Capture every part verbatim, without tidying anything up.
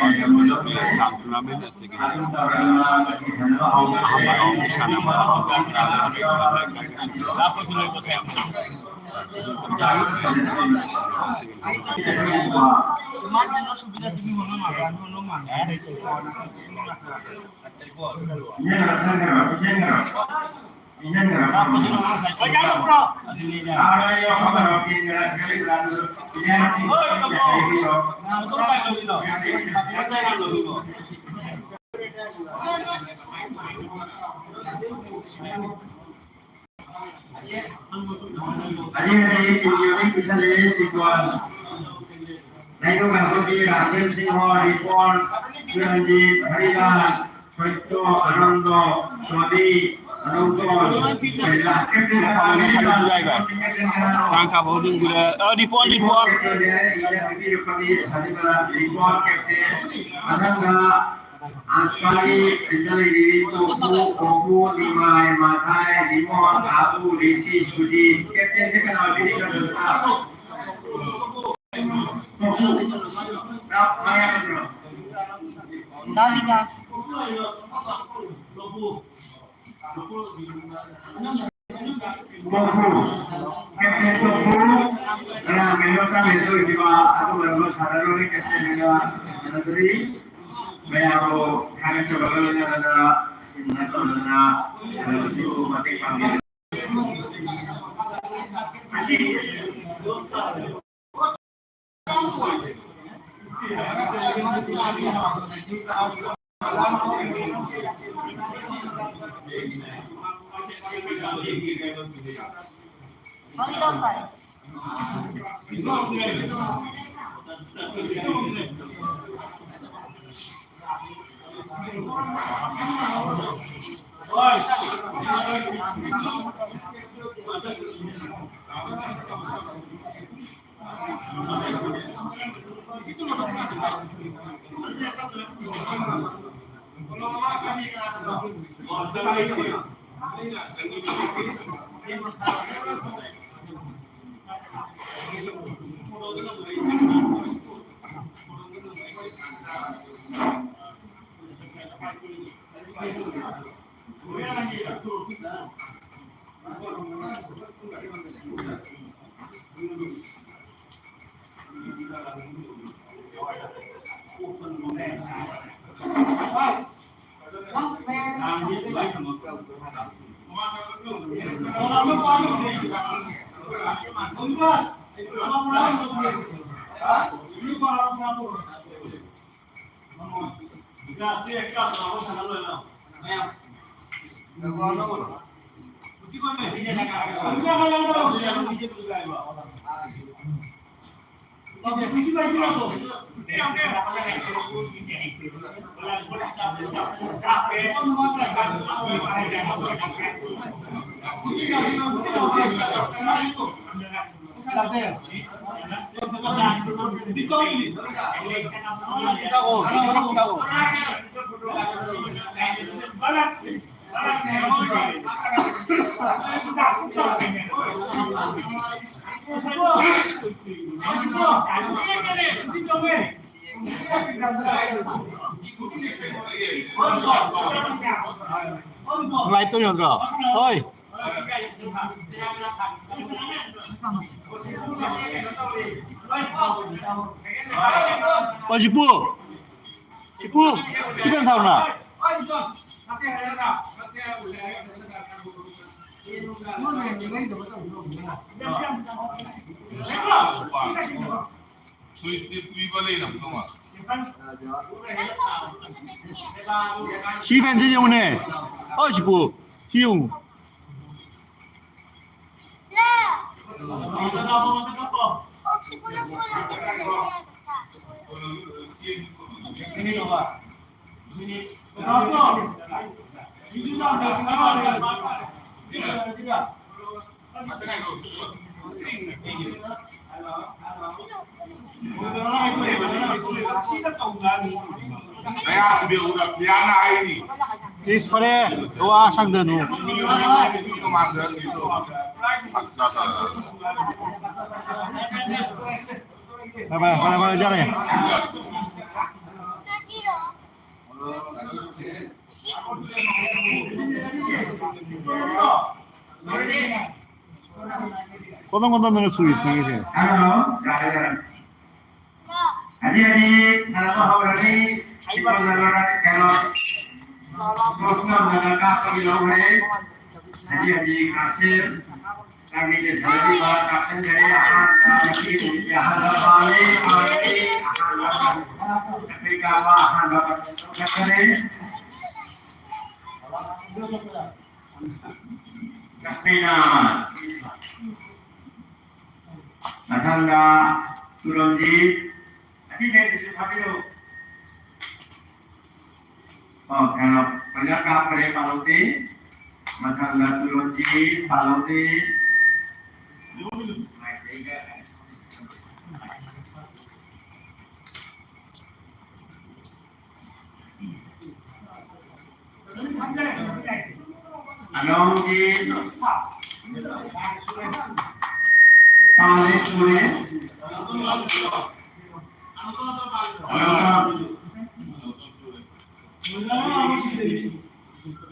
ꯇꯥꯡ ꯇꯔꯥꯃꯔꯤ ꯑꯁꯤꯒꯤ ꯑꯍꯥꯟꯕ ꯔꯥꯎꯟꯒꯤ ꯁꯥꯟꯅꯕ ꯑꯗꯨꯒ ꯂꯩꯀꯥꯏꯒꯤ ꯁꯤꯡꯅ ꯑꯗꯨꯅꯗꯤ ꯁꯤꯡꯖꯣꯏ ꯄꯤꯁꯜꯂꯛꯑꯦ ꯁꯤꯀꯣꯟ꯫ ꯂꯩꯉꯥꯛ ꯀꯥꯡꯕꯨꯒꯤ ꯔꯥꯖꯦꯟ ꯁꯤꯡꯍ, ꯔꯤꯄꯣꯟ, ꯆꯤꯔꯟꯖꯤꯠ, ꯍꯔꯤꯂꯥꯜ, ꯁꯣꯏꯇꯣ, ꯑꯅꯟꯗꯣ, ꯁꯣꯗꯤ, ꯑꯅꯧꯇꯣꯟ, ꯀꯩꯔꯥ꯫ ꯀꯥꯡꯈꯥ ꯍꯣꯗꯤꯡꯒꯤꯔ? ꯑ, ꯔꯤꯄꯣꯟ, ꯔꯤꯄꯣꯟ꯫ ꯔꯤꯄꯣꯟ ꯀꯦꯞꯇꯦꯟ, ꯃꯊꯪꯗ ꯑꯁꯄꯥꯔꯤ, ꯁꯤꯗ ꯂꯩꯔꯤ, ꯇꯣꯄꯨ, ꯀꯣꯄꯨ, ꯅꯤꯃꯥꯏ, ꯃꯊꯥꯏ, ꯔꯤꯃꯣꯟ, ꯑꯥꯕꯨ, ꯔꯤꯁꯤ, ꯁꯨꯖꯤꯠ꯫ ꯀꯦꯞꯇꯦꯟꯁꯦ ꯀꯅꯥ ꯑꯣꯏꯕꯤꯔꯤꯕꯅꯣ? ꯇꯣꯄꯨ꯫ ꯃꯌꯥꯝ ꯅꯠꯇ꯭ꯔꯣ? ꯗꯥ ꯕꯤꯀꯥꯁ꯫ ꯇꯣꯄꯨ꯫ ꯀꯦꯞꯇꯦꯟ ꯇꯣꯄꯨ꯫ ꯉꯔꯥꯡ ꯃꯦꯟ ꯑꯣꯐ ꯗ ꯃꯦꯠꯆ ꯑꯣꯏꯈꯤꯕ ꯑꯗꯨꯒꯨꯝꯂꯕ ꯁꯥꯟꯅꯔꯣꯏ ꯀꯦꯞꯇꯦꯟ ꯑꯣꯏꯅ ꯁꯥꯟꯅꯖꯔꯤ꯫ ꯃꯌꯥꯝꯕꯨ ꯊꯥꯒꯠꯆꯕꯒ ꯂꯣꯏꯅꯅ ꯁꯤꯟꯅ ꯇꯧꯗꯅ ꯁꯥꯟꯅꯕꯁꯤꯕꯨ ꯃꯇꯦꯡ ꯄꯥꯡꯕꯤꯔꯤ꯫ Live ꯇꯧꯔꯤ ꯅꯠꯇ꯭ꯔꯣ? ꯍꯣꯏ꯫ ꯍꯣꯏ, ꯁꯤꯄꯨ꯫ ꯁꯤꯄꯨ, ꯁꯤ ꯐꯦꯟ ꯊꯥꯔꯨꯅ꯫ ꯁ꯭ꯋꯤꯆꯇꯤ ꯄꯤꯕ ꯂꯩꯔꯝꯗꯧ ꯃꯥꯜꯂꯦ꯫ ꯁꯤ ꯐꯦꯟꯁꯤ ꯌꯦꯡꯉꯨꯅꯦ꯫ ꯍꯣꯏ, ꯁꯤꯄꯨ꯫ ꯁꯤ ꯌꯦꯡꯉꯨ꯫ ꯃꯌꯥꯝꯁꯤꯗꯤ ꯎꯔꯛꯇꯦꯅ ꯍꯥꯏꯅꯤ꯫ ꯏꯁ ꯐꯔꯦ, ꯋꯥ ꯁꯪꯗꯅꯨ꯫ ꯃꯤ ꯃꯃꯥꯡꯗ ꯃꯤꯗꯣ ꯐꯠ ꯆꯥ ꯇꯥꯔꯦ꯫ ꯐꯔꯦ, ꯐꯔꯦ, ꯐꯔꯦ, ꯐꯔꯦ, ꯌꯥꯔꯦ꯫ ꯀꯣꯟꯗꯪ ꯀꯣꯟꯗꯪꯗꯅ ꯁꯨꯔꯤꯁꯤ ꯅꯪꯒꯤꯁꯦ꯫ ꯍꯜꯂꯣ, ꯌꯥꯔꯦ, ꯌꯥꯔꯦ꯫ ꯍꯧꯖꯤꯛ ꯍꯧꯖꯤꯛ ꯁꯥꯟꯅꯕ ꯍꯧꯔꯅꯤ꯫ ꯀꯩꯅꯣ, ꯀꯣꯁꯅꯝꯗꯅ ꯀꯥꯞꯄꯒꯤ ꯂꯧꯈ꯭ꯔꯦ꯫ ꯍꯧꯖꯤꯛ ꯍꯧꯖꯤꯛ ꯀꯥꯁꯤꯝ, ꯀꯥꯡꯒꯤꯗ ꯁꯥꯟꯅꯔꯤꯕ ꯀꯥꯞꯁꯤꯟꯈꯔꯦ꯫ ꯑꯍꯥꯟꯕ ꯃꯁꯤ ꯄꯨꯡꯁꯤ ꯑꯍꯥꯟꯕ ꯐꯥꯎꯅꯤ, ꯐꯥꯎꯅꯤ꯫ ꯑꯍꯥꯟꯕ ꯀꯥꯞꯄ ꯑꯍꯥꯟꯕ ꯀꯥꯞꯄꯅꯤ꯫ ꯀꯥꯞꯄꯤꯅ ꯃꯊꯪꯗ ꯇꯨꯔꯣꯟꯖꯤꯠ, ꯑꯁꯤ ꯂꯦꯡꯁꯤꯁꯨ ꯊꯥꯕꯤꯔꯛꯎ꯫ ꯑꯣ, ꯀꯩꯅꯣ, ꯄꯩꯁꯥ ꯀꯥꯞꯈ꯭ꯔꯦ, ꯄꯥꯜꯍꯧꯗꯦ꯫ ꯃꯊꯪꯗ ꯇꯨꯔꯣꯟꯖꯤꯠ, ꯄꯥꯜꯍꯧꯗꯦ꯫ ꯑꯅꯧꯒꯤ ꯇꯥꯂꯦ ꯁꯨꯔꯦ꯫ ꯑꯅꯧ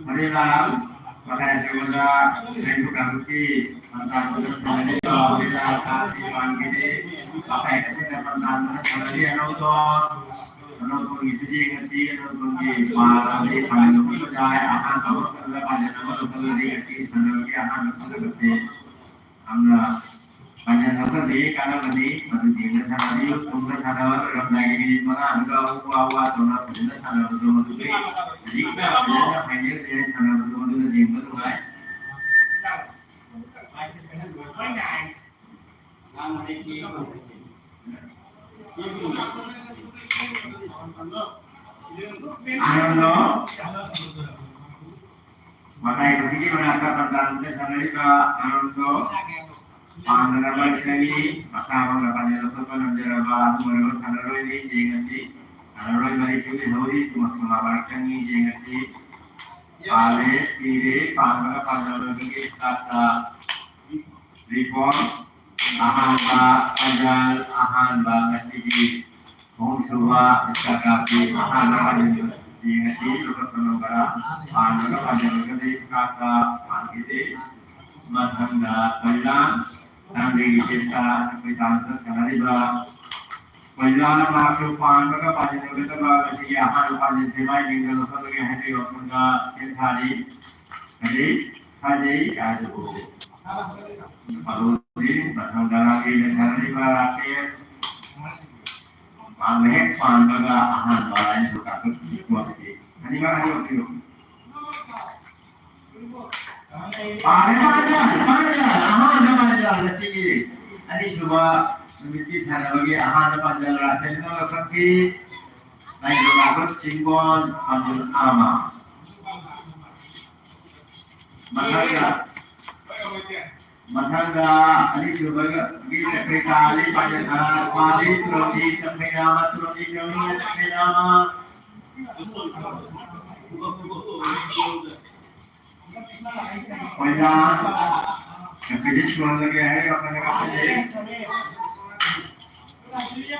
ꯍꯔꯦꯂꯥꯜ, ꯃꯈꯥꯏ ꯑꯁꯤꯕꯗ ꯂꯩꯕ ꯀꯥꯡꯂꯨꯞꯀꯤ ꯄꯟꯊꯥ ꯑꯃꯗ ꯁꯥꯟꯅꯔꯤꯕ ꯍꯔꯦꯂꯥꯜ ꯀꯥꯡꯒꯤ ꯄꯥꯡꯒꯤꯗꯤ ꯃꯈꯥꯏ ꯑꯁꯤꯗ ꯄꯟꯊꯥ ꯑꯃꯗ ꯁꯥꯟꯅꯔꯤ ꯑꯅꯧꯕ, ꯑꯅꯧꯕꯒꯤꯁꯨ ꯌꯦꯡꯉꯁꯤ, ꯑꯅꯧꯕꯒꯤ ꯄꯥꯡ ꯑꯃꯗꯤ ꯄꯥꯡꯒꯜ ꯑꯃ ꯌꯥꯏ, ꯑꯍꯥꯟꯕ ꯑꯃ ꯈꯜꯂ ꯄꯥꯡꯒꯜ ꯑꯃ ꯂꯧꯈꯠꯂꯗꯤ ꯉꯁꯤ ꯁꯥꯟꯅꯕꯒꯤ ꯑꯍꯥꯟꯕ ꯈꯜꯂꯒꯁꯦ ꯌꯥꯝꯅ ꯄꯥꯡꯒꯜ ꯑꯃꯗꯤ ꯀꯥꯟꯅꯕꯅꯤ, ꯃꯗꯨ ꯌꯦꯡꯅ ꯁꯥꯟꯅꯕꯤꯌꯨ꯫ ꯇꯨꯡꯗ ꯁꯥꯟꯅꯕ ꯂꯣꯏꯔꯝꯗꯥꯏꯒꯤ ꯃꯤꯅꯤꯠ ꯃꯉꯥ ꯑꯗꯨꯒ ꯋꯥ ꯋꯥ ꯇꯧꯅ ꯐꯖꯅ ꯁꯥꯟꯅꯕꯗꯣ ꯃꯗꯨꯒꯤ ꯍꯧꯖꯤꯛ ꯐꯖꯅ ꯐꯥꯏꯅꯦꯜ ꯁꯥꯟꯅꯕꯗꯣ ꯃꯗꯨꯅ ꯌꯦꯡꯕ ꯅꯨꯡꯉꯥꯏ꯫ ꯑꯅꯟꯗꯣ, ꯃꯇꯥꯏ ꯀꯁꯤꯒꯤ ꯃꯅꯥꯛꯇ ꯄꯟꯊꯥ ꯑꯗꯨꯗ ꯁꯥꯟꯅꯔꯤꯕ ꯑꯅꯟꯗꯣ, ꯄꯥꯟꯗꯅꯕ ꯆꯪꯉꯤ, ꯃꯁꯥꯃꯛꯅ ꯄꯥꯟꯖꯤꯜ ꯂꯧꯈꯠꯄ ꯉꯝꯖꯔꯕ ꯑꯗꯨꯒꯨꯝꯂꯕ ꯁꯥꯟꯅꯔꯣꯏꯅꯤ꯫ ꯌꯦꯡꯉꯁꯤ, ꯁꯥꯟꯅꯔꯣꯏ ꯃꯔꯤꯁꯨ ꯂꯩꯍꯧꯔꯤ, ꯃꯁꯥ ꯃꯔꯛ ꯆꯪꯉꯤ, ꯌꯦꯡꯉꯁꯤ꯫ ꯄꯥꯜꯂꯦ, ꯁꯤꯔꯦ, ꯄꯥꯟꯕꯒ ꯄꯥꯟꯖꯕꯒꯤ ꯏꯁꯇꯥꯔꯠꯇ ꯔꯤꯐꯣꯔꯝ ꯑꯍꯥꯟꯕ, ꯄꯥꯟꯖꯜ ꯑꯍꯥꯟꯕ ꯉꯁꯤꯒꯤ ꯑꯍꯨꯝꯁꯨꯕ ꯏꯁꯇꯥꯔꯠꯀꯤ ꯑꯍꯥꯟꯕ ꯄꯥꯟꯖꯟꯕ ꯌꯦꯡꯉꯁꯤ꯫ ꯂꯧꯈꯠꯄ ꯉꯝꯕꯔꯥ? ꯄꯥꯟꯕꯒ ꯄꯥꯟꯖꯟꯕꯒꯗꯤ ꯏꯁꯇꯥꯔꯠꯇ ꯄꯥꯟꯈꯤꯗꯦ꯫ ꯃꯊꯪꯗ ꯀꯩꯂꯥ ꯅꯍꯥꯟꯗꯒꯤ ꯆꯦꯟꯊ ꯑꯩꯈꯣꯏ ꯇꯥꯟꯅ ꯁꯥꯟꯅꯔꯤꯕ ꯄ꯭ꯔꯖꯥꯅ ꯃꯍꯥꯛꯁꯨ ꯄꯥꯟꯕꯒ ꯄꯥꯟꯖꯤꯟꯒꯗꯕ ꯃꯁꯤꯒꯤ ꯑꯍꯥꯟꯕ ꯄꯥꯟꯖꯤꯟꯁꯦ ꯃꯥꯏ ꯃꯤꯡꯗ ꯂꯧꯁꯤꯜꯂꯒꯦ ꯍꯥꯏꯕꯒꯤ ꯋꯥꯈꯜꯗ ꯁꯦꯝ ꯁꯥꯔꯤ꯫ ꯐꯖꯩ, ꯐꯖꯩ, ꯑꯗꯨꯕꯨ ꯄꯥꯜꯂꯣꯟꯁꯤ ꯃꯊꯪꯗ ꯂꯥꯛꯂꯤꯕ ꯁꯥꯟꯅꯔꯤꯕ ꯔꯥꯀꯦꯁ ꯃꯍꯥꯛꯅ ꯍꯦꯛ ꯄꯥꯟꯕꯒ ꯑꯍꯥꯟꯕ ꯑꯅꯤꯁꯨ ꯀꯥꯈꯠꯈꯤ ꯄꯣꯠꯁꯤ ꯑꯅꯤꯃꯛ ꯍꯥꯏꯗꯣꯛꯄꯤꯌꯨ꯫ ꯄꯥꯔꯦ, ꯄꯥꯔꯦ, ꯄꯥꯔꯦ꯫ ꯑꯍꯥꯟꯕ ꯄꯥꯟꯖꯜ ꯉꯁꯤꯒꯤ ꯑꯅꯤꯁꯨꯕ ꯅꯨꯃꯤꯠꯀꯤ ꯁꯥꯟꯅꯕꯒꯤ ꯑꯍꯥꯟꯕ ꯄꯥꯟꯖꯜ ꯔꯥꯁꯦꯜꯅ ꯂꯧꯈꯠꯈꯤ꯫ ꯂꯥꯏꯕꯛ ꯆꯤꯡꯒꯣꯟ ꯄꯥꯟꯖꯜ ꯑꯃ꯫ ꯃꯊꯪꯗ, ꯃꯊꯪꯗ ꯑꯅꯤꯁꯨꯕꯒꯤ ꯆꯀ꯭ꯔꯤ ꯇꯥꯜꯂꯤ ꯄꯥꯟꯖꯜ, ꯑ, ꯄꯥꯜꯂꯤ ꯇ꯭ꯔꯣꯐꯤ ꯆꯀ꯭ꯔꯤ ꯅꯥꯃ ꯇ꯭ꯔꯣꯐꯤ ꯆꯀ꯭ꯔꯤ ꯅꯥꯃ꯫ ꯑꯣꯏꯅ ꯉꯁꯤꯗꯤ ꯁꯨꯍꯜꯂꯒꯦ ꯍꯥꯏꯔꯤꯕ ꯀꯅꯥ ꯀꯅꯥ ꯂꯩ?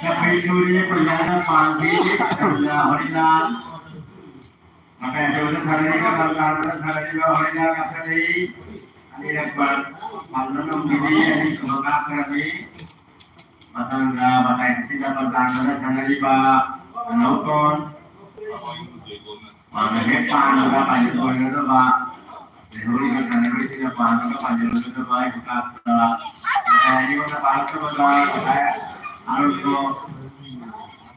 ꯆꯐꯩ ꯁꯨꯔꯤ, ꯄꯩꯁꯥꯅ ꯄꯥꯟꯈꯤ, ꯑꯗꯨꯅ ꯍꯣꯔꯦꯟꯅ ꯃꯈꯥꯏ ꯑꯆꯧꯕꯗ ꯁꯥꯟꯅꯔꯤꯕ, ꯃꯇꯥꯡꯗ ꯁꯥꯟꯅꯔꯤꯕ ꯍꯣꯔꯦꯟꯅ ꯀꯥꯈꯠꯂꯛꯏ꯫ ꯑꯅꯤꯔꯛ ꯄꯥꯟꯕ ꯉꯝꯈꯤꯗꯦ, ꯑꯅꯤꯁꯨꯕ ꯀꯥꯈ꯭ꯔꯕꯤ꯫ ꯃꯊꯪꯗ ꯃꯇꯥꯏ ꯑꯁꯤꯗ ꯄꯟꯖꯥꯡꯗ ꯁꯥꯟꯅꯔꯤꯕ ꯑꯅꯧꯇꯣꯟ꯫ ꯃꯥꯅ ꯍꯦꯛ ꯄꯥꯟꯕꯗ ꯄꯥꯟꯖꯤꯜ ꯑꯣꯏꯒꯗꯕ, ꯂꯩꯍꯧꯔꯤꯕ ꯁꯥꯟꯅꯔꯣꯏꯁꯤꯡꯅ ꯄꯥꯟꯕꯒ ꯄꯥꯟꯖꯤꯜ ꯑꯣꯏꯒꯗꯕ ꯍꯤꯗꯥꯛꯇ ꯉꯁꯥꯏ ꯑꯅꯤꯃꯛꯅ ꯄꯥꯜꯂꯛꯇꯕꯗ ꯉꯁꯥꯏ ꯑꯅꯧꯇꯣꯟ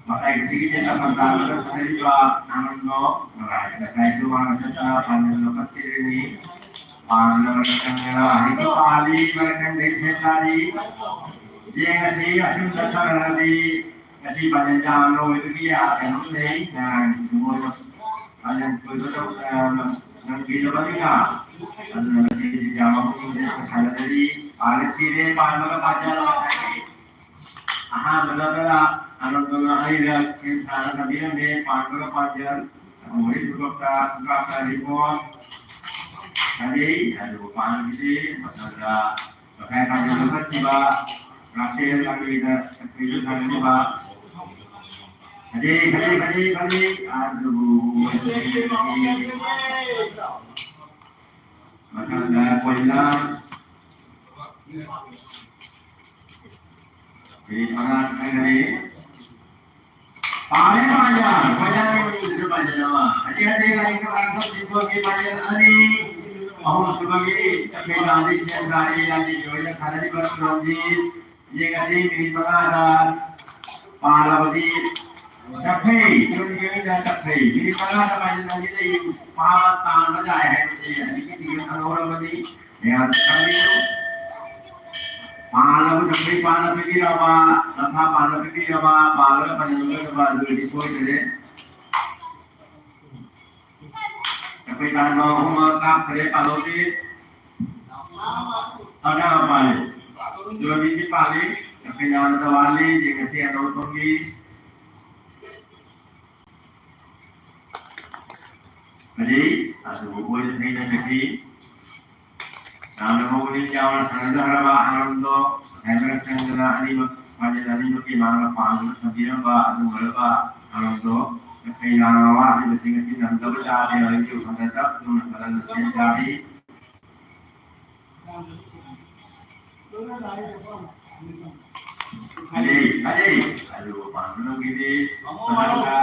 ꯃꯇꯥꯏ ꯑꯁꯤꯒꯤ ꯆꯦꯟꯅ ꯄꯟꯖꯥꯡꯗ ꯁꯥꯟꯅꯔꯤꯕ ꯑꯅꯧꯇꯣꯟ ꯉꯁꯥꯏꯁꯨ ꯃꯥꯅ ꯆꯠꯇꯅ ꯄꯥꯟꯖꯤꯜ ꯂꯧꯈꯠꯈꯤꯗ꯭ꯔꯤꯅꯤ꯫ ꯄꯥꯟꯕ ꯃꯔꯛ ꯆꯪꯗꯅ ꯍꯧꯖꯤꯛꯇꯤ ꯄꯥꯜꯂꯤ, ꯃꯔꯛ ꯆꯪꯗꯦ ꯁꯦ ꯇꯥꯔꯤ꯫ ꯌꯦꯡꯉꯁꯤ ꯑꯁꯨꯝ ꯆꯠꯊꯔꯒꯗꯤ ꯉꯁꯤ ꯄꯥꯟꯖꯤꯜ ꯌꯥꯝꯅ ꯑꯣꯏꯕꯒꯤ, ꯑꯥ, ꯀꯩꯅꯣꯝ ꯂꯩ, ꯑꯥ, ꯃꯣꯏꯅ ꯄꯥꯟꯖꯤꯜ ꯀꯣꯏꯕ ꯇꯧ-, ꯑꯥ, ꯉꯝꯈꯤꯗꯕꯅꯤꯅ, ꯑꯗꯨꯅ ꯉꯁꯤ ꯌꯥꯝ ꯑꯃꯨꯛ ꯁꯥꯟꯅꯖꯔꯤ꯫ ꯄꯥꯟꯖꯤꯜ ꯁꯤꯔꯦ, ꯄꯥꯟꯕꯒ ꯄꯥꯟꯖꯤꯜ ꯉꯁꯥꯏꯒꯤ ꯑꯍꯥꯟꯕꯗ ꯑꯅꯟꯗꯅ ꯑꯩꯅ ꯁꯦꯝ ꯁꯥꯔ ꯊꯝꯕꯤꯔꯝꯃꯦ, ꯄꯥꯟꯕꯒ ꯄꯥꯟꯖꯤꯜ꯫ ꯃꯣꯏ ꯈꯨꯗꯣꯞꯇ ꯈꯨꯀꯥꯞꯇ ꯔꯤꯄꯣꯔꯠ ꯊꯥꯖꯩ, ꯑꯗꯨꯕꯨ ꯄꯥꯟꯕꯁꯤ ꯃꯊꯪꯗ ꯃꯈꯥꯏ ꯄꯥꯟꯖꯤꯜ ꯂꯧꯈꯠꯈꯤꯕ ꯔꯥꯐꯦꯜ ꯂꯝꯕꯤꯗ ꯁꯛꯇꯤꯗꯨ ꯊꯝꯈꯤꯕ꯫ ꯐꯖꯩ, ꯐꯖꯩ, ꯐꯖꯩ, ꯐꯖꯩ, ꯑꯗꯨꯕꯨ ꯃꯊꯪꯗ ꯀꯣꯏꯂꯥ꯫ ꯃꯤꯅꯤꯠ ꯃꯉꯥ ꯈꯛꯇꯪꯒꯅꯤ꯫ ꯄꯥꯔꯦ ꯄꯥꯟꯖ, ꯄꯥꯟꯖ ꯑꯅꯤ ꯁꯨꯕ ꯄꯥꯟꯖ ꯑꯃ꯫ ꯍꯧꯖꯤꯛ ꯍꯧꯖꯤꯛ ꯂꯥꯏꯔꯤꯛ ꯁꯦ ꯂꯥꯡꯊꯣꯛ ꯁꯤꯟꯗꯣꯛꯀꯤ ꯄꯥꯟꯖ ꯑꯅꯤ, ꯑꯍꯨꯝ ꯁꯨꯕꯒꯤ ꯆꯠꯈꯩ ꯂꯥꯟꯗꯤ ꯁꯦꯝ ꯁꯥꯔꯤ, ꯂꯥꯟꯗꯤ ꯂꯣꯏꯅ ꯁꯥꯟꯅꯔꯤꯕ ꯇꯨꯔꯝꯗꯤ꯫ ꯌꯦꯡꯉꯁꯤ ꯃꯤꯅꯤꯠ ꯃꯉꯥꯗ ꯄꯥꯜꯂꯕꯗꯤ ꯆꯠꯈꯩ, ꯇꯨꯔꯝꯒꯤ ꯃꯤꯗ ꯆꯠꯈꯩ꯫ ꯃꯤꯅꯤꯠ ꯃꯉꯥꯗ ꯄꯥꯟꯖ ꯑꯅꯤꯗꯒꯤ ꯐꯥꯕ ꯇꯥꯟꯕ ꯌꯥꯏ ꯍꯥꯏꯕꯁꯦ ꯑꯗꯨꯛꯀꯤ ꯃꯇꯤꯛ ꯈꯪꯍꯧꯔꯕꯅꯤ꯫ ꯃꯌꯥꯝ ꯈꯪꯕꯤꯌꯨ꯫ ꯄꯥꯜꯂꯕ ꯆꯠꯈꯩ ꯄꯥꯟꯅ ꯄꯤꯕꯤꯔꯕ, ꯂꯝꯐꯥ ꯄꯥꯟꯅ ꯄꯤꯕꯤꯔꯕ, ꯄꯥꯜꯂꯒ ꯄꯥꯟꯅ ꯂꯧꯖꯕ ꯑꯗꯨ ꯑꯣꯏꯗꯤ ꯁꯣꯏꯗ꯭ꯔꯦ꯫ ꯆꯠꯈꯩ ꯄꯥꯟꯕ ꯑꯍꯨꯝꯃꯛ ꯀꯥꯞꯈ꯭ꯔꯦ, ꯄꯥꯜꯍꯧꯗꯦ꯫ ꯑꯅꯥ ꯄꯥꯜꯂꯤ꯫ ꯖꯣꯅꯤꯗꯤ ꯄꯥꯜꯂꯤ꯫ ꯆꯠꯈꯩ ꯌꯥꯝꯅ ꯋꯥꯠꯂꯤ꯫ ꯌꯦꯡꯉꯁꯤ ꯑꯅꯧꯕꯒꯤ꯫ ꯐꯖꯩ꯫ ꯑꯗꯨꯕꯨ ꯑꯣꯏꯅ ꯊꯦꯡꯅꯖꯈꯤ꯫ ꯌꯥꯝꯅ ꯃꯒꯨꯟ ꯌꯥꯝꯅ ꯁꯥꯟꯅꯖꯈ꯭ꯔꯕ ꯑꯉꯥꯡꯗꯣ ꯉꯁꯥꯏ ꯃꯔꯛ ꯆꯪꯗꯅ ꯑꯅꯤꯃꯛ ꯄꯥꯟꯖꯤꯜ ꯑꯅꯤꯃꯛꯀꯤ ꯃꯥꯅ ꯄꯥꯝꯗꯨꯅ ꯊꯝꯕꯤꯔꯝꯕ ꯑꯗꯨꯒꯨꯝꯂꯕ ꯑꯉꯥꯡꯗꯣ ꯉꯁꯤ ꯌꯥꯝꯅ ꯋꯥꯠꯂꯤꯕꯁꯤꯡ ꯑꯁꯤ ꯅꯪꯗꯕ ꯌꯥꯗꯦ ꯍꯥꯏꯕꯒꯤ ꯋꯥꯈꯜꯗ ꯇꯞ ꯇꯞꯅ ꯀꯜꯍꯟꯅ ꯁꯦꯝ ꯁꯥꯔꯤ꯫ ꯐꯖꯩ, ꯐꯖꯩ꯫ ꯑꯗꯨꯕꯨ ꯄꯥꯟꯗꯨꯅꯒꯤꯗꯤ ꯃꯊꯛꯇ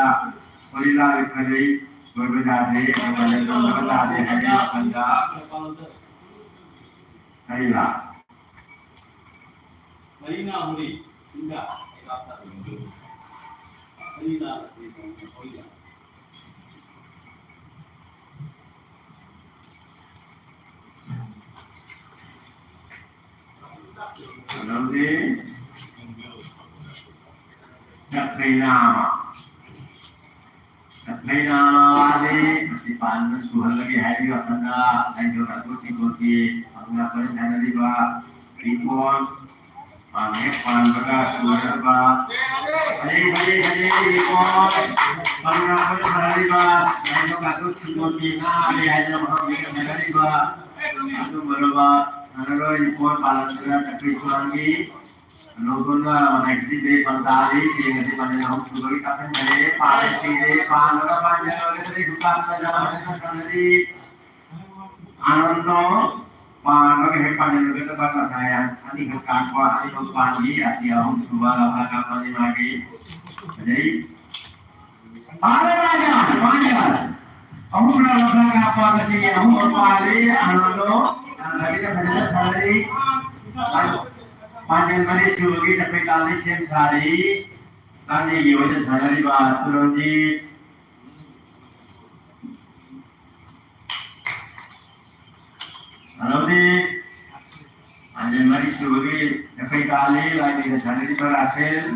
ꯍꯣꯂꯤꯂꯥꯒꯤ ꯐꯖꯩ, ꯁꯣꯏꯕ ꯌꯥꯗꯦ, ꯑꯗꯨꯒ ꯂꯦꯞꯍꯟꯗꯕ ꯌꯥꯗꯦ ꯍꯥꯏꯕꯒꯤ ꯋꯥꯈꯜꯗ ꯍꯔꯤꯂꯥ꯫ ꯃꯔꯤꯅ ꯍꯨꯔꯤ, ꯏꯟꯗ, ꯂꯩꯕꯥꯛꯇ ꯃꯔꯤꯅ ꯍꯨꯔꯤ, ꯍꯨꯔꯤꯅ꯫ ꯑꯗꯨꯗꯤ ꯆꯠꯈꯩ ꯅꯥꯃ꯫ ꯆꯠꯈꯩ ꯅꯥꯃ ꯋꯥꯗꯤ ꯃꯁꯤ ꯄꯥꯟꯕ ꯁꯨꯍꯜꯂꯒꯦ ꯍꯥꯏꯕꯒꯤ ꯋꯥꯈꯜꯗ ꯂꯩꯗꯣ ꯀꯥꯡꯕꯨ ꯁꯤꯡꯗꯣꯛꯈꯤ꯫ ꯐꯪꯅ ꯐꯪꯅ ꯁꯥꯟꯅꯔꯤꯕ ꯔꯤꯄꯣꯟ ꯄꯥꯟ ꯍꯦꯛ ꯄꯥꯟꯕꯒ ꯁꯨꯅꯅꯕ꯫ ꯐꯖꯩ, ꯐꯖꯩ, ꯐꯖꯩ, ꯔꯤꯄꯣꯟ ꯄꯥꯟ ꯉꯥꯛꯄꯗ ꯁꯥꯟꯅꯔꯤꯕ ꯂꯩꯗꯣ ꯀꯥꯡꯕꯨ ꯁꯤꯡꯗꯣꯛꯈꯤ꯫ ꯉꯥ ꯂꯩ ꯍꯥꯏꯗꯅ ꯃꯐꯝꯁꯤꯗ ꯁꯥꯟꯅꯔꯤꯕ ꯑꯗꯨꯒꯨꯝꯂꯕ ꯁꯥꯟꯅꯔꯣꯏ ꯔꯤꯄꯣꯟ ꯄꯥꯜꯂꯛꯇꯅ ꯆꯠꯈꯩ ꯁꯨꯍꯟꯈꯤ꯫ ꯂꯧꯗꯨꯅ ꯃꯊꯛꯁꯤꯗꯤ ꯄꯟꯊꯥꯗꯤ ꯇꯦꯡ ꯑꯁꯤ ꯄꯟꯖꯤꯜ ꯑꯍꯨꯝ ꯁꯨꯕꯒꯤ ꯀꯥꯈꯟꯈꯔꯦ꯫ ꯄꯥꯜꯂꯦ ꯁꯤꯗꯤ ꯄꯥꯜꯂꯒ ꯄꯥꯟꯖꯤꯜ ꯑꯣꯏꯒꯗ꯭ꯔꯦ꯫ ꯈꯨꯀꯥꯞꯇ ꯖꯥꯃꯅ ꯁꯥꯟꯅꯔꯤ꯫ ꯑꯥꯅꯟꯗꯣ꯫ ꯄꯥꯟꯕꯒ ꯍꯦꯛ ꯄꯥꯟꯁꯤꯟꯕꯒ ꯆꯞ ꯃꯥꯟꯅꯩ꯫ ꯑꯅꯤꯈꯛ ꯀꯥꯞꯄ, ꯑꯅꯤꯈꯛ ꯄꯥꯟꯈꯤ꯫ ꯑꯁꯤ ꯑꯍꯨꯝꯁꯨꯕ ꯂꯝꯐꯥ ꯀꯥꯞꯄꯅꯤ ꯃꯥꯒꯤ꯫ ꯑꯗꯩ ꯄꯥꯜꯂꯦ ꯄꯥꯟꯖꯜ, ꯄꯥꯟꯖꯜ꯫ ꯑꯍꯨꯝꯂꯛ ꯂꯝꯐꯥ ꯀꯥꯞꯄ ꯉꯁꯤꯒꯤ ꯑꯍꯨꯝꯂꯛ ꯄꯥꯜꯂꯤ꯫ ꯑꯅꯣꯟꯗꯣ ꯂꯝꯐꯥꯕꯤꯗ ꯐꯖꯅ ꯁꯥꯟꯅꯔꯤ꯫ ꯄꯥꯟꯖꯜ ꯃꯔꯤ ꯁꯨꯕꯒꯤ ꯆꯐꯨ ꯀꯥꯡꯗꯤ ꯁꯦꯝ ꯁꯥꯔꯤ꯫ ꯀꯥꯡꯖꯩꯒꯤ ꯑꯣꯏꯅ ꯁꯥꯟꯅꯔꯤꯕ ꯇꯨꯔꯣꯟꯖꯤꯠ꯫ ꯍꯜꯂꯣꯗꯤ ꯄꯥꯟꯖꯜ ꯃꯔꯤ ꯁꯨꯕꯒꯤ ꯆꯐꯨ ꯀꯥꯜꯂꯤ, ꯂꯥꯏꯅꯤꯡꯗ ꯁꯥꯟꯅꯔꯤꯕ ꯔꯥꯁꯦꯜ꯫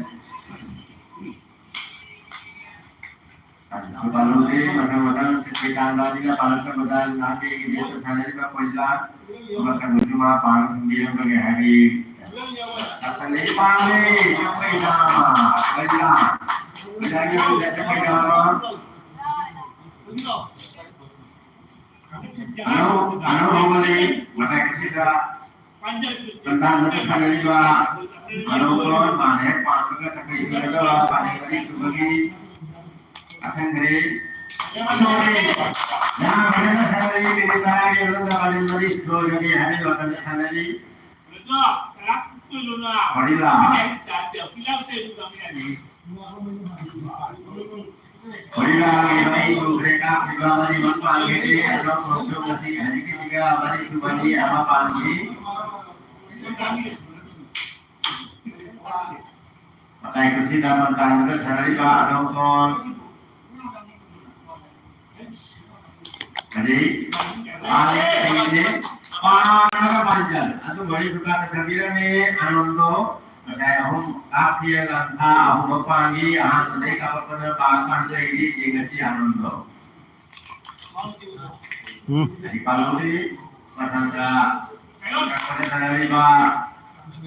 ꯄꯥꯜꯂꯣꯗꯤ ꯃꯊꯪ ꯃꯊꯪ ꯆꯐꯨ ꯀꯥꯟꯕ ꯑꯅꯤꯅ ꯄꯥꯜꯂꯛꯇꯕꯗ ꯅꯍꯥꯟꯗꯒꯤ ꯂꯦꯞꯇ ꯁꯥꯟꯅꯔꯤꯕ ꯀꯣꯏꯂꯥ ꯑꯃꯈꯛꯅꯁꯨ ꯃꯥ ꯄꯥꯟꯕꯤꯔꯝꯕꯒꯦ ꯍꯥꯏꯕꯤ꯫ ꯂꯥꯛꯁꯜꯂꯛꯏ ꯄꯥꯜꯂꯤ, ꯆꯐꯨ ꯀꯥꯟꯕ ꯀꯣꯏꯂꯥ꯫ ꯀꯣꯏꯂꯥꯒꯤ ꯑꯣꯏꯅ ꯆꯐꯨ ꯀꯥꯟꯕ꯫ ꯑꯅꯧ-, ꯑꯅꯧ ꯍꯧꯒꯠꯂꯛꯏ꯫ ꯃꯇꯥꯏ ꯑꯁꯤꯗ ꯁꯟꯗꯥꯟꯗ ꯁꯥꯟꯅꯔꯤꯕ ꯑꯅꯧꯕ ꯃꯥꯅ ꯍꯦꯛ ꯄꯥꯟꯕꯒ ꯆꯐꯨ ꯁꯨꯔꯒ ꯄꯥꯅꯩ ꯃꯔꯤ ꯁꯨꯕꯒꯤ ꯑꯈꯪꯈꯔꯦ꯫ ꯌꯥꯝ ꯐꯖꯅ ꯁꯥꯟꯅꯔꯤ꯫ ꯃꯤꯅꯤꯠ ꯇꯔꯥꯒꯤ ꯃꯅꯨꯡꯗ ꯄꯥꯅꯩ ꯃꯔꯤ ꯁꯨꯔꯒꯅꯤ ꯍꯥꯏꯕꯒꯤ ꯋꯥꯈꯜꯗ ꯁꯥꯟꯅꯔꯤ꯫ ꯒꯣꯔꯤꯂꯥ꯫ ꯒꯣꯔꯤꯂꯥꯒꯤ ꯃꯔꯤ ꯁꯨꯈ꯭ꯔꯦ, ꯀꯥꯞꯈꯤꯕ ꯃꯔꯤꯃꯛ ꯄꯥꯟꯈꯤꯗꯦ꯫ ꯑꯗꯣ ꯈꯣꯡꯖꯣꯝ ꯉꯁꯤ ꯍꯧꯖꯤꯛꯀꯤꯁꯤꯒ ꯃꯔꯤ ꯁꯨꯕꯅꯤ ꯑꯃ ꯄꯥꯟꯈꯤ꯫ ꯃꯇꯥꯏ ꯀꯨꯁꯤꯗ ꯄꯟꯇꯥꯡꯗꯨꯗ ꯁꯥꯟꯅꯔꯤꯕ ꯑꯗꯣꯝꯀꯣꯟ꯫ ꯑꯗꯩ ꯄꯥꯜꯂꯦ, ꯄꯥꯜꯂꯦ, ꯄꯥꯜꯂꯒ ꯄꯥꯟꯖꯜ꯫ ꯑꯗꯨ ꯋꯥꯔꯤ ꯗꯨꯀꯥꯟꯗ ꯊꯝꯕꯤꯔꯝꯃꯦ꯫ ꯑꯅꯣꯟꯗꯣ ꯉꯁꯥꯏ ꯑꯍꯨꯝ ꯀꯥꯞꯈꯤ, ꯂꯝꯊꯥ ꯑꯍꯨꯝꯃꯛ ꯄꯥꯟꯈꯤ꯫ ꯑꯍꯥꯟꯕꯗꯩ ꯀꯥꯞꯄꯛꯄꯗ ꯄꯥꯁ ꯄꯥꯟꯖꯒꯤ ꯌꯦꯡꯉꯁꯤ ꯑꯅꯣꯟꯗꯣ꯫ ꯎꯝ꯫ ꯑꯗꯩ ꯄꯥꯜꯍꯧꯔꯤ꯫ ꯃꯊꯪꯗ ꯀꯥꯞꯄꯗ ꯁꯥꯟꯅꯔꯤꯕ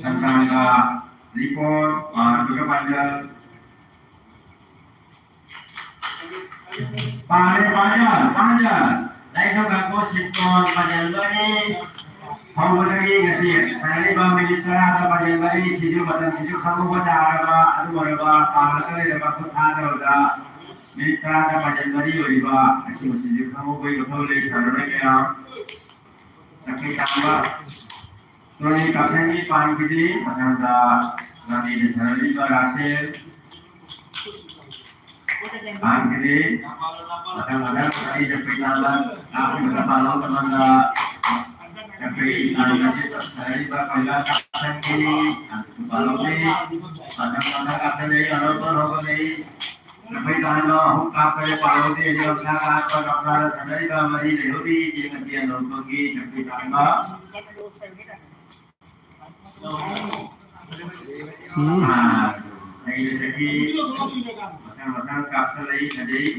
ꯁꯟꯇꯥꯟꯒ ꯔꯤꯄꯣꯔꯠ, ꯄꯥꯟꯕꯒ ꯄꯥꯟꯖꯜ꯫ ꯄꯥꯔꯦ, ꯄꯥꯖꯜ, ꯄꯥꯖꯜ꯫ ꯂꯥꯏꯊꯧ ꯀꯥꯡꯄꯣꯛ ꯁꯤꯠꯇꯣꯟ ꯄꯥꯖꯜ ꯃꯔꯤ꯫ ꯍꯧꯕꯗꯒꯤ ꯉꯁꯤ ꯁꯥꯟꯅꯔꯤꯕ ꯃꯤꯅꯤꯠ ꯇꯔꯥꯗ ꯄꯥꯖꯜ ꯃꯔꯤ꯫ ꯁꯤꯁꯨ ꯃꯇꯝꯁꯤꯁꯨ ꯈꯪꯍꯧꯕ ꯇꯥꯔꯕ, ꯑꯗꯨ ꯑꯣꯏꯔꯕ, ꯄꯥꯜꯂꯒ ꯂꯩꯔꯕ ꯈꯨꯠ ꯊꯥꯗꯕꯗ ꯃꯤꯅꯤꯠ ꯇꯔꯥꯗ ꯄꯥꯖꯜ ꯃꯔꯤ ꯑꯣꯏꯔꯤꯕ ꯑꯁꯤ ꯃꯁꯤꯁꯨ ꯈꯪꯍꯧꯕꯒꯤ ꯃꯊꯧ ꯂꯩ꯫ ꯁꯥꯟꯅꯔꯣꯏ ꯀꯌꯥ ꯆꯥꯛꯈꯩ ꯇꯥꯡꯕ ꯇꯣꯔꯤ ꯀꯥꯞꯊꯪꯒꯤ ꯄꯥꯟꯈꯤꯗꯤ, ꯃꯊꯪꯗ ꯂꯝꯕꯤꯗ ꯁꯥꯟꯅꯔꯤꯕ ꯔꯥꯁꯦꯜ ꯄꯥꯟꯈꯤꯗꯤ, ꯃꯊꯪ ꯃꯊꯪ ꯂꯝꯕꯤꯗ ꯆꯥꯛꯈꯩ ꯇꯥꯡꯕ ꯂꯥꯛꯂꯤꯕ ꯄꯥꯜꯍꯧ ꯇꯝꯕꯗ ꯆꯥꯛꯈꯩ ꯄꯥꯟꯈꯤꯗꯤ ꯁꯥꯟꯅꯔꯤꯕ ꯀꯣꯏꯂꯥ ꯀꯥꯞꯊꯪꯒꯤ ꯄꯥꯜꯍꯧꯅꯤ꯫ ꯃꯊꯪ ꯃꯊꯪ ꯀꯥꯞꯊꯪꯒꯤ ꯑꯅꯧꯕ ꯍꯧꯒꯠꯂꯛꯏ꯫ ꯆꯥꯛꯈꯩ ꯇꯥꯡꯕ ꯑꯍꯨꯝ ꯀꯥꯞꯈꯔꯦ, ꯄꯥꯜꯍꯧꯗꯦ꯫ ꯑꯅꯤ ꯂꯝꯁꯥ ꯀꯥꯞꯄ ꯀꯥꯞꯊꯔ ꯁꯥꯟꯅꯔꯤꯕ ꯃꯔꯤ ꯂꯩꯍꯧꯔꯤ꯫ ꯌꯦꯡꯉꯁꯤ ꯑꯅꯧꯕꯒꯤ ꯆꯥꯛꯈꯩ ꯇꯥꯡꯕ꯫ ꯎꯝ꯫ ꯑꯥ, ꯂꯩꯔꯤꯕꯗꯒꯤ ꯃꯊꯪ ꯃꯊꯪ ꯀꯥꯞꯊꯔꯛꯏ꯫ ꯑꯗꯩ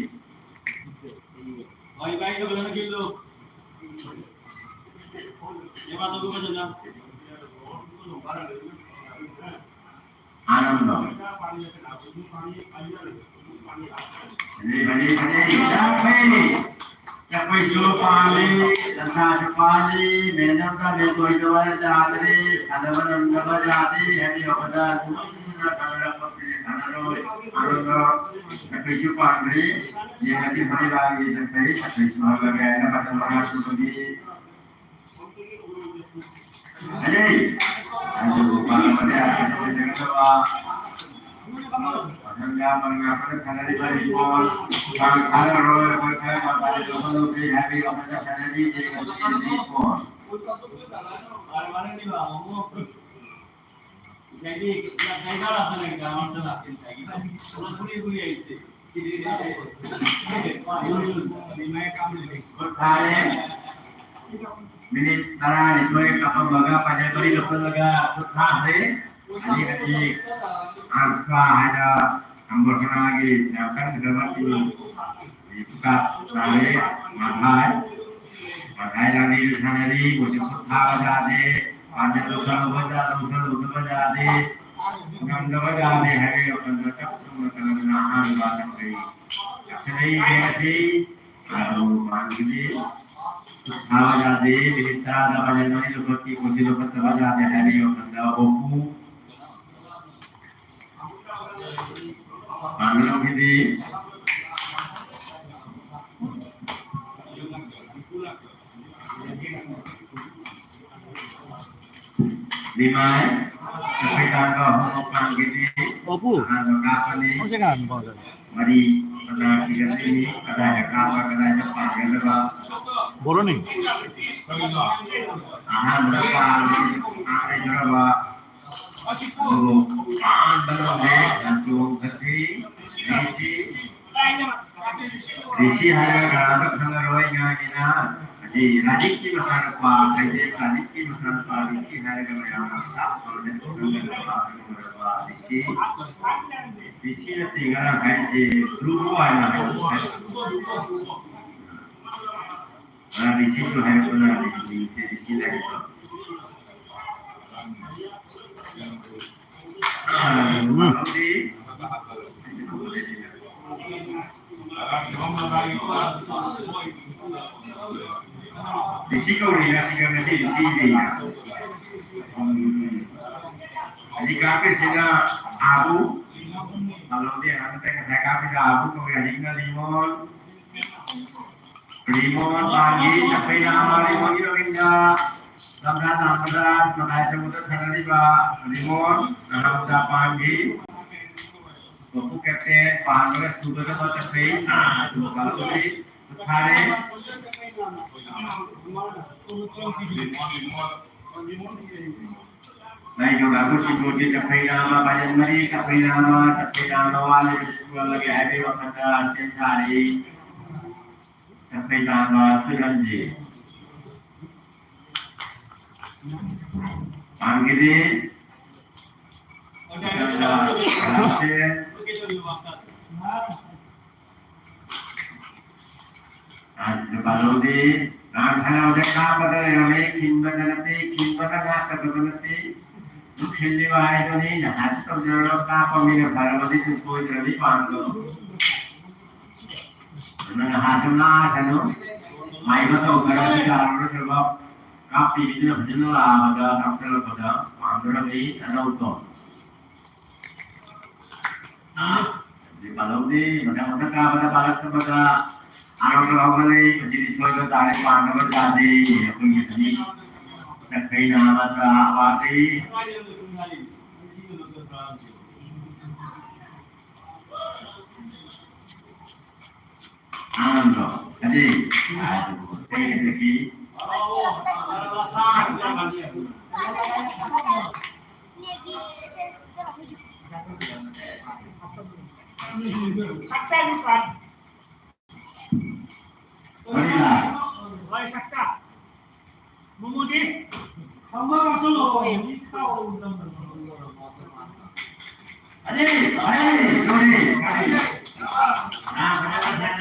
ꯚꯥꯏ, ꯚꯥꯏ, ꯐꯖꯅ ꯈꯤꯜꯂꯨ꯫ ꯅꯦꯃꯥꯇꯣꯕꯨ ꯐꯖꯅ꯫ ꯑꯥꯅꯟꯗ꯫ ꯐꯖꯩ, ꯐꯖꯩ, ꯐꯖꯩ꯫ ꯆꯥꯛꯈꯩ꯫ ꯆꯥꯛꯈꯩꯁꯨ ꯄꯥꯜꯂꯤ, ꯂꯟꯊꯥꯁꯨ ꯄꯥꯜꯂꯤ, ꯃꯦꯟꯗꯝꯗ ꯃꯦꯟ ꯑꯣꯏꯗꯕ ꯌꯥꯗ꯭ꯔꯦ, ꯁꯥꯟꯅꯕ ꯉꯝꯗꯕ ꯌꯥꯗꯦ ꯍꯥꯏꯕꯒꯤ ꯋꯥꯈꯜꯗ ꯁꯨꯝ ꯁꯥꯟꯅꯔꯛꯄ ꯁꯥꯟꯅꯔꯣꯏ꯫ ꯑꯥꯅꯟꯗ꯫ ꯆꯥꯛꯈꯩꯁꯨ ꯄꯥꯟꯈ꯭ꯔꯦ꯫ ꯌꯦꯡꯉꯁꯤ ꯃꯣꯏꯔꯥꯡꯒꯤ ꯆꯥꯛꯈꯩ, ꯆꯥꯛꯈꯩꯁꯨ ꯍꯜꯂꯒꯦ ꯍꯥꯏꯅ ꯃꯇꯝ ꯃꯉꯥ ꯁꯨꯕꯒꯤ ꯑꯗꯩ, ꯑꯗꯨꯕꯨ ꯄꯥꯟꯕꯗ ꯌꯥꯗꯕ ꯃꯊꯪꯗ ꯃꯉꯥ ꯐꯥꯅ ꯁꯥꯟꯅꯔꯤꯕ ꯔꯤꯄꯣꯔꯠ ꯄꯥꯡ ꯊꯥꯔꯔꯣꯏ꯫ ꯑꯩꯈꯣꯏ ꯈꯔ ꯃꯥꯄꯥꯟ ꯂꯧꯍꯜꯂꯨꯁꯤ ꯍꯥꯏꯕꯒꯤ ꯋꯥꯈꯜꯗ ꯁꯥꯟꯅꯔꯤ꯫ ꯌꯦꯡꯉꯁꯤ ꯔꯤꯄꯣꯔꯠ꯫ ꯈꯨꯠ ꯊꯥꯔꯦ꯫ ꯃꯤꯅꯤꯠ ꯇꯔꯥꯅꯤꯊꯣꯏ ꯀꯥꯞꯄꯝꯃꯒ ꯄꯥꯏꯅꯦꯄꯜ ꯂꯧꯁꯤꯜꯂꯒ ꯈꯨꯠ ꯊꯥꯈ꯭ꯔꯦ꯫ ꯑꯅꯤ ꯑꯅꯤ ꯑꯪꯀ ꯍꯥꯏꯅ ꯀꯝꯕꯣꯁꯅꯥꯒꯤ ꯌꯥꯝ ꯀꯟꯅ ꯐꯖꯕ ꯇꯤꯝ ꯀꯥꯞ ꯇꯥꯔꯦ꯫ ꯃꯊꯥꯏ ꯃꯊꯥꯏ ꯂꯥꯟꯅꯤꯁꯨ ꯁꯥꯟꯅꯔꯤ꯫ ꯃꯣꯏꯁꯨ ꯈꯨꯠ ꯊꯥꯕ ꯌꯥꯗꯦ꯫ ꯄꯥꯟꯖꯜ ꯂꯧꯁꯜꯂꯨꯕ ꯌꯥ-, ꯂꯧꯁꯜꯂꯨꯗꯕ ꯌꯥꯗꯦ꯫ ꯉꯝꯗꯕ ꯌꯥꯗꯦ ꯍꯥꯏꯕꯒꯤ ꯋꯥꯈꯜꯗ ꯇꯞ ꯇꯞꯅ ꯇꯞꯅ ꯑꯍꯥꯟꯕ ꯆꯪꯂꯛꯏ꯫ ꯆꯪꯁꯤꯜꯂꯛꯏ ꯃꯦꯠꯁꯁꯤ ꯑꯗꯨ ꯄꯥꯟꯒꯤꯗꯤ ꯈꯨꯠ ꯊꯥꯕ ꯌꯥꯗꯦ꯫ ꯃꯤꯅꯤꯠ ꯇꯔꯥꯗ ꯄꯥꯟꯖꯜ ꯃꯔꯤ ꯂꯧꯈꯠꯈꯤ꯫ ꯃꯣꯏꯁꯨ ꯂꯧꯈꯠꯇꯕ ꯌꯥꯗꯦ ꯍꯥꯏꯕꯒꯤ ꯋꯥꯈꯜꯗ ꯑꯣꯄꯨ ꯄꯥꯟꯖꯜ ꯂꯧꯈꯤꯗꯤ꯫ ꯅꯤꯃꯥꯏ, ꯑꯩꯈꯣꯏ ꯇꯥꯡꯒ ꯑꯍꯨꯝ ꯃꯄꯥꯟꯒꯤꯗꯤ ꯑꯣꯄꯨ꯫ ꯑꯍꯥꯟꯕ ꯀꯥꯞꯄꯅꯤ꯫ ꯃꯁꯤ ꯀꯅꯥꯅꯣ ꯄꯥꯎꯗ? ꯃꯔꯤ ꯃꯇꯥ ꯊꯤꯒꯠꯂꯤꯅꯤ, ꯀꯗꯥꯏꯗ ꯀꯥꯞꯄ, ꯀꯗꯥꯏꯗ ꯄꯥꯟꯒꯗꯕ꯫ ꯕꯣꯔꯣꯅꯤ꯫ ꯑꯍꯥꯟꯕꯗ ꯄꯥꯟꯒꯗꯕ꯫ ꯑꯗꯨꯕꯨ ꯄꯥꯟꯕ ꯉꯝꯗꯦ, ꯂꯥꯟꯆꯣꯡ ꯈꯛꯇꯤ꯫ ꯔꯤꯁꯤ꯫ ꯔꯤꯁꯤ ꯍꯥꯏꯔꯒ ꯀꯅꯥꯝꯇ ꯈꯪꯉꯔꯣꯏ ꯉꯥꯒꯤꯅ꯫ ꯑꯁꯤ ꯔꯥꯖꯤꯠꯀꯤ ꯃꯆꯥꯅꯨꯄꯥ, ꯍꯥꯏꯗꯤ ꯔꯥꯖꯤꯠꯀꯤ ꯃꯆꯥꯅꯨꯄꯥ ꯔꯤꯁꯤ ꯍꯥꯏꯔꯒ ꯃꯌꯥꯝꯅ ꯇꯥꯞ ꯇꯧꯔꯒ ꯈꯪꯅꯔꯕ, ꯈꯪꯅꯔꯕ ꯔꯤꯁꯤ꯫ ꯔꯤꯁꯤ ꯅꯠꯇꯦ ꯉꯔꯥꯡ ꯍꯥꯏꯔꯤꯁꯦ, ꯕ꯭ꯂꯨ ꯍꯥꯏꯅ ꯍꯥꯏꯕ꯫ ꯉꯔꯥꯡ ꯔꯤꯁꯤꯁꯨ ꯍꯥꯏꯔꯛꯄꯅ ꯔꯤꯁꯤ, ꯔꯤꯁꯤ ꯂꯥꯏꯔꯤꯛꯇꯣ꯫ ꯔꯤꯁꯤ ꯀꯧꯔꯤꯔ ꯁꯤꯒ ꯉꯁꯤ ꯔꯤꯁꯤ ꯂꯩꯅ? ꯎꯝ꯫ ꯍꯧꯖꯤꯛ ꯀꯥꯞꯄꯤꯁꯤꯅ ꯑꯥꯕꯨ꯫ ꯄꯥꯜꯂꯝꯗꯦ ꯍꯥꯏꯕ ꯅꯠꯇꯦ, ꯉꯁꯥꯏ ꯀꯥꯞꯄꯤꯗ ꯑꯥꯕꯨ ꯀꯧꯏ, ꯍꯧꯖꯤꯛꯅ ꯂꯤꯃꯣꯟ꯫ ꯔꯤꯃꯣꯟ ꯄꯥꯟꯒꯤ ꯆꯐꯩ ꯅꯥꯃ, ꯔꯤꯃꯣꯟꯒꯤ ꯃꯃꯤꯡꯗ ꯂꯝꯖꯥ ꯇꯥꯟꯕꯗ ꯃꯇꯥꯏ ꯆꯧꯕꯗ ꯁꯥꯟꯅꯔꯤꯕ ꯔꯤꯃꯣꯟ ꯅꯍꯥꯃꯆꯥ ꯄꯥꯟꯒꯤ꯫ ꯃꯄꯨ ꯀꯦꯞꯇꯦꯟ ꯄꯥꯟꯕꯒ ꯁꯨꯒꯗꯕ ꯆꯐꯩ ꯅꯥꯃ ꯑꯗꯨ ꯄꯥꯜꯂꯝꯕꯗꯤ ꯈꯨꯠ ꯊꯥꯔꯦ꯫ ꯂꯩꯗꯧꯔꯥ ꯀꯨꯁꯤꯕꯨꯗꯤ ꯆꯐꯩ ꯅꯥꯃ ꯄꯥꯏꯖꯟ ꯃꯔꯤ, ꯆꯐꯩ ꯅꯥꯃ, ꯆꯐꯩ ꯅꯥꯃ ꯋꯥꯠꯂꯤꯕꯁꯤ ꯁꯨꯍꯜꯂꯒꯦ ꯍꯥꯏꯕꯒꯤ ꯋꯥꯈꯜꯗ ꯁꯦꯝ ꯁꯥꯔꯤ꯫ ꯆꯐꯩ ꯅꯥꯃ ꯇꯨꯔꯟꯖꯤ꯫ ꯄꯥꯟꯒꯤꯗꯤ꯫ ꯑꯁꯤꯗ ꯄꯥꯜꯍꯧꯗꯦ꯫ ꯉꯥꯡ ꯁꯥꯟꯅꯕꯗ ꯀꯥꯞꯄꯗ ꯂꯩꯔꯝꯃꯦ꯫ ꯈꯤꯟꯕꯗ ꯅꯠꯇꯦ, ꯈꯤꯟꯕꯗ ꯉꯥꯛꯀꯗꯕ ꯅꯠꯇꯦ꯫ ꯈꯤꯜꯂꯤꯕ ꯍꯥꯏꯗꯨꯅꯤ꯫ ꯅꯍꯥꯟꯁꯨ ꯇꯧꯖꯔꯕ ꯀꯥꯞꯄ ꯃꯤꯅ ꯐꯔꯕꯗꯤ ꯑꯗꯨꯝ ꯁꯣꯏꯗ꯭ꯔꯕꯗꯤ ꯄꯥꯟꯗꯣ꯫ ꯑꯗꯨꯅ ꯅꯍꯥꯟꯁꯨ ꯉꯥꯛꯁꯅꯨ꯫ ꯃꯥꯏꯕ ꯇꯧꯗ꯭ꯔꯒꯗꯤ ꯌꯥꯔꯔꯣꯏꯗꯕ꯫ ꯀꯥꯞꯄꯤꯕꯤꯗꯨꯅ ꯐꯖꯅ ꯂꯥꯛꯑꯕꯗ, ꯀꯥꯞꯊꯠꯂꯛꯄꯗ ꯄꯥꯟꯗꯣꯔꯕꯅꯤ ꯑꯅꯧꯕꯗꯣ꯫ ꯑꯗꯨꯗꯤ ꯄꯥꯜꯍꯧꯗꯦ, ꯃꯊꯪ ꯃꯊꯪ ꯀꯥꯕꯗ ꯄꯥꯜꯂꯛꯇꯕꯗ ꯑꯔꯣꯏꯕ ꯍꯧꯒꯠꯂꯛꯏ꯫ ꯃꯁꯤꯗꯤ ꯁꯣꯏꯕ ꯇꯥꯔꯦ, ꯄꯥꯟꯗꯕ ꯇꯥꯗꯦ꯫ ꯑꯩꯈꯣꯏꯒꯤ ꯑꯅꯤ ꯅꯈꯩꯅ ꯑꯃꯠꯇ ꯋꯥꯠꯂꯤ꯫ ꯑꯉꯥꯡꯗꯣ, ꯑꯗꯤ, ꯑꯩꯗꯒꯤ ꯁꯛꯇ ꯂꯨꯁꯥꯟ꯫ ꯍꯣꯏ, ꯁꯛꯇ꯫ ꯃꯣꯃꯣꯗꯤ? ꯑꯗꯤ, ꯑꯗꯤ, ꯁꯣꯔꯤ꯫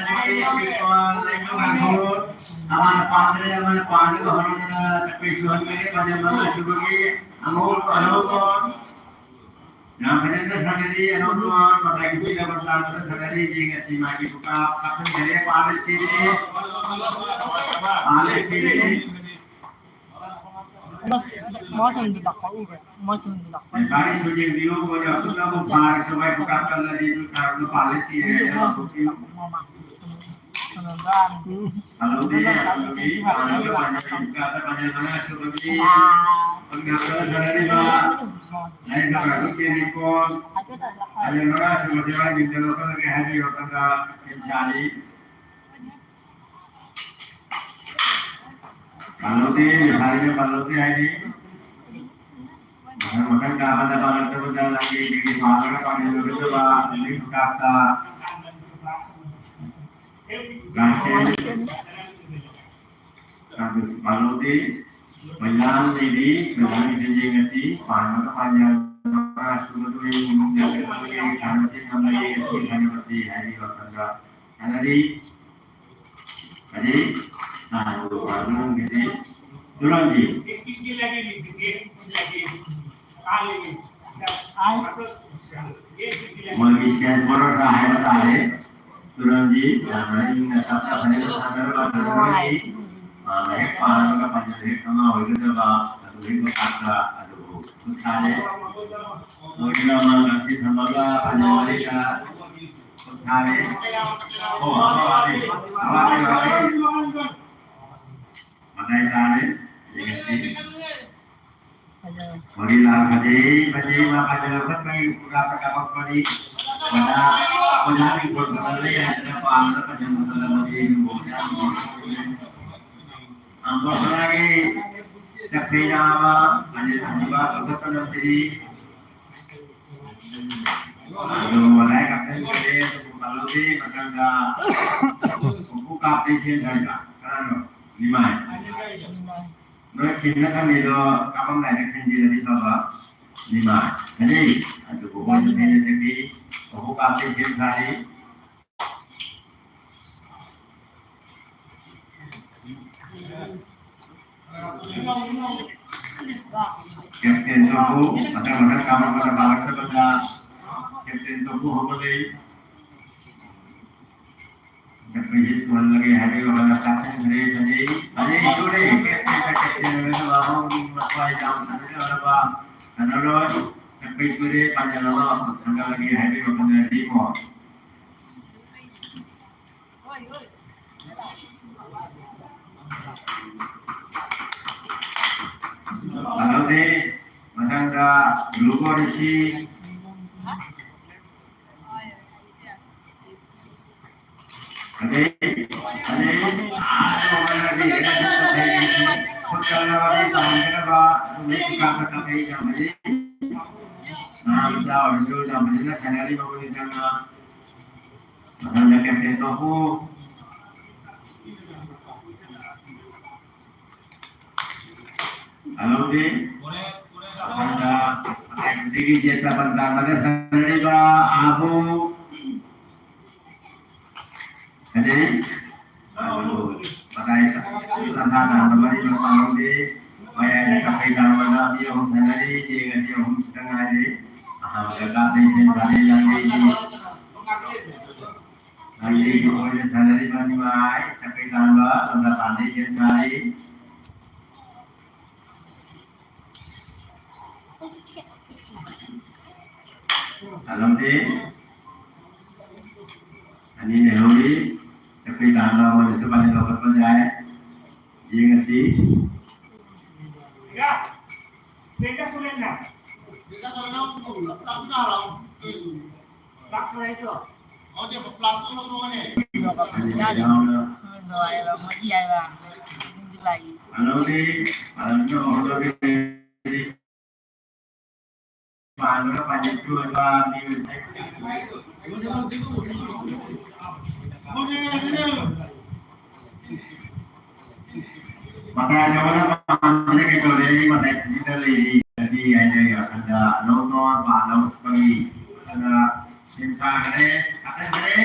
ꯑꯃꯅ ꯄꯥꯟꯗ꯭ꯔꯦ, ꯑꯃꯅ ꯄꯥꯟꯗ꯭ꯔꯦ, ꯍꯣꯔꯦꯟꯅ ꯆꯠꯄꯩ ꯁꯨꯍꯟꯒꯅꯤ, ꯃꯅꯦ ꯃꯅꯦ ꯁꯨꯕꯒꯤ ꯑꯉꯧꯕ, ꯑꯉꯧꯕ꯫ ꯌꯥꯝ ꯐꯖꯅ ꯁꯥꯟꯅꯔꯤ, ꯑꯅꯧꯕ ꯃꯇꯥꯏꯒꯤ ꯀꯨꯏꯅ ꯃꯇꯥꯡꯗ ꯁꯥꯟꯅꯔꯤ, ꯌꯦꯡꯉꯁꯤ ꯃꯥꯒꯤ ꯈꯨꯀꯥꯞ ꯀꯥꯞꯁꯤꯟꯈꯔꯦ, ꯄꯥꯜꯂꯦ ꯁꯤꯔꯦ꯫ ꯄꯥꯜꯂꯦ ꯁꯤꯔꯦ꯫ ꯃꯥꯁꯨ ꯂꯥꯛꯄ ꯎꯔꯦ, ꯃꯥꯁꯨ ꯂꯥꯛꯄ ꯎꯔꯦ꯫ ꯃꯥꯒꯤꯁꯨ ꯌꯦꯡꯕꯤꯌꯨ, ꯃꯣꯏꯅ ꯑꯁꯨꯛ ꯌꯥꯝꯅ ꯐꯥꯔꯁꯨ ꯃꯥꯏ ꯈꯨꯀꯥꯞ ꯀꯜꯂꯗꯤ ꯑꯗꯨ ꯊꯥꯔꯒ ꯄꯥꯜꯂꯦ ꯁꯤꯔꯦ ꯍꯥꯏꯅ ꯂꯥꯎꯊꯣꯛꯄꯤꯌꯨ꯫ ꯄꯥꯜꯍꯧꯗꯦ, ꯑꯗꯨꯒꯤ ꯄꯥꯜꯍꯧꯗꯕ ꯄꯥꯜꯍꯧꯗꯕ ꯄꯥꯜꯍꯧꯗꯕ ꯁꯨꯕꯒꯤ ꯄꯥꯜꯍꯧꯗꯕ ꯁꯥꯟꯅꯔꯤꯕ ꯂꯥꯏꯔꯤꯛ ꯇꯝꯕ ꯀꯦꯅꯤꯀꯣ꯫ ꯑꯗꯩ ꯃꯉꯥꯁꯨꯕꯁꯦ ꯃꯥꯒꯤ ꯃꯤꯡꯗ ꯂꯧꯈꯠꯂꯒꯦ ꯍꯥꯏꯕꯤꯌꯨ, ꯀꯀꯥ ꯁꯤꯝꯆꯥꯅꯤ꯫ ꯄꯥꯜꯍꯧꯗꯦ, ꯂꯩꯁꯥꯕꯤꯅ ꯄꯥꯜꯍꯧꯗꯦ ꯍꯥꯏꯔꯤ꯫ ꯃꯊꯪ ꯃꯊꯪ ꯀꯥꯕꯗ ꯄꯥꯜꯂꯛꯇꯕꯗ ꯂꯥꯡꯂꯦꯟꯗꯒꯤ ꯄꯥꯜꯂꯒ ꯄꯥꯜꯍꯜꯂꯒꯗꯕ ꯑꯗꯨꯒꯤ ꯃꯈꯥꯗ ꯂꯥꯡꯂꯦꯟ ꯄꯥꯜꯍꯧꯗꯦ꯫ ꯃꯌꯥꯝ ꯂꯩꯔꯤ, ꯃꯌꯥꯝꯒꯤꯁꯨ ꯌꯦꯡꯉꯁꯤ꯫ ꯄꯥꯟꯕꯒ ꯄꯥꯟꯖꯕ ꯁꯨꯕꯗꯨ ꯌꯦꯡꯉꯒ ꯁꯥꯟꯅꯁꯤ ꯉꯝꯂꯒꯦ ꯉꯁꯤ ꯁꯥꯟꯅꯕꯁꯤ ꯍꯥꯏꯔꯤꯕ ꯃꯇꯝꯗ ꯁꯥꯟꯅꯔꯤ꯫ ꯑꯗꯩ ꯅꯍꯥꯟ ꯄꯥꯟꯕ ꯉꯝꯈꯤꯗꯦ꯫ ꯇꯨꯔꯝꯕꯤ꯫ ꯃꯣꯏꯒꯤ ꯁꯦꯟ ꯄꯣꯔꯣꯊꯥ ꯍꯥꯏꯕ ꯇꯥꯔꯦ꯫ ꯇꯨꯔꯝꯕꯤ ꯌꯥꯝꯅ ꯏꯪꯅ ꯇꯞꯅ ꯐꯖꯅ ꯁꯥꯟꯅꯔꯕ ꯁꯥꯟꯅꯔꯣꯏ꯫ ꯃꯥꯅ ꯍꯦꯛ ꯄꯥꯟꯕꯒ ꯄꯥꯟꯖꯜ ꯍꯦꯛ ꯀꯪꯍꯧꯔꯒꯗꯕ ꯑꯗꯨ ꯍꯦꯛ ꯃꯈꯥꯗ ꯑꯗꯨꯕꯨ ꯈꯨꯠ ꯊꯥꯔꯦ꯫ ꯃꯣꯏꯅ ꯃꯥ ꯉꯁꯤ ꯊꯝꯃꯒ ꯄꯥꯟꯖꯜ ꯃꯔꯤꯗ ꯈꯨꯠ ꯊꯥꯔꯦ꯫ ꯑꯣ, ꯑꯋꯥꯠꯄ ꯋꯥꯠꯂꯤ꯫ ꯑꯋꯥꯠꯄ ꯋꯥꯠꯂꯤ꯫ ꯃꯇꯥꯏ ꯇꯥꯔꯦ꯫ ꯌꯦꯡꯉꯁꯤ꯫ ꯃꯔꯤ ꯂꯥꯛꯄꯗꯤ ꯃꯁꯤ ꯃꯥ ꯄꯥꯏꯖꯜ ꯂꯧꯈꯠꯄꯒꯤ ꯈꯨꯔꯥꯛꯇ ꯀꯥꯞꯄꯛꯄꯅꯤ꯫ ꯑꯣꯖꯥ, ꯑꯣꯖꯥ ꯃꯤꯡꯊꯣꯜ ꯐꯖꯅ ꯂꯩ ꯍꯥꯏꯗꯅ ꯄꯥꯝꯗ ꯄꯥꯏꯖꯜ ꯂꯧꯈꯠꯂꯕꯗꯤ ꯏꯕꯨꯡꯉꯣ ꯑꯣꯖꯥ ꯃꯤꯡꯊꯣꯜ ꯐꯖꯅ ꯂꯩ꯫ ꯑꯪꯀꯣꯁꯅꯥꯒꯤ ꯆꯈꯩ ꯅꯥꯕ ꯑꯅꯤꯜ ꯊꯣꯡꯕ ꯂꯧꯈꯠꯄ ꯉꯝꯗ꯭ꯔꯤ꯫ ꯑꯗꯨ ꯃꯂꯥꯏ ꯀꯥꯞꯁꯤꯟꯈ꯭ꯔꯦ, ꯑꯗꯨꯕꯨ ꯄꯥꯜꯍꯧꯗꯦ꯫ ꯃꯊꯪꯗ ꯎꯄꯨ ꯀꯥꯞꯇꯩ ꯆꯦꯟꯈ꯭ꯔꯤꯕ ꯀꯅꯥꯅꯣ? ꯅꯤꯃꯥꯏ꯫ ꯅꯣꯏ ꯈꯤꯟꯅ ꯊꯝꯃꯤꯗꯣ ꯀꯥꯞꯄꯝꯗꯥꯏꯗ ꯈꯤꯟꯕꯤꯔꯗꯤ ꯐꯕ꯫ ꯅꯤꯃꯥꯏ꯫ ꯐꯖꯩ꯫ ꯑꯗꯨꯕꯨ ꯃꯣꯏꯁꯨ ꯊꯦꯡꯅ ꯊꯦꯡꯅ ꯎꯄꯨ ꯀꯥꯞꯇꯩ ꯆꯦꯟ ꯁꯥꯔꯤ꯫ ꯀꯦꯞꯇꯦꯟ ꯇꯣꯄꯨ ꯃꯊꯪ ꯃꯊꯪ ꯀꯥꯞꯂꯛꯄꯗ ꯀꯥꯞꯂꯛꯇꯕꯗ ꯀꯦꯞꯇꯦꯟ ꯇꯣꯄꯨ ꯍꯧꯒꯠꯂꯛꯏ꯫ ꯑꯩꯈꯣꯏꯒꯤ ꯇꯨꯍꯜꯂꯒꯦ ꯍꯥꯏꯕꯒꯤ ꯋꯥꯈꯜꯗ ꯀꯥꯞꯁꯤꯟꯈ꯭ꯔꯦ꯫ ꯐꯖꯩ, ꯐꯖꯩ, ꯁꯨꯔꯦ꯫ ꯀꯦꯞꯇꯦꯟ, ꯀꯦꯞꯇꯦꯟ ꯑꯣꯏꯔꯒ ꯂꯥꯛꯍꯧꯔꯤ꯫ ꯃꯈꯣꯏ ꯌꯥꯝ ꯐꯖꯅ ꯁꯥꯟꯅꯔꯣꯏ꯫ ꯑꯩꯈꯣꯏ ꯁꯨꯔꯦ, ꯄꯥꯟꯖꯜ ꯑꯃ ꯊꯥꯡꯒꯠꯂꯒꯦ ꯍꯥꯏꯕꯒꯤ ꯋꯥꯈꯜꯗ ꯂꯩꯀꯣ꯫ ꯍꯜꯂꯣꯅꯦ, ꯃꯊꯪꯗ ꯂꯨꯀꯣꯔꯤꯁꯤ꯫ ꯑꯗꯩ, ꯑꯗꯩ, ꯑꯥ, ꯈꯨꯠ ꯆꯪꯅꯕ ꯇꯧꯍꯟꯒꯗꯕ, ꯑꯗꯨꯒꯤ ꯀꯥꯞꯄ ꯀꯥꯞꯄ ꯌꯥꯝ ꯐꯖꯩ꯫ ꯅꯍꯥ ꯃꯆꯥ ꯑꯣꯏꯔꯁꯨ ꯌꯥꯝ ꯐꯖꯅ ꯁꯥꯟꯅꯔꯤꯕ ꯃꯣꯏꯅ ꯆꯪꯅ꯫ ꯃꯊꯪꯗ ꯀꯦꯞꯇꯦꯟ ꯇꯣꯄꯨ꯫ ꯍꯜꯂꯣꯗꯤ꯫ ꯃꯊꯪꯗ ꯍꯧꯖꯤꯛꯀꯤ ꯖꯦꯠꯇ ꯄꯟ ꯇꯥꯟꯕꯗ ꯁꯥꯟꯅꯔꯤꯕ ꯑꯥꯕꯨ꯫ ꯑꯗꯩ ꯑꯥꯕꯨ ꯃꯇꯥꯏ ꯂꯝꯐꯥ ꯇꯥꯟꯕ ꯃꯔꯤ ꯃꯄꯥꯟꯂꯣꯝꯗꯤ ꯃꯌꯥꯏꯗ ꯀꯛꯄꯩ ꯇꯥꯟꯕꯗ ꯃꯤ ꯑꯍꯨꯝ ꯁꯥꯟꯅꯔꯤ, ꯌꯦꯡꯉꯁꯤ ꯑꯍꯨꯝ ꯈꯤꯇꯪ ꯉꯥꯏꯔꯤ꯫ ꯑꯍꯥꯟꯕꯗ ꯀꯥꯞꯄꯩ ꯁꯦꯝ ꯁꯥꯔꯤ ꯂꯥꯡꯖꯩꯒꯤ꯫ ꯂꯥꯡꯖꯩꯒꯤ ꯑꯣꯏꯅ ꯁꯥꯟꯅꯔꯤꯕ ꯅꯤꯃꯥꯏ ꯆꯛꯀꯩ ꯇꯥꯟꯕ ꯂꯝꯗ ꯄꯥꯟꯗꯩ ꯁꯦꯝ ꯁꯥꯔꯤ꯫ ꯇꯥꯂꯝꯗꯦ꯫ ꯑꯅꯤ ꯂꯩꯍꯧꯔꯤ꯫ ꯆꯛꯀꯩ ꯇꯥꯟꯕ ꯑꯃꯅꯁꯨ ꯄꯥꯟꯗꯩ ꯂꯧꯈꯠꯄ ꯌꯥꯏ꯫ ꯌꯦꯡꯉꯁꯤ꯫ Beda sulit na. Beda sulit na, tak na lang. Tak na ito. Matai jawara pamre ke tore, matai jina lei, jadi aja ya, ada nonton, malam sekali, ada cinta kare, akan kare,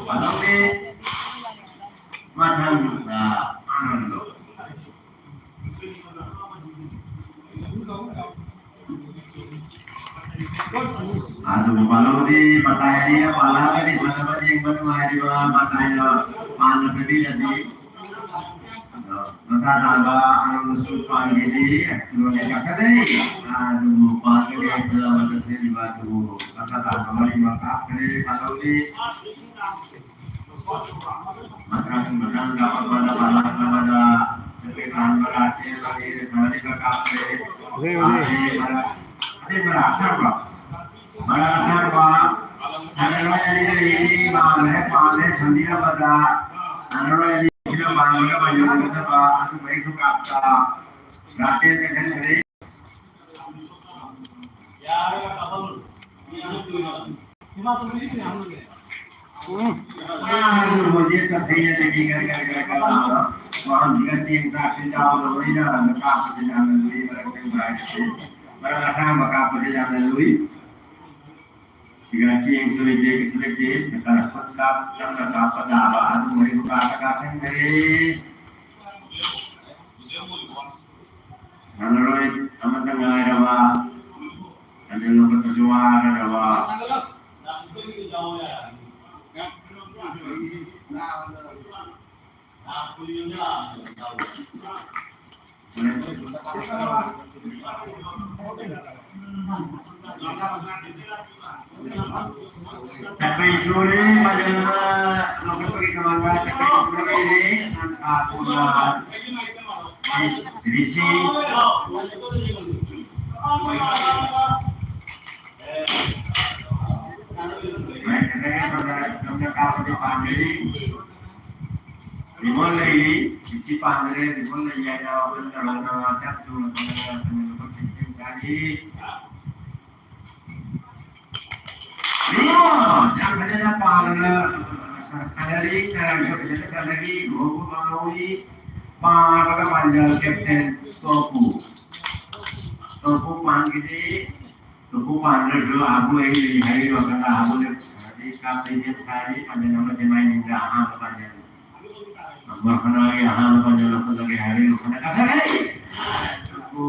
malam ni, makan, ah, makan lo. Adu balodi matahari ya, pala di mana mana yang bermahari ba matahari ba, mana sedih jadi. Mata tamba anu supan gidi, anu ne kakade. Adu pala di pala mata sedih batu. Mata tamba mari maka kade balodi. Makan, makan dapat pada, pada, pada, pada, sekitar berhasil lagi, sekali ke kafe. Oke, oke. Ada, ada merasa, Pak. Merasa, Pak. Ada orang yang ini, ini, Pak, Pak, sendiri pada. Ada orang yang ini, Pak, Pak, Pak, Pak, Pak, Pak, Pak, Pak, Pak, Pak, Siga ching sui de ki sui de, sakara patka, sakara patka ba, adu mari buka taka sing mari. Nanaroi, amatang ai raba, adu lo kata juara raba. Capai sore pada lokasi perkembangan capai sore ini, angka pula. ꯔꯤꯁꯤ꯫ Ribbon ꯂꯩꯔꯤ, ꯔꯤꯁꯤ ꯄꯥꯟꯗ꯭ꯔꯦ, ribbon ꯂꯩ ꯍꯥꯏꯅ ꯋꯥꯈꯜ ꯇꯧꯔꯒ ꯆꯠꯇꯨꯅ ꯆꯠꯇꯨꯅ ꯆꯠꯇꯨꯅ ꯆꯠꯇꯨꯅ ꯌꯥꯝ ꯐꯖꯅ ꯄꯥꯜꯂꯒ ꯁꯥꯟꯅꯔꯤ, ꯈꯔ ꯐꯖꯅ ꯁꯥꯟꯅꯔꯤ, ꯂꯨꯍꯣꯡꯕ ꯄꯥꯡꯍꯧꯔꯤ꯫ ꯄꯥꯡꯉꯒ ꯄꯥꯟꯖꯜ ꯀꯦꯞꯇꯦꯟ ꯇꯣꯄꯨ꯫ ꯇꯣꯄꯨ ꯄꯥꯟꯈꯤꯗꯦ꯫ ꯇꯣꯄꯨ ꯄꯥꯟꯈ꯭ꯔꯁꯨ ꯑꯕꯨ ꯑꯩ ꯂꯩ ꯍꯥꯏꯔꯤꯕ ꯀꯅꯥ ꯑꯕꯨ ꯂꯩ? ꯍꯧꯖꯤꯛ ꯀꯥꯞꯇ ꯏꯆꯦꯜ ꯊꯥꯔꯤ, ꯄꯥꯟꯖꯜ ꯑꯃꯁꯦ ꯃꯥꯏꯅꯤꯡꯗ ꯑꯍꯥꯟꯕ ꯄꯥꯟꯖꯜ꯫ ꯃꯈꯣꯏꯅ ꯑꯩ ꯑꯍꯥꯟꯕ ꯄꯥꯟꯖꯜ ꯂꯧꯈꯠꯂꯒꯦ ꯍꯥꯏꯔꯤ, ꯃꯈꯣꯏꯅ ꯀꯛꯊꯠꯂꯦ꯫ ꯇꯣꯄꯨ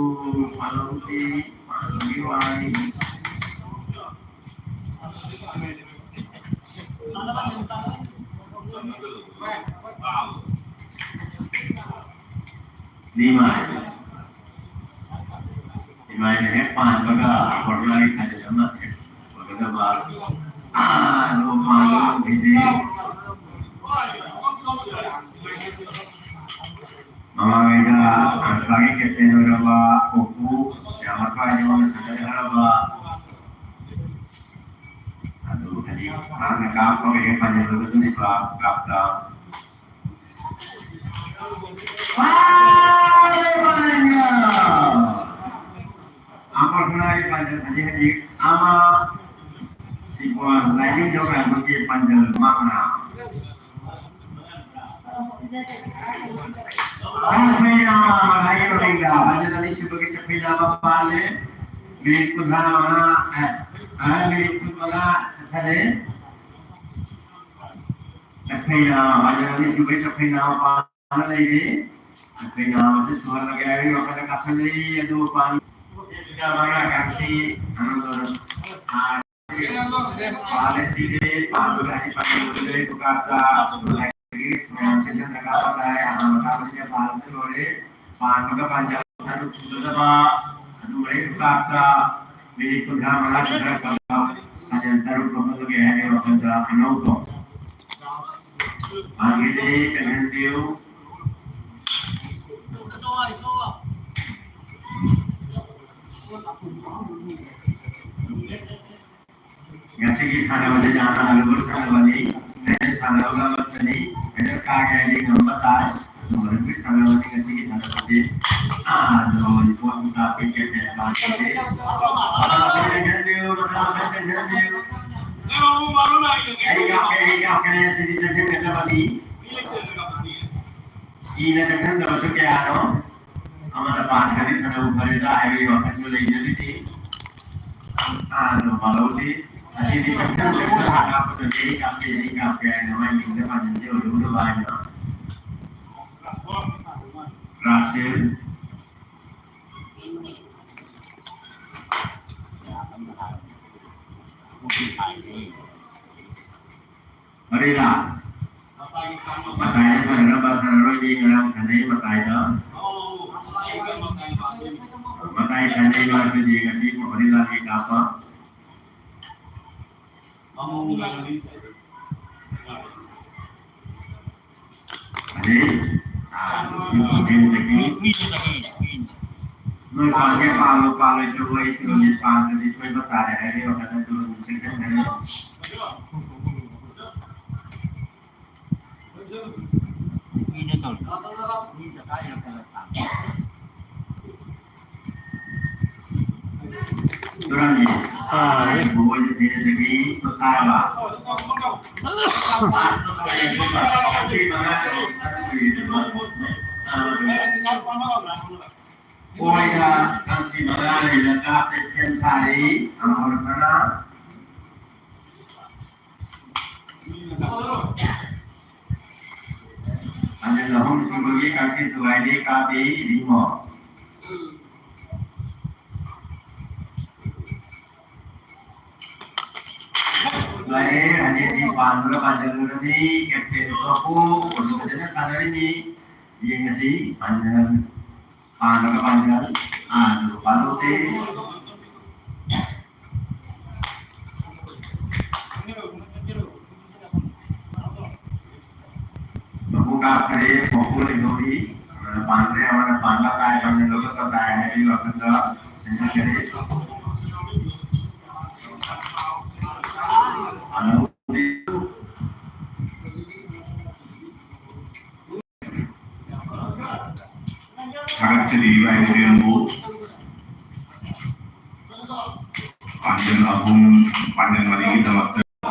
ꯄꯥꯜꯍꯧꯗꯦ, ꯄꯥꯟꯕꯒꯤ ꯋꯥꯅꯤ꯫ ꯅꯤꯃꯥꯏ꯫ ꯅꯤꯃꯥꯏꯅ ꯍꯦꯛ ꯄꯥꯟꯕꯒ ꯐꯣꯔꯃꯨꯂꯥꯒꯤ ꯈꯥꯏꯗꯣꯛ ꯑꯃ ꯍꯦꯛ ꯑꯣꯏꯒꯗꯕ꯫ ꯑꯥ, ꯂꯣ ꯄꯥꯟꯕ ꯉꯝꯈꯤꯗꯦ꯫ ꯃꯃꯥꯡꯉꯩꯗ ꯑꯪꯀꯥꯒꯤ ꯀꯦꯞꯇꯦꯟ ꯑꯣꯏꯔꯝꯕ ꯀꯣꯀꯨ ꯌꯥꯝ ꯃꯈꯥꯏꯗ ꯃꯉꯣꯟꯗ ꯁꯥꯟꯅꯖꯈ꯭ꯔꯕ꯫ ꯑꯗꯨ ꯍꯥꯏꯗꯤ ꯃꯍꯥꯛꯅ ꯀꯥꯞꯄꯒ ꯍꯦꯛ ꯐꯥꯏꯅꯦꯜꯗꯨꯗ ꯑꯗꯨꯝ ꯀꯥꯞ-, ꯀꯥꯞꯇ꯫ ꯄꯥꯜꯂꯦ ꯄꯥꯟꯖꯜ! ꯑꯃꯔꯅꯥꯒꯤ ꯄꯥꯟꯖꯜ ꯍꯧꯖꯤꯛ ꯍꯧꯖꯤꯛ ꯑꯃ ꯁꯤꯀꯣ ꯂꯥꯏꯅꯤꯡꯊꯧ ꯀꯥꯡꯕꯨꯒꯤ ꯄꯥꯟꯖꯜ ꯃꯉꯥ꯫ ꯆꯐꯩꯅꯥꯃ ꯑꯃ ꯍꯥꯏꯔꯤꯕ ꯃꯤꯡꯗ ꯄꯥꯟꯖꯜ ꯑꯅꯤꯁꯨꯕꯒꯤ ꯆꯐꯩꯅꯥꯃ ꯄꯥꯜꯂꯦ꯫ ꯃꯤꯅꯤꯠ ꯀꯨꯟꯊ꯭ꯔꯥ ꯃꯉꯥ, ꯑꯦ, ꯑ, ꯃꯤꯅꯤꯠ ꯀꯨꯟ ꯃꯉꯥ ꯆꯠꯊꯔꯦ꯫ ꯆꯐꯩꯅꯥꯃ ꯄꯥꯟꯖꯜ ꯑꯅꯤꯁꯨꯕꯒꯤ ꯆꯐꯩꯅꯥꯃ ꯄꯥꯜꯂ ꯂꯩꯔꯦ꯫ ꯆꯐꯩꯅꯥꯃꯁꯦ ꯁꯨꯍꯜꯂꯒꯦ ꯍꯥꯏꯕꯒꯤ ꯋꯥꯈꯜꯗ ꯀꯥꯈꯠꯂꯛꯏ꯫ ꯑꯗꯨ ꯄꯥꯟ-, ꯃꯉꯥ ꯀꯥꯡꯁꯤ ꯑꯅꯟꯗꯣ꯫ ꯉꯁꯤꯒꯤ ꯁꯥꯟꯅꯕꯁꯤ ꯌꯥꯝꯅ ꯑꯔꯨꯕ ꯁꯥꯟꯅꯕꯅꯤ꯫ ꯐꯥꯏꯅꯦꯜ ꯁꯥꯟꯅꯕ ꯉꯝꯂꯛꯀꯅꯤ꯫ ꯐꯥꯏꯅꯦꯜ ꯀꯥꯒꯦ ꯍꯥꯏꯗꯤ ꯉꯝꯕ ꯇꯥꯏ꯫ ꯑꯗꯨ ꯃꯔꯨꯞꯀꯤ ꯁꯥꯟꯅꯕꯅꯤ ꯉꯁꯤꯒꯤ ꯁꯥꯟꯅꯕꯁꯤ꯫ ꯑꯥ, ꯑꯗꯣ ꯏꯁꯄꯣꯔꯠ ꯃꯆꯥ ꯄꯤꯛꯀꯦꯠꯅꯦ ꯁꯥꯟꯅꯕꯁꯤ꯫ ꯑꯥ, ꯆꯦꯟꯁꯤꯟꯕꯤꯌꯨ, ꯃꯊꯪ ꯆꯦꯟꯁꯤꯟꯕꯤꯌꯨ꯫ ꯑꯩ ꯀꯥꯞꯀꯦ, ꯑꯩ ꯀꯥꯞꯀꯦ, ꯁꯤꯗꯤ ꯆꯦꯟꯁꯤꯟꯒꯗꯕꯅꯤ꯫ ꯏꯅ ꯆꯪꯁꯤꯟꯗꯕꯁꯨ ꯀꯌꯥꯅꯣ꯫ ꯑꯃꯅ ꯄꯥꯟꯈ꯭ꯔꯗꯤ ꯐꯅꯕꯨ ꯐꯔꯦꯗ ꯍꯥꯏꯕꯒꯤ ꯋꯥꯈꯜꯁꯨ ꯂꯩꯖꯔꯤꯅꯤ꯫ ꯑꯥ, ꯑꯗꯨ ꯄꯥꯜꯍꯧꯁꯤ꯫ ꯑꯁꯤꯗꯤ ꯆꯪꯁꯤꯟꯗ꯭ꯔꯒ ꯀꯥꯞꯄꯗꯗꯤ ꯑꯩ ꯀꯥꯞꯀꯦ, ꯑꯩ ꯀꯥꯞꯀꯦ ꯍꯥꯏꯅ ꯃꯥꯏ ꯃꯤꯡꯗ ꯄꯥꯟꯖꯟꯁꯦ ꯑꯣꯏꯍꯧꯅꯕ ꯍꯥꯏꯅ꯫ ꯔꯥꯁꯦꯜ꯫ ꯃꯔꯤꯔꯥ? ꯃꯇꯥꯏꯗ ꯁꯥꯟꯅꯔꯝꯕ ꯁꯥꯟꯅꯔꯣꯏꯗꯤ ꯉꯔꯥꯡ ꯁꯥꯟꯅꯩ ꯃꯇꯥꯏꯗ꯫ ꯃꯇꯥꯏ ꯁꯥꯟꯅꯩ ꯃꯥꯁꯨ ꯌꯦꯡꯉꯁꯤ ꯃꯔꯤꯔꯥꯒꯤ ꯀꯥꯞꯄ꯫ ꯑꯗꯩ, ꯑꯥ, ꯅꯣꯏ ꯄꯥꯟꯒꯦ ꯄꯥꯜꯂꯣ, ꯄꯥꯜꯂꯣꯏꯗ꯭ꯔꯕꯣ? ꯑꯩ ꯐꯤꯔꯣꯟꯁꯦ ꯄꯥꯟꯗ꯭ꯔꯗꯤ ꯁꯣꯏꯕ ꯇꯥꯔꯦ ꯍꯥꯏꯕꯒꯤ ꯋꯥꯈꯜꯗ ꯐꯤꯔꯣꯟꯁꯦ ꯆꯦꯛꯁꯤꯟꯈ꯭ꯔꯦ꯫ ꯇꯨꯔꯥꯟꯒꯤ꯫ ꯑꯥ꯫ ꯃꯈꯣꯏꯁꯦ ꯊꯦꯡꯅꯖꯒꯤ ꯈꯨꯠ ꯊꯥꯔꯕ꯫ ꯑꯣꯏꯗ ꯀꯥꯡꯁꯤ ꯃꯉꯥ ꯂꯩꯅ ꯀꯥꯞꯇꯦ ꯁꯦꯝ ꯁꯥꯔꯤ꯫ ꯑꯃ ꯍꯧꯔꯛꯄꯅ꯫ ꯄꯥꯟꯖꯜ ꯑꯍꯨꯝ ꯁꯨꯕꯒꯤ ꯀꯛꯆꯤꯡ ꯊꯨꯒꯥꯏꯗꯤ ꯀꯥꯞꯄꯤ ꯏꯕꯨꯡꯉꯣ꯫ ꯂꯥꯛꯑꯦ, ꯍꯧꯖꯤꯛꯇꯤ ꯄꯥꯟꯕ꯭ꯔꯥ ꯄꯥꯟꯖꯜꯂꯨꯔꯅꯤ, ꯀꯦꯞꯇꯦꯟ ꯊꯣꯛꯄꯨ, ꯐꯖꯅ ꯁꯥꯟꯅꯔꯤꯅꯤ꯫ ꯌꯦꯡꯉꯁꯤ, ꯄꯥꯟꯖꯜ, ꯄꯥꯟꯕ꯭ꯔꯥ ꯄꯥꯟꯖꯜ, ꯑꯥ, ꯑꯗꯨ ꯄꯥꯟꯊꯣꯛꯇꯦ꯫ ꯃꯄꯨ ꯀꯥꯞꯈ꯭ꯔꯦ, ꯃꯄꯨ ꯂꯩꯍꯧꯔꯤ꯫ ꯑꯃꯅ ꯄꯥꯟꯈ꯭ꯔꯦ, ꯑꯃꯅ ꯇꯥꯏ ꯍꯥꯏꯕꯗꯨ ꯇꯥꯏ ꯍꯥꯏꯕꯒꯤ ꯋꯥꯈꯜꯗ ꯍꯥꯏꯖꯒꯦ꯫ ꯊꯥꯒꯠꯆꯔꯤ ꯏꯕꯥꯏ ꯏꯕꯦꯝꯕꯨ꯫ ꯄꯥꯟꯖꯟ ꯑꯍꯨꯝ, ꯄꯥꯟꯖꯟ ꯃꯔꯤꯒꯤꯗꯃꯛꯇ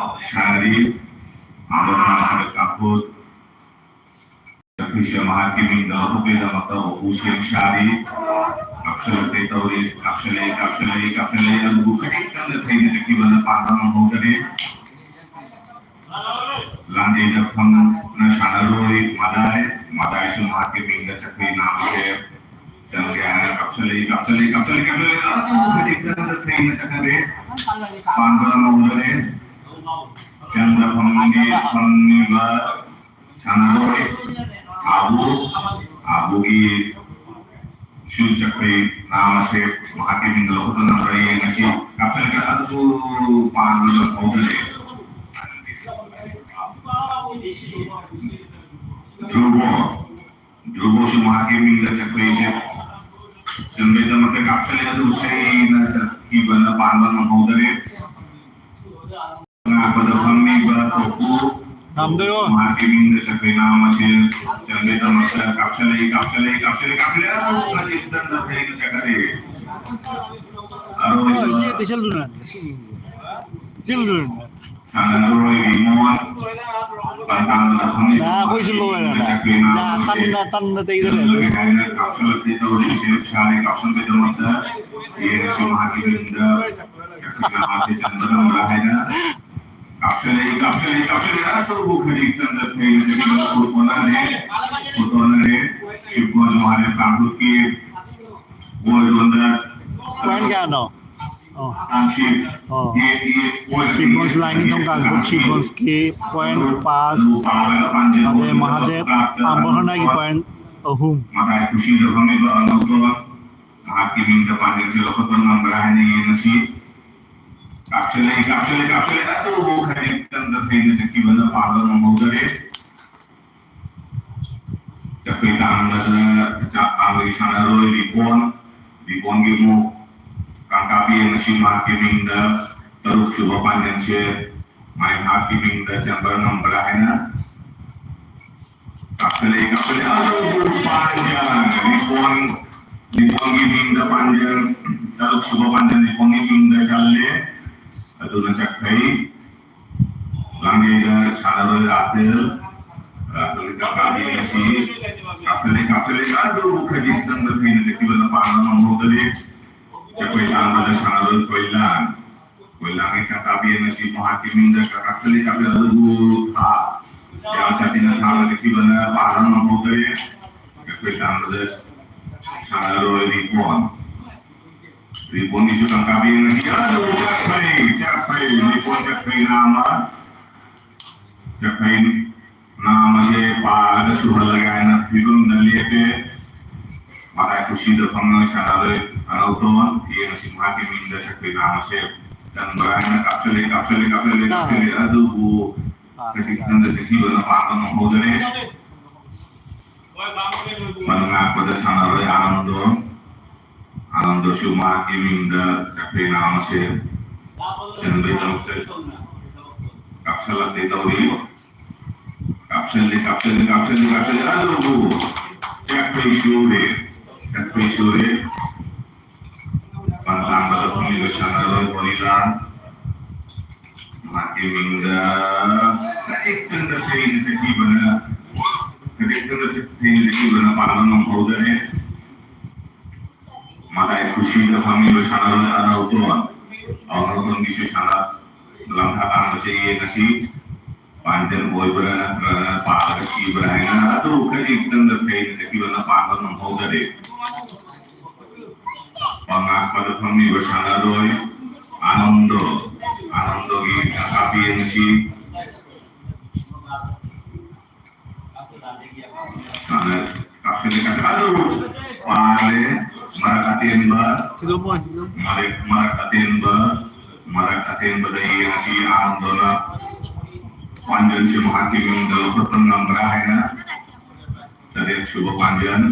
ꯁꯥꯟꯅꯔꯤ꯫ ꯑꯃꯅ ꯍꯟꯗꯛ ꯀꯥꯡꯄꯣꯠ ꯆꯠꯈ꯭ꯔꯤꯁꯦ ꯃꯍꯥꯛꯀꯤ ꯃꯤꯡꯗ ꯂꯧꯊꯣꯛꯄꯒꯤꯗꯃꯛꯇ ꯑꯣꯄꯣꯖꯤꯁꯟ ꯁꯥꯔꯤ꯫ ꯀꯥꯞꯁꯤꯜꯂꯛꯀꯦ ꯇꯧꯔꯤ꯫ ꯀꯥꯞꯁꯤꯜꯂꯛꯏ, ꯀꯥꯞꯁꯤꯜꯂꯛꯏ, ꯀꯥꯞꯁꯤꯜꯂꯛꯏ꯫ ꯑꯗꯨꯕꯨ ꯈꯖꯤꯛꯇꯪꯗ ꯊꯩꯅ ꯆꯠꯈꯤꯕꯅ ꯄꯥꯟꯕ ꯉꯝꯍꯧꯗꯔꯦ꯫ ꯂꯥꯟꯖꯦꯟꯗ ꯐꯝꯅ ꯁꯥꯟꯅꯔꯣꯏ ꯃꯗꯥꯏ꯫ ꯃꯗꯥꯏꯁꯨ ꯃꯍꯥꯛꯀꯤ ꯃꯤꯡꯗ ꯆꯠꯈ꯭ꯔꯤ ꯅꯥꯝꯁꯦ꯫ ꯆꯪꯒꯦ ꯍꯥꯏꯅ ꯀꯥꯞꯁꯤꯜꯂꯛꯏ, ꯀꯥꯞꯁꯤꯜꯂꯛꯏ, ꯀꯥꯞꯁꯤꯜꯂꯛꯏ, ꯀꯥꯞꯁꯤꯜꯂꯛꯏ꯫ ꯑꯗꯨꯕꯨ ꯈꯖꯤꯛꯇꯪꯗ ꯊꯩꯅ ꯆꯠꯈꯔꯦ꯫ ꯄꯥꯟꯕ ꯉꯝꯍꯧꯗꯔꯦ꯫ ꯆꯪꯗ ꯐꯝꯒꯤ, ꯐꯝꯃꯤꯕ ꯁꯥꯟꯅꯔꯣꯏ ꯑꯕꯨ, ꯑꯕꯨꯒꯤ ꯁꯨ ꯆꯠꯈ꯭ꯔꯦ꯫ ꯅꯥꯝ ꯑꯁꯦ ꯃꯍꯥꯛꯀꯤ ꯃꯤꯡꯗ ꯂꯧꯈꯠꯄ ꯉꯝꯕ꯭ꯔꯥ ꯌꯦꯡꯉꯁꯤ꯫ ꯀꯥꯞꯊꯔꯒ ꯑꯗꯨ ꯄꯥꯟꯕ ꯉꯝꯍꯧꯗꯔꯦ꯫ ꯙ꯭ꯔꯨꯕꯣ, ꯙ꯭ꯔꯨꯕꯣꯁꯨ ꯃꯍꯥꯛꯀꯤ ꯃꯤꯡꯗ ꯆꯠꯈ꯭ꯔꯤꯁꯦ ꯆꯟꯕꯒꯤꯗꯃꯛꯇ ꯀꯥꯞꯁꯤꯜꯂꯦ, ꯑꯗꯨꯕꯨ ꯁꯦꯡꯅ ꯆꯠꯈꯤꯕꯅ ꯄꯥꯟꯕ ꯉꯝꯍꯧꯗꯔꯦ꯫ ꯉꯥꯛꯄꯗ ꯐꯝꯃꯤꯕ ꯇꯣꯄꯨ ꯔꯥꯝꯗꯣꯌꯣ꯫ ꯃꯍꯥꯛꯀꯤ ꯃꯤꯡꯗ ꯆꯠꯈ꯭ꯔꯦ ꯅꯥꯝ ꯑꯁꯦ ꯆꯟꯕꯒꯤꯗꯃꯛꯇ ꯀꯥꯞꯁꯤꯜꯂꯛꯏ, ꯀꯥꯞꯁꯤꯜꯂꯛꯏ, ꯀꯥꯞꯁꯤꯜꯂꯛꯏ, ꯀꯥꯞꯁꯤꯜꯂꯛꯏ, ꯑꯗꯨꯕꯨ ꯈꯖꯤꯛꯇꯪꯗ ꯊꯩꯅ ꯆꯠꯈ꯭ꯔꯦ꯫ ꯑꯔꯣꯏꯕ ꯍꯣꯏ, ꯁꯤ ꯇꯤꯁꯜꯗꯨꯅ, ꯁꯤ ꯇꯤꯁꯜꯗꯨꯅ꯫ ꯁꯥꯟꯅꯔꯣꯏ ꯔꯤꯃꯣꯟ ꯄꯟꯊꯥꯡꯗ ꯐꯝꯃꯤꯕ ꯅꯥ, ꯑꯩꯈꯣꯏꯁꯨ ꯂꯣꯏꯔꯦ, ꯅꯥ꯫ ꯃꯍꯥꯛꯀꯤ ꯃꯤꯡꯗ ꯌꯥ, ꯆꯠꯈ꯭ꯔꯦ ꯇꯟꯅ, ꯇꯟꯅ ꯇꯩꯗ ꯂꯩꯔꯦ꯫ ꯆꯟꯕꯒꯤ ꯍꯥꯏꯅ ꯀꯥꯞꯁꯤꯜꯂꯛꯀꯦ ꯇꯧꯔꯤꯁꯦ ꯁꯥꯔꯦ ꯀꯥꯞꯁꯤꯟꯕꯒꯤꯗꯃꯛꯇ ꯌꯦꯡꯉꯁꯤ ꯃꯍꯥꯛꯀꯤ ꯃꯤꯡꯗ ꯀꯥꯞꯁꯤꯜꯂꯛꯑꯦ, ꯀꯥꯞꯁꯤꯜꯂꯛꯑꯦ, ꯀꯥꯞꯁꯤꯜꯂꯛꯑꯦ꯫ ꯑꯗꯨꯕꯨ ꯈꯖꯤꯛꯇꯪꯗ ꯊꯩꯅ ꯈꯨꯠ ꯑꯣꯟꯅꯔꯦ꯫ ꯈꯨꯠ ꯑꯣꯟꯅꯔꯦ꯫ ꯁꯤꯕꯣꯟ ꯃꯍꯥꯗꯦꯕ ꯀꯥꯡꯂꯨꯞꯀꯤ ꯕꯣꯜ ꯂꯣꯟꯗ ꯄꯣꯏꯟ ꯀꯌꯥꯅꯣ? ꯑꯣ꯫ ꯇꯥꯡꯁꯤꯜ꯫ ꯑꯣ꯫ ꯌꯦ, ꯌꯦ, ꯄꯣꯏꯟ ꯁꯤꯕꯣꯟꯁ ꯂꯥꯏꯅꯤꯡꯊꯧ ꯀꯥꯡꯂꯨꯞ ꯁꯤꯕꯣꯟꯁꯀꯤ ꯄꯣꯏꯟ ꯄꯥꯁ, ꯂꯨꯄꯥ ꯑꯃꯒ ꯄꯥꯟꯖꯤꯜ ꯑꯗꯩ ꯃꯍꯥꯗꯦꯕ ꯀꯥꯔꯠꯇ ꯑꯝꯕꯔꯍꯣꯅꯥꯒꯤ ꯄꯣꯏꯟ ꯑꯍꯨꯝ꯫ ꯃꯇꯥꯏ ꯈꯨꯁꯤꯗ ꯐꯝꯃꯤꯕ ꯑꯅꯧꯕ ꯃꯍꯥꯛꯀꯤ ꯃꯤꯡꯗ ꯄꯥꯟꯖꯤꯜꯁꯦ ꯂꯧꯈꯠꯄ ꯉꯝꯕ꯭ꯔꯥ ꯍꯥꯏꯅ ꯌꯦꯡꯉꯁꯤ꯫ ꯀꯥꯞꯁꯤꯜꯂꯦ, ꯀꯥꯞꯁꯤꯜꯂꯦ, ꯀꯥꯞꯁꯤꯜꯂꯦ꯫ ꯑꯗꯨꯕꯨ ꯈꯖꯤꯛꯇꯪꯗ ꯊꯩꯅ ꯆꯠꯈꯤꯕꯅ ꯄꯥꯟꯕ ꯉꯝꯍꯧꯗꯔꯦ꯫ ꯆꯠꯄꯩ ꯇꯥꯡꯕꯗ ꯆꯥ-, ꯃꯥꯒꯤ ꯁꯥꯟꯅꯔꯣꯏ ꯔꯤꯄꯣꯟ, ꯔꯤꯄꯣꯟꯒꯤ ꯑꯃꯨꯛ ꯀꯥꯡꯀꯥꯞ ꯌꯦꯡꯉꯁꯤ, ꯃꯍꯥꯛꯀꯤ ꯃꯤꯡꯗ ꯇꯔꯨꯛ ꯁꯨꯕ ꯄꯥꯟꯖꯟꯁꯦ ꯃꯥꯏ ꯃꯍꯥꯛꯀꯤ ꯃꯤꯡꯗ ꯆꯟꯕ ꯉꯝꯕ꯭ꯔꯥ ꯍꯥꯏꯅ꯫ ꯀꯥꯞꯁꯤꯜꯂꯦ, ꯀꯥꯞꯁꯤꯜꯂꯦ, ꯑꯗꯨꯕꯨ ꯄꯥꯟꯖꯟ, ꯔꯤꯄꯣꯟ, ꯔꯤꯄꯣꯟꯒꯤ ꯃꯤꯡꯗ ꯄꯥꯟꯖꯟ, ꯇꯔꯨꯛ ꯁꯨꯕ ꯄꯥꯟꯖꯟ ꯔꯤꯄꯣꯟꯒꯤ ꯃꯤꯡꯗ ꯆꯜꯂꯦ꯫ ꯑꯗꯨꯅ ꯆꯠꯈꯩ꯫ ꯂꯥꯡꯖꯩꯗ ꯁꯥꯟꯅꯔꯣꯏ ꯔꯥꯐꯦꯜ, ꯔꯥꯐꯦꯜꯒꯤ ꯀꯥꯡꯀꯥꯞ ꯌꯦꯡꯉꯁꯤ꯫ ꯀꯥꯞꯁꯤꯜꯂꯦ, ꯀꯥꯞꯁꯤꯜꯂꯦ, ꯑꯗꯨꯕꯨ ꯈꯖꯤꯛꯇꯪꯗ ꯊꯦꯡꯅ ꯆꯠꯈꯤꯕꯅ ꯄꯥꯟꯕ ꯉꯝꯍꯧꯗꯔꯦ꯫ ꯆꯠꯈꯩ ꯂꯥꯡꯕꯗ ꯁꯥꯟꯅꯔꯣꯏ ꯀꯣꯏꯂꯥꯡ꯫ ꯀꯣꯏꯂꯥꯡꯒꯤ ꯀꯥꯡꯀꯥꯞ ꯌꯦꯡꯉꯁꯤ, ꯃꯍꯥꯛꯀꯤ ꯃꯤꯡꯗ ꯀꯥꯞꯁꯤꯜꯂꯤ, ꯀꯥꯞꯁꯤꯜꯂꯤ, ꯑꯗꯨꯕꯨ ꯊꯥ-, ꯌꯥꯝ ꯁꯥꯊꯤꯅ ꯊꯥꯕ ꯆꯠꯈꯤꯕꯅ ꯄꯥꯟꯕ ꯉꯝꯍꯧꯗꯔꯦ꯫ ꯆꯠꯈꯩ ꯂꯥꯡꯕꯗ ꯁꯥꯟꯅꯔꯣꯏ ꯔꯤꯄꯣꯟ꯫ ꯔꯤꯄꯣꯟꯒꯤꯁꯨ ꯀꯥꯡꯀꯥꯞ ꯌꯦꯡꯉꯁꯤ, ꯑꯗꯨꯕꯨ ꯆꯠꯈꯩ, ꯆꯠꯈꯩ, ꯔꯤꯄꯣꯟ ꯆꯠꯈꯩ ꯅꯥꯝꯃ꯫ ꯆꯠꯈꯩ ꯅꯥꯝꯃꯁꯦ ꯄꯥꯔꯒ ꯁꯨꯍꯜꯂꯒꯦ ꯍꯥꯏꯅ ꯐꯤꯕꯝꯗ ꯂꯦꯞꯄꯦ꯫ ꯃꯔꯥꯏ ꯈꯨꯁꯤꯗ ꯐꯝꯂꯒ ꯁꯥꯟꯅꯔꯣꯏ ꯑꯅꯧꯇꯣꯟ, ꯌꯦꯡꯉꯁꯤ ꯃꯍꯥꯛꯀꯤ ꯃꯤꯡꯗ ꯆꯠꯈꯩ ꯅꯥꯝꯃꯁꯦ ꯆꯟꯕ꯭ꯔꯥ ꯍꯥꯏꯅ ꯀꯥꯞꯁꯤꯜꯂꯤ, ꯀꯥꯞꯁꯤꯜꯂꯤ, ꯀꯥꯞꯁꯤꯜꯂꯤ, ꯀꯥꯞꯁꯤꯜꯂꯤ, ꯑꯗꯨꯕꯨ ꯈꯖꯤꯛꯇꯪꯗ ꯆꯠꯈꯤꯕꯅ ꯄꯥꯟꯕ ꯉꯝꯍꯧꯗꯔꯦ꯫ ꯃꯅꯥꯛ ꯅꯛꯄꯗ ꯁꯥꯟꯅꯔꯣꯏ ꯑꯥꯅꯟꯗꯣ, ꯑꯥꯅꯟꯗꯣꯁꯨ ꯃꯍꯥꯛꯀꯤ ꯃꯤꯡꯗ ꯆꯠꯈꯩ ꯅꯥꯝꯃꯁꯦ ꯆꯟꯕꯒꯤꯗꯃꯛꯇ ꯀꯥꯞꯁꯜꯂꯛꯀꯦ ꯇꯧꯔꯤ꯫ ꯀꯥꯞꯁꯜꯂꯤ, ꯀꯥꯞꯁꯜꯂꯤ, ꯀꯥꯞꯁꯜꯂꯤ, ꯀꯥꯞꯁꯜꯂꯤ, ꯑꯗꯨꯕꯨ ꯆꯠꯈꯩ ꯁꯨꯔꯦ, ꯆꯠꯈꯩ ꯁꯨꯔꯦ꯫ ꯄꯟꯊꯥꯡꯕꯗ ꯐꯝꯂꯤꯕ ꯁꯥꯟꯅꯔꯣꯏ ꯍꯣꯔꯤꯂꯥꯜ, ꯃꯍꯥꯛꯀꯤ ꯃꯤꯡꯗ ꯈꯖꯤꯛꯇꯪꯗ ꯊꯦꯡꯅ ꯆꯠꯈꯤꯕꯅ, ꯈꯖꯤꯛꯇꯪꯗ ꯊꯦꯡꯅ ꯆꯠꯈꯤꯕꯅ ꯄꯥꯟꯕ ꯉꯝꯍꯧꯗꯔꯦ꯫ ꯃꯇꯥꯏ ꯈꯨꯁꯤꯗ ꯐꯝꯂꯤꯕ ꯁꯥꯟꯅꯔꯣꯏ ꯑꯅꯧꯇꯣꯟ, ꯑꯅꯧꯇꯣꯟꯒꯤꯁꯨ ꯁꯥꯟꯅ ꯂꯝꯊꯥ ꯇꯥꯡꯕꯁꯦ ꯌꯦꯡꯉꯁꯤ꯫ ꯄꯥꯟꯖꯟ ꯑꯣꯏꯕ꯭ꯔꯥ ꯅꯠꯇ꯭ꯔꯒꯅ ꯄꯥꯜꯂꯒ ꯁꯤꯕ꯭ꯔꯥ ꯍꯥꯏꯅ ꯑꯗꯨ ꯈꯖꯤꯛꯇꯪꯗ ꯊꯦꯡꯅ ꯆꯠꯈꯤꯕꯅ ꯄꯥꯟꯕ ꯉꯝꯍꯧꯗꯔꯦ꯫ ꯄꯉꯥꯛꯄꯗ ꯐꯝꯂꯤꯕ ꯁꯥꯟꯅꯔꯣꯏ ꯑꯥꯅꯟꯗꯣ, ꯑꯥꯅꯟꯗꯣꯒꯤ ꯀꯥꯡꯀꯥꯞ ꯌꯦꯡꯉꯁꯤ꯫ ꯁꯥꯟꯅ-, ꯀꯥꯞꯁꯤꯜꯂꯤ, ꯀꯥꯞꯁꯤꯜꯂꯤ꯫ ꯑꯗꯨ ꯄꯥꯜꯂꯦ꯫ ꯃꯔꯛ ꯑꯇꯦꯟꯕ, ꯃꯔꯛ, ꯃꯔꯛ ꯑꯇꯦꯟꯕ, ꯃꯔꯛ ꯑꯇꯦꯟꯕꯗ ꯌꯦꯡꯉꯁꯤ ꯑꯥꯅꯟꯗꯣꯅ ꯄꯥꯟꯖꯟꯁꯤ ꯃꯍꯥꯛꯀꯤ ꯃꯤꯡꯗ ꯂꯧꯈꯠꯄ ꯉꯝꯕ꯭ꯔꯥ ꯍꯥꯏꯅ꯫ ꯇꯔꯦꯠ ꯁꯨꯕ ꯄꯥꯟꯖꯟ꯫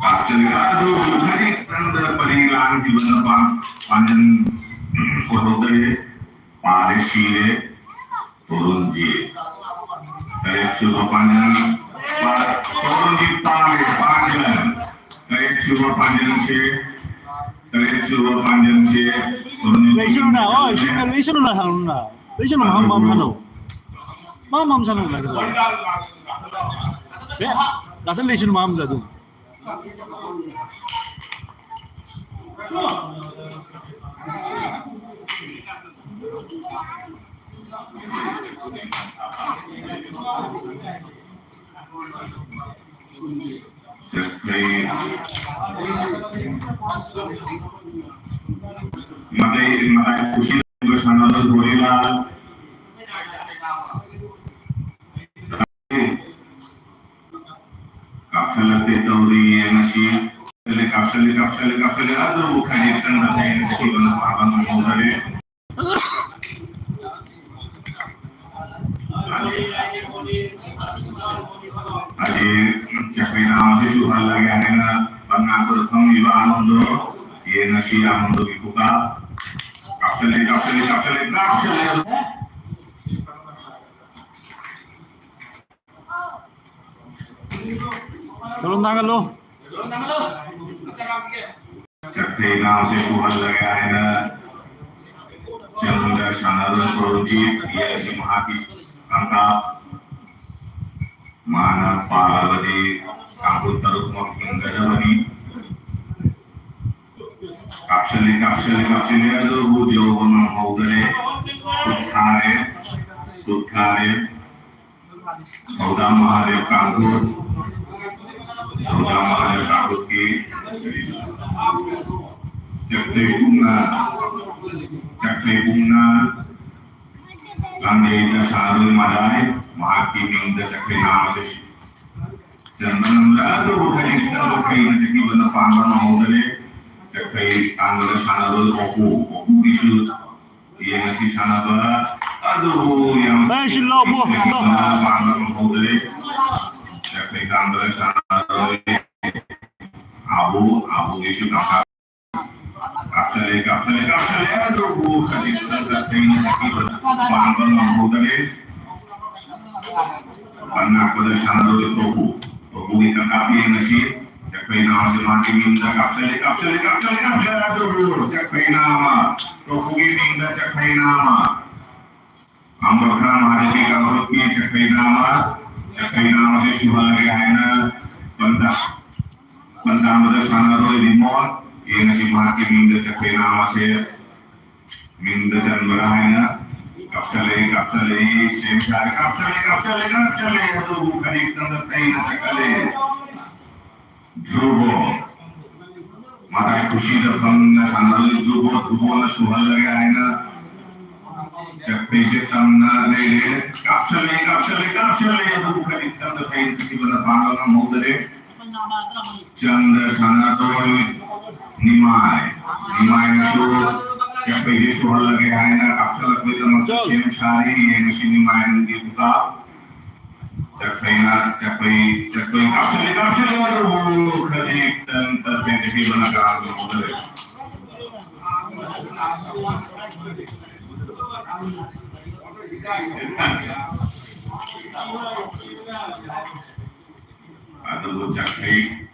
ꯂꯥꯛꯆꯔꯤꯕ ꯑꯗꯨꯕꯨ ꯈꯖꯤꯛꯇꯪꯗ ꯄꯔꯤ ꯂꯥꯡꯈꯤꯕꯅ ꯄꯥꯟ-, ꯄꯥꯟꯖꯟ ꯑꯣꯏꯍꯧꯗꯔꯦ꯫ ꯄꯥꯔꯦ ꯁꯤꯔꯦ꯫ ꯇꯣꯔꯨꯟꯖꯤ꯫ ꯇꯔꯦꯠꯁꯨꯕ ꯄꯥꯟꯖꯟ꯫ ꯄꯥ-, ꯇꯣꯔꯨꯟꯖꯤ ꯄꯥꯔꯦ ꯄꯥꯟꯖꯟ꯫ ꯇꯔꯦꯠꯁꯨꯕ ꯄꯥꯟꯖꯟꯁꯦ꯫ ꯇꯔꯦꯠꯁꯨꯕ ꯄꯥꯟꯖꯟꯁꯦ꯫ ꯇꯣꯔꯨꯟꯖꯤ ꯂꯩꯁꯅꯨꯅ, ꯑꯣ, ꯁꯤ ꯂꯩꯁꯅꯨꯅ ꯍꯪꯅꯨꯅ꯫ ꯂꯩꯁꯅꯨ ꯃꯍꯥꯝ ꯃꯍꯥꯝ ꯁꯥꯅꯧ꯫ ꯃꯍꯥꯝ ꯃꯍꯥꯝ ꯁꯥꯅꯧ꯫ ꯑꯦ, ꯂꯥꯁꯟ ꯂꯩꯁꯅꯨ ꯃꯍꯥꯝꯗ ꯑꯗꯨꯝ꯫ ꯃꯇꯩ, ꯃꯇꯩ ꯈꯨꯁꯤ ꯁꯥꯟꯅꯕ ꯒꯣꯔꯤꯂꯥ꯫ ꯀꯥꯞꯁꯤꯜꯂꯛꯇꯦ ꯇꯧꯔꯤꯌꯦ ꯉꯁꯤ꯫ ꯀꯥꯞꯁꯤꯜꯂꯦ, ꯀꯥꯞꯁꯤꯜꯂꯦ, ꯀꯥꯞꯁꯤꯜꯂꯦ, ꯀꯥꯞꯁꯤꯜꯂꯦ꯫ ꯑꯗꯨꯕꯨ ꯈꯖꯤꯛꯇꯪ ꯅꯠꯇꯦ ꯅꯨꯡꯁꯤꯕꯅ ꯐꯥꯕ ꯉꯝꯍꯧꯗꯔꯦ꯫ ꯑꯗꯨ ꯆꯈꯩꯅꯥꯎꯁꯤꯁꯨ ꯍꯜꯂꯒꯦ ꯍꯥꯏꯅ ꯃꯅꯥꯛꯇ ꯐꯝꯂꯤꯕ ꯑꯃꯗꯣ ꯌꯦꯡꯉꯁꯤ꯫ ꯑꯃꯗꯣꯒꯤ ꯈꯨꯀꯥꯞ꯫ ꯀꯥꯞꯁꯤꯜꯂꯦ, ꯀꯥꯞꯁꯤꯜꯂꯦ, ꯀꯥꯞꯁꯤꯜꯂꯦ, ꯀꯥꯞꯁꯤꯜꯂꯦ꯫ ꯆꯠꯈ꯭ꯔꯦ ꯏꯅꯥꯎꯁꯦ ꯄꯨꯍꯜꯂꯒꯦ ꯍꯥꯏꯅ ꯆꯪꯗ ꯁꯥꯟꯅꯗꯨꯅ ꯇꯧꯔꯨꯈꯤ꯫ ꯌꯦ ꯑꯁꯤ ꯃꯍꯥꯛꯀꯤ ꯀꯥꯡꯀꯥ꯫ ꯃꯥꯅ ꯄꯥꯜꯂꯕꯗꯤ ꯀꯥꯡꯕꯨ ꯇꯔꯨꯛꯃꯛ ꯍꯤꯡꯒꯗꯕꯅꯤ꯫ ꯀꯥꯞꯁꯤꯜꯂꯤ, ꯀꯥꯞꯁꯤꯜꯂꯤ, ꯀꯥꯞꯁꯤꯜꯂꯤ, ꯑꯗꯨꯕꯨ ꯌꯧꯕ ꯉꯝꯍꯧꯗꯔꯦ꯫ ꯈꯨꯠ ꯊꯥꯔꯦ, ꯈꯨꯠ ꯊꯥꯔꯦ꯫ ꯊꯧꯗꯥꯝ ꯃꯍꯥꯗꯦꯕ ꯀꯥꯡꯕꯨ, ꯊꯧꯗꯥꯝ ꯃꯍꯥꯗꯦꯕ ꯀꯥꯡꯕꯨꯒꯤ ꯆꯥꯛꯊꯩꯕꯨꯡꯅ, ꯆꯥꯛꯊꯩꯕꯨꯡꯅ ꯂꯥꯡꯂꯩꯗ ꯁꯥꯟꯅꯔꯣꯏ ꯃꯗꯥꯏ, ꯃꯍꯥꯛꯀꯤ ꯃꯤꯡꯗ ꯆꯥꯛꯊꯩ ꯅꯥꯝ ꯑꯁꯤ ꯆꯟꯕ ꯉꯝꯂꯦ꯫ ꯑꯗꯨꯕꯨ ꯀꯔꯤꯒꯨꯝꯕ ꯀꯩꯅ ꯆꯠꯈꯤꯕꯅ ꯄꯥꯟꯕ ꯉꯝꯍꯧꯗꯔꯦ꯫ ꯆꯥꯛꯊꯩ ꯇꯥꯡꯕꯗ ꯁꯥꯟꯅꯔꯣꯏ ꯑꯣꯄꯣ, ꯑꯣꯄꯣꯒꯤꯁꯨ ꯌꯦꯡꯉꯁꯤ ꯁꯥꯟꯅꯕ ꯑꯗꯨꯕꯨ ꯌꯥꯝ ꯑꯦ, ꯁꯤ ꯂꯥꯎꯕ, ꯗꯣ꯫ ꯄꯥꯟꯕ ꯉꯝꯍꯧꯗꯔꯦ꯫ ꯆꯥꯛꯊꯩ ꯇꯥꯡꯕꯗ ꯁꯥꯟꯅ ꯄꯥꯟꯕ ꯉꯝꯍꯧꯗꯔꯦ꯫ ꯄꯟ ꯂꯥꯛꯄꯗ ꯁꯥꯟꯅꯔꯣꯏ ꯇꯣꯄꯨ꯫ ꯇꯣꯄꯨꯒꯤ ꯀꯥꯡꯀꯥꯞ ꯌꯦꯡꯉꯁꯤ꯫ ꯆꯈꯩ ꯅꯥꯎꯁꯦ ꯃꯍꯥꯛꯀꯤ ꯃꯤꯡꯗ ꯀꯥꯞꯁꯤꯜꯂꯤ, ꯀꯥꯞꯁꯤꯜꯂꯤ, ꯀꯥꯞꯁꯤꯜꯂꯤ, ꯀꯥꯞꯁꯤꯜꯂꯤ, ꯑꯗꯨꯕꯨ ꯆꯈꯩ ꯅꯥꯃ꯫ ꯇꯣꯄꯨꯒꯤ ꯃꯤꯡꯗ ꯆꯈꯩ ꯅꯥꯃ꯫ ꯑꯝꯕꯈꯥ ꯃꯍꯥꯗꯦꯕꯤ ꯀꯥꯡꯂꯨꯞꯀꯤ ꯆꯈꯩ ꯅꯥꯃ꯫ ꯆꯈꯩ ꯅꯥꯃꯁꯦ ꯁꯨꯍꯜꯂꯒꯦ ꯍꯥꯏꯅ ꯄꯟꯗꯥ-, ꯄꯟꯗꯥꯝꯕꯗ ꯁꯥꯟꯅꯔꯣꯏ ꯔꯤꯃꯣꯟ꯫ ꯌꯦꯡꯉꯁꯤ ꯃꯍꯥꯛꯀꯤ ꯃꯤꯡꯗ ꯆꯈꯩ ꯅꯥꯃꯁꯦ ꯃꯤꯡꯗ ꯆꯟꯕ꯭ꯔꯥ ꯍꯥꯏꯅ ꯀꯥꯞꯁꯤꯜꯂꯛꯏ, ꯀꯥꯞꯁꯤꯜꯂꯛꯏ, ꯁꯦꯝ ꯁꯥꯔꯦ, ꯀꯥꯞꯁꯤꯜꯂꯛꯏ, ꯀꯥꯞꯁꯤꯜꯂꯛꯏ, ꯀꯥꯞꯁꯤꯜꯂꯛꯏ, ꯑꯗꯨꯕꯨ ꯀꯔꯤꯒꯨꯝꯕ ꯀꯩꯅ ꯆꯠꯈꯠꯂꯦ꯫ ꯗ꯭ꯔꯨꯕꯣ꯫ ꯃꯇꯥꯏ ꯈꯨꯁꯤꯗ ꯐꯝꯅ ꯁꯥꯟꯅꯔꯤ ꯗ꯭ꯔꯨꯕꯣ, ꯗ꯭ꯔꯨꯕꯣꯅ ꯁꯨꯍꯜꯂꯒꯦ ꯍꯥꯏꯅ ꯆꯠꯄꯩꯁꯦ ꯇꯝꯅ ꯂꯩꯔꯦ꯫ ꯀꯥꯞꯁꯤꯜꯂꯛꯏ, ꯀꯥꯞꯁꯤꯜꯂꯛꯏ, ꯀꯥꯞꯁꯤꯜꯂꯛꯏ, ꯑꯗꯨꯕꯨ ꯀꯔꯤꯒꯨꯝꯕ ꯀꯩꯅ ꯆꯠꯈꯤꯕꯅ ꯄꯥꯟꯕ ꯉꯝꯍꯧꯗꯔꯦ꯫ ꯆꯟꯗ꯭ꯔ ꯁꯅꯥꯇꯣꯟ ꯅꯤꯃꯥꯏ꯫ ꯅꯤꯃꯥꯏꯅꯁꯨ ꯆꯠꯄꯩꯁꯦ ꯁꯨꯍꯜꯂꯒꯦ ꯍꯥꯏꯅ ꯀꯥꯞꯁꯤꯜꯂꯛꯄꯒꯤꯗꯃꯛꯇ ꯆꯜ꯫ ꯁꯦꯝ ꯁꯥꯔꯤ꯫ ꯌꯦꯡꯉꯁꯤ ꯅꯤꯃꯥꯏꯅꯒꯤ ꯈꯨꯀꯥꯞ꯫ ꯆꯠꯄꯩꯅ, ꯆꯠꯄꯩ, ꯆꯠꯄꯩ ꯀꯥꯞꯁꯤꯜꯂꯤ, ꯀꯥꯞꯁꯤꯜꯂꯤ ꯑꯗꯨꯕꯨ ꯈꯖꯤꯛꯇꯪ ꯇꯠꯄꯩꯗꯒꯤ ꯃꯅꯥ ꯀꯥꯔꯝꯕ ꯍꯧꯅꯔꯦ꯫ ꯑꯗꯨꯕꯨ ꯆꯠꯈꯩ,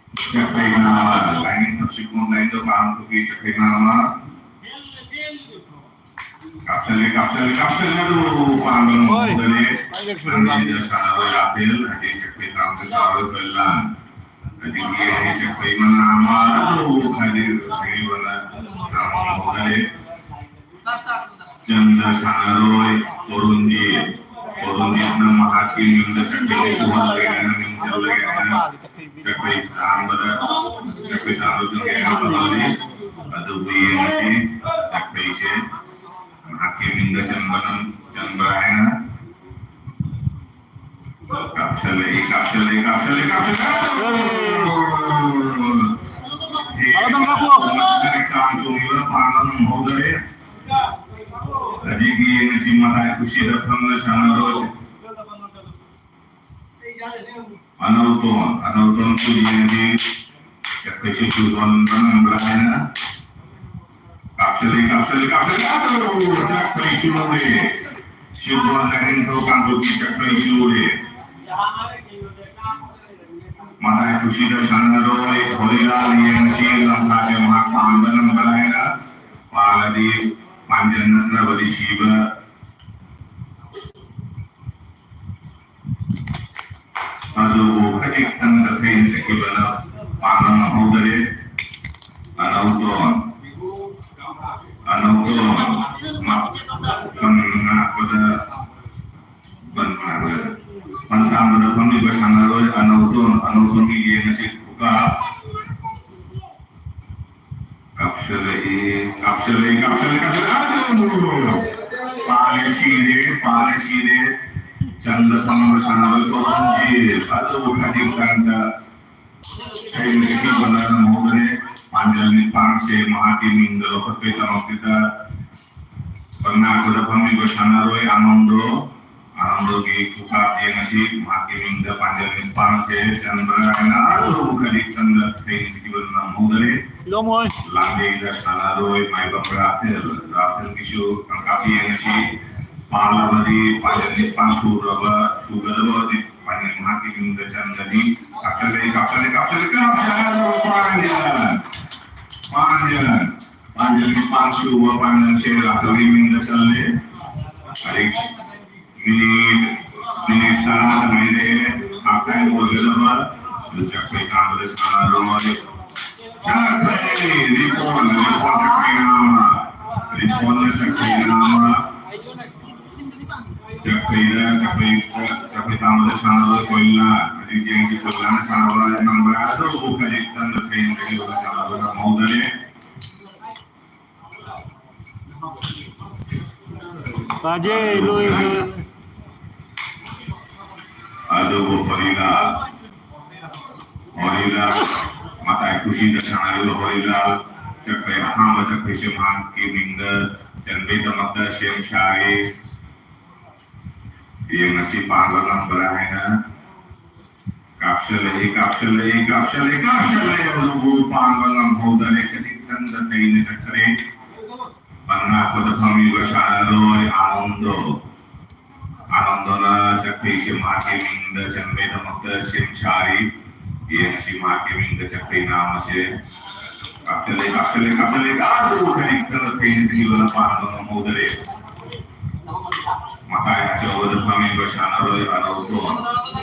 ꯆꯠꯈꯩ ꯃꯥꯃ, ꯂꯥꯏꯅꯤꯡꯊꯧ ꯁꯤꯕꯣꯟ ꯂꯥꯏꯅꯤꯡꯊꯧ ꯄꯥꯡꯊꯣꯛꯀꯤ ꯆꯠꯈꯩ ꯃꯥꯃ꯫ ꯀꯥꯞꯁꯤꯜꯂꯦ, ꯀꯥꯞꯁꯤꯜꯂꯦ, ꯀꯥꯞꯁꯤꯜꯂꯦ, ꯑꯗꯨ ꯄꯥꯟꯕ ꯍꯣꯏ꯫ ꯉꯝꯍꯧꯗꯅꯦ꯫ ꯑꯩꯅ ꯁꯨꯔꯦ ꯂꯥꯟꯃꯤꯗ ꯂꯥꯟꯃꯤ꯫ ꯁꯥꯟꯅꯕ ꯔꯥꯐꯦꯜ, ꯑꯗꯩ ꯆꯠꯈꯩ ꯇꯥꯡꯗ ꯁꯥꯟꯅꯕ ꯕꯦꯂꯥꯟ꯫ ꯑꯗꯒꯤ ꯑꯩ ꯆꯠꯈꯩ ꯃꯅꯥ ꯑꯃ, ꯑꯗꯨ ꯈꯥꯏꯗꯦ, ꯈꯥꯏꯗꯦ, ꯉꯝꯍꯧꯗꯅꯦ꯫ ꯆꯟꯗ ꯁꯥꯟꯅꯔꯣꯏ ꯇꯣꯔꯨꯟꯖꯤꯠ꯫ ꯇꯣꯔꯨꯟꯖꯤꯠꯅ ꯃꯍꯥꯛꯀꯤ ꯃꯤꯡꯗ ꯆꯠꯈꯩ ꯁꯨꯍꯜꯂꯒꯦ ꯍꯥꯏꯅ ꯃꯤꯡ ꯆꯜꯂꯒꯦ ꯍꯥꯏꯅ ꯆꯠꯈꯩ ꯇꯥꯟꯕꯗ ꯆꯠꯈꯩ ꯇꯥꯟꯕꯗꯨꯒꯤ ꯑꯌꯥꯝꯕ ꯂꯧꯔꯤ꯫ ꯑꯗꯨꯕꯨ ꯌꯦꯡꯉꯁꯤ ꯆꯠꯈꯩꯁꯦ ꯃꯍꯥꯛꯀꯤ ꯃꯤꯡꯗ ꯆꯟꯕꯅ ꯆꯟꯕ꯭ꯔꯥ ꯍꯥꯏꯅ ꯀꯥꯞꯁꯤꯜꯂꯛꯏ, ꯀꯥꯞꯁꯤꯜꯂꯛꯏ, ꯀꯥꯞꯁꯤꯜꯂꯛꯏ, ꯀꯥꯞꯁꯤꯜꯂꯛꯏ꯫ ꯑꯃꯇꯪ ꯀꯥꯞꯄꯣ꯫ ꯀꯥꯡ ꯆꯣꯡꯉꯤꯕꯅ ꯄꯥꯟꯕ ꯉꯝꯍꯧꯗꯔꯦ꯫ ꯑꯗꯒꯤ ꯉꯁꯤ ꯃꯇꯥꯏ ꯀꯨꯁꯤꯗ ꯐꯝꯅ ꯁꯥꯟꯅꯔꯣꯏ꯫ ꯑꯅꯧꯇꯣꯟ, ꯑꯅꯧꯇꯣꯟ ꯀꯨꯂꯤꯅꯗꯤ ꯆꯠꯄꯁꯤ ꯇꯨꯗꯣꯟꯕ ꯉꯝꯕ꯭ꯔꯥ ꯍꯥꯏꯅ ꯀꯥꯞꯁꯤꯜꯂꯛꯏ, ꯀꯥꯞꯁꯤꯜꯂꯛꯏ, ꯀꯥꯞꯁꯤꯜꯂꯛꯏ, ꯀꯥꯞꯁꯤꯜꯂꯛꯏ꯫ ꯀꯥꯞꯁꯜꯂꯦ, ꯀꯥꯞꯁꯜꯂꯦ, ꯀꯥꯞꯁꯜꯂꯦ꯫ ꯑꯗꯨ ꯆꯠꯈ꯭ꯔꯦ, ꯆꯨꯔꯦ꯫ ꯁꯤꯕꯣꯟ ꯂꯥꯏꯅꯤꯡꯊꯧ ꯀꯥꯡꯄꯣꯛꯄꯤ ꯆꯠꯈ꯭ꯔꯦ, ꯆꯨꯔꯦ꯫ ꯃꯇꯥꯏ ꯈꯨꯁꯤꯗ ꯁꯥꯟꯅꯔꯣꯏ ꯍꯣꯔꯤꯂꯥꯜ ꯌꯦꯡꯁꯤ, ꯂꯝꯊꯥꯁꯦ ꯃꯍꯥꯛ ꯄꯥꯟꯕ ꯉꯝꯕ꯭ꯔꯥ ꯍꯥꯏꯅ꯫ ꯄꯥꯜꯂꯗꯤ ꯄꯥꯟꯖꯟ, ꯅꯠꯇ꯭ꯔꯕꯗꯤ ꯁꯤꯕ꯫ ꯑꯗꯨꯕꯨ ꯈꯖꯤꯛꯇꯪꯗ ꯐꯩꯅ ꯆꯠꯈꯤꯕꯅ ꯄꯥꯟꯕ ꯉꯝꯍꯧꯗꯔꯦ꯫ ꯑꯅꯧꯗꯣꯟ, ꯑꯅꯧꯗꯣꯟ, ꯃꯥ-, ꯉꯥꯛꯄꯗ ꯕꯟ ꯊꯥꯕ, ꯕꯟ ꯊꯥꯕꯗ ꯐꯝꯂꯤꯕ ꯁꯥꯟꯅꯔꯣꯏ ꯑꯅꯧꯗꯣꯟ, ꯑꯅꯧꯗꯣꯟꯒꯤ ꯌꯦꯡ ꯑꯁꯤ ꯈꯨꯀꯥ꯫ ꯀꯥꯞꯁꯤꯜꯂꯛꯏ, ꯀꯥꯞꯁꯤꯜꯂꯛꯏ, ꯀꯥꯞꯁꯤꯜꯂꯛꯏ, ꯀꯥꯞꯁꯤꯜꯂꯛꯏ꯫ ꯑꯗꯨ! ꯄꯥꯜꯂꯦ, ꯁꯤꯔꯦ, ꯄꯥꯜꯂꯦ, ꯁꯤꯔꯦ꯫ ꯆꯟꯗ ꯐꯪꯕ ꯁꯥꯟꯅꯔꯣꯏ ꯇꯣꯇꯣꯟꯒꯤ꯫ ꯑꯗꯨꯕꯨ ꯈꯖꯤꯛꯇꯪꯗ ꯁꯩꯅ ꯁꯤꯕꯅ ꯅꯝꯍꯧꯗꯔꯦ꯫ ꯄꯥꯟꯖꯜ ꯅꯤꯄꯥꯟꯁꯦ ꯃꯍꯥꯛꯀꯤ ꯃꯤꯡꯗ ꯂꯧꯈꯠꯄꯒꯤꯗꯃꯛꯇ ꯉꯥꯛꯄꯗ ꯐꯝꯂꯤꯕ ꯁꯥꯟꯅꯔꯣꯏ ꯑꯅꯣꯝꯗꯣ, ꯑꯅꯣꯝꯗꯣꯒꯤ ꯈꯨꯀꯥꯞ ꯌꯦꯡ ꯑꯁꯤ ꯃꯍꯥꯛꯀꯤ ꯃꯤꯡꯗ ꯄꯥꯟꯖꯜ ꯅꯤꯄꯥꯟꯁꯦ ꯆꯟꯕ꯭ꯔꯥ ꯍꯥꯏꯅ ꯑꯗꯨꯕꯨ ꯈꯖꯤꯛ ꯆꯟꯗ ꯊꯩꯅ ꯁꯤꯕ ꯅꯝꯍꯧꯗꯔꯦ꯫ ꯂꯣꯃꯣꯏ꯫ ꯂꯥꯡꯂꯦꯟꯗ ꯁꯥꯟꯅꯔꯣꯏ ꯃꯥꯏꯕꯝ ꯔꯥꯐꯦꯜ, ꯔꯥꯐꯦꯜꯒꯤꯁꯨ ꯈꯣꯡꯀꯥꯞ ꯌꯦꯡ ꯑꯁꯤ ꯄꯥꯜꯂꯕꯗꯤ ꯄꯥꯟꯖꯜ ꯅꯤꯄꯥꯟ ꯁꯨꯔꯕ, ꯁꯨꯒꯗꯕ ꯄꯥꯟꯖꯜ ꯃꯍꯥꯛꯀꯤ ꯃꯤꯡꯗ ꯆꯟꯒꯅꯤ꯫ ꯀꯥꯞꯁꯤꯜꯂꯦ, ꯀꯥꯞꯁꯤꯜꯂꯦ, ꯀꯥꯞꯁꯤꯜꯂꯦ, ꯀꯥꯞꯁꯤꯜꯂꯦ, ꯄꯥꯟꯖꯜ! ꯄꯥꯟꯖꯜ! ꯄꯥꯟꯖꯜ ꯅꯤꯄꯥꯟ ꯁꯨꯕ ꯄꯥꯟꯖꯜꯁꯦ ꯔꯥꯐꯦꯜꯒꯤ ꯃꯤꯡꯗ ꯆꯜꯂꯦ꯫ ꯍꯧꯖꯤꯛ ꯃꯤꯅꯤꯠ, ꯃꯤꯅꯤꯠ ꯇꯔꯥꯗ ꯉꯥꯏꯔꯦ꯫ ꯍꯥꯞ ꯇꯥꯏꯝ ꯑꯣꯏꯒꯗꯕ꯫ ꯑꯗꯨ ꯆꯠꯈ꯭ꯔꯦ, ꯀꯥꯟꯕꯗ ꯁꯥꯟꯅꯔꯣꯏ꯫ ꯆꯠꯈ꯭ꯔꯦ! ꯔꯤꯄꯣꯟ, ꯔꯤꯄꯣꯟ ꯆꯠꯈ꯭ꯔꯦ ꯅꯥꯃ꯫ ꯔꯤꯄꯣꯟꯅ ꯆꯠꯈ꯭ꯔꯦ ꯅꯥꯃ꯫ ꯆꯠꯈ꯭ꯔꯦꯗ, ꯆꯠꯈ꯭ꯔꯦ, ꯆꯠꯈ꯭ꯔꯦ ꯀꯥꯟꯕꯗ ꯁꯥꯟꯅꯔꯣꯏ ꯀꯣꯏꯂꯥ꯫ ꯍꯧꯖꯤꯛ ꯌꯦꯡꯁꯤ ꯀꯣꯏꯂꯥꯅ ꯁꯥꯟꯅꯕ ꯉꯝꯕ꯭ꯔꯥ? ꯑꯗꯨꯕꯨ ꯈꯖꯤꯛꯇꯪꯗ ꯊꯦꯡꯅ ꯆꯠꯈꯤꯕ ꯁꯥꯟꯅꯕ ꯉꯝꯍꯧꯗꯔꯦ꯫ ꯄꯥꯖꯦ, ꯂꯣꯏ, ꯂꯣꯏ꯫ ꯑꯗꯨꯕꯨ ꯍꯣꯔꯤꯂꯥꯜ, ꯍꯣꯔꯤꯂꯥꯜ, ꯃꯇꯥꯏ ꯈꯨꯁꯤꯗ ꯁꯥꯟꯅꯔꯤꯕ ꯍꯣꯔꯤꯂꯥꯜ, ꯆꯠꯈ꯭ꯔꯦ, ꯑꯍꯥꯟꯕ ꯆꯠꯈ꯭ꯔꯤꯁꯦ ꯃꯍꯥꯛꯀꯤ ꯃꯤꯡꯗ ꯆꯟꯕꯒꯤꯗꯃꯛꯇ ꯁꯦꯝ ꯁꯥꯔꯤ꯫ ꯌꯦꯡ ꯑꯁꯤ ꯄꯥꯟꯕ ꯉꯝꯕ꯭ꯔꯥ ꯍꯥꯏꯅ꯫ ꯀꯥꯞꯁꯤꯜꯂꯛꯏ, ꯀꯥꯞꯁꯤꯜꯂꯛꯏ, ꯀꯥꯞꯁꯤꯜꯂꯛꯏ, ꯀꯥꯞꯁꯤꯜꯂꯛꯏ, ꯑꯗꯨꯕꯨ ꯄꯥꯟꯕ ꯉꯝꯍꯧꯗꯔꯦ, ꯈꯖꯤꯛꯇꯪꯗ ꯊꯩꯅ ꯆꯠꯈ꯭ꯔꯦ꯫ ꯄꯟ ꯉꯥꯛꯄꯗ ꯐꯝꯃꯤꯕ ꯁꯥꯟꯅꯔꯣꯏ ꯑꯥꯅꯟꯗꯣ꯫ ꯑꯥꯅꯟꯗꯣꯅ ꯆꯠꯈ꯭ꯔꯤꯁꯦ ꯃꯍꯥꯛꯀꯤ ꯃꯤꯡꯗ ꯆꯟꯕꯒꯤꯗꯃꯛꯇ ꯁꯦꯝ ꯁꯥꯔꯤ꯫ ꯌꯦꯡꯉꯁꯤ ꯃꯍꯥꯛꯀꯤ ꯃꯤꯡꯗ ꯆꯠꯈ꯭ꯔꯤ ꯅꯥꯝ ꯑꯁꯦ꯫ ꯀꯥꯞꯁꯤꯜꯂꯦ, ꯀꯥꯞꯁꯤꯜꯂꯦ, ꯀꯥꯞꯁꯤꯜꯂꯦ, ꯑꯗꯨꯕꯨ ꯈꯖꯤꯛꯇꯪ ꯊꯦꯡꯅꯈꯤꯕꯅ ꯄꯥꯟꯕ ꯉꯝꯍꯧꯗꯔꯦ꯫ ꯃꯇꯥꯏ ꯑꯆꯧꯕꯗ ꯐꯝꯃꯤꯕ ꯁꯥꯟꯅꯔꯣꯏ ꯑꯅꯧꯕ꯫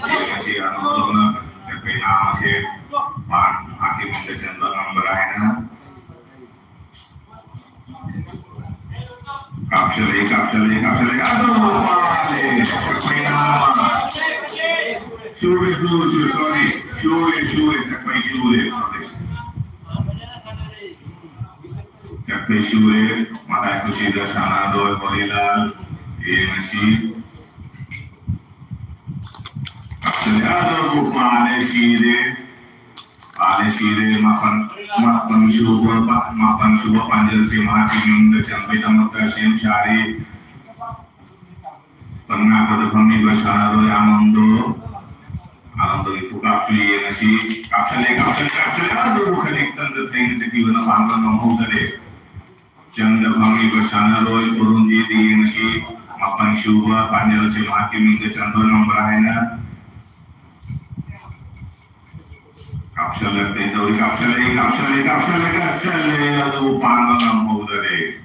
ꯌꯦꯡꯉꯁꯤ ꯑꯅꯧꯕꯅ ꯆꯠꯈ꯭ꯔꯤ ꯅꯥꯝ ꯑꯁꯦ ꯃꯍꯥꯛꯀꯤ ꯃꯤꯡꯗ ꯆꯟꯕ ꯉꯝꯕ꯭ꯔꯥ ꯍꯥꯏꯅ꯫ ꯀꯥꯞꯁꯤꯜꯂꯦ, ꯀꯥꯞꯁꯤꯜꯂꯦ, ꯀꯥꯞꯁꯤꯜꯂꯦ꯫ ꯑꯗꯨ ꯃꯥꯜꯂꯦ꯫ ꯆꯠꯈ꯭ꯔꯤ ꯅꯥꯝ꯫ ꯁꯨꯔꯦ, ꯁꯨꯔꯦ, ꯁꯨꯔꯦ, sorry꯫ ꯁꯨꯔꯦ, ꯁꯨꯔꯦ, ꯆꯠꯈ꯭ꯔꯤ ꯁꯨꯔꯦ, sorry꯫ ꯆꯠꯈ꯭ꯔꯤ ꯁꯨꯔꯦ, ꯃꯇꯥꯏ ꯈꯨꯁꯤꯗ ꯁꯥꯟꯅꯗꯣꯏ ꯍꯣꯂꯤꯂꯥꯜ, ꯌꯦꯡꯉꯁꯤ꯫ ꯀꯥꯞꯁꯤꯜꯂꯦ, ꯑꯗꯨꯕꯨ ꯄꯥꯜꯂꯦ, ꯁꯤꯔꯦ꯫ ꯄꯥꯜꯂꯦ, ꯁꯤꯔꯦ, ꯃꯥꯄꯟ, ꯃꯥꯄꯟ ꯁꯨꯕ, ꯃꯥꯄꯟ ꯁꯨꯕ ꯄꯥꯟꯖꯜꯁꯦ ꯃꯍꯥꯛꯀꯤ ꯃꯤꯡꯗ ꯆꯟꯕꯒꯤꯗꯃꯛꯇ ꯁꯦꯝ ꯁꯥꯔꯤ꯫ ꯄꯟ ꯉꯥꯛꯄꯗ ꯐꯝꯃꯤꯕ ꯁꯥꯟꯅꯔꯣꯏ ꯑꯥꯅꯟꯗꯣ꯫ ꯑꯥꯅꯟꯗꯣꯒꯤ ꯈꯨꯀꯥꯞꯁꯨ ꯌꯦꯡꯉꯁꯤ꯫ ꯀꯥꯞꯁꯜꯂꯦ, ꯀꯥꯞꯁꯜꯂꯦ, ꯀꯥꯞꯁꯜꯂꯦ꯫ ꯑꯗꯨꯕꯨ ꯈꯖꯤꯛꯇꯪꯗ ꯊꯦꯡꯅ ꯆꯠꯈꯤꯕꯅ ꯄꯥꯟꯕ ꯉꯝꯍꯧꯗꯔꯦ꯫ ꯆꯪꯗ ꯐꯝꯃꯤꯕ ꯁꯥꯟꯅꯔꯣꯏ ꯀꯣꯔꯨꯟꯖꯤꯠ ꯌꯦꯡꯉꯁꯤ꯫ ꯃꯥꯄꯟ ꯁꯨꯕ ꯄꯥꯟꯖꯜꯁꯦ ꯃꯍꯥꯛꯀꯤ ꯃꯤꯡꯗ ꯆꯟꯕ ꯉꯝꯕ꯭ꯔꯥ ꯍꯥꯏꯅ꯫ ꯀꯥꯞꯁꯜꯂꯛꯇꯦ ꯇꯧꯔꯤ, ꯀꯥꯞꯁꯜꯂꯛꯏ, ꯀꯥꯞꯁꯜꯂꯛꯏ, ꯀꯥꯞꯁꯜꯂꯛꯏ, ꯀꯥꯞꯁꯜꯂꯦ, ꯑꯗꯨꯕꯨ ꯄꯥꯟꯕ ꯉꯝꯍꯧꯗꯔꯦ꯫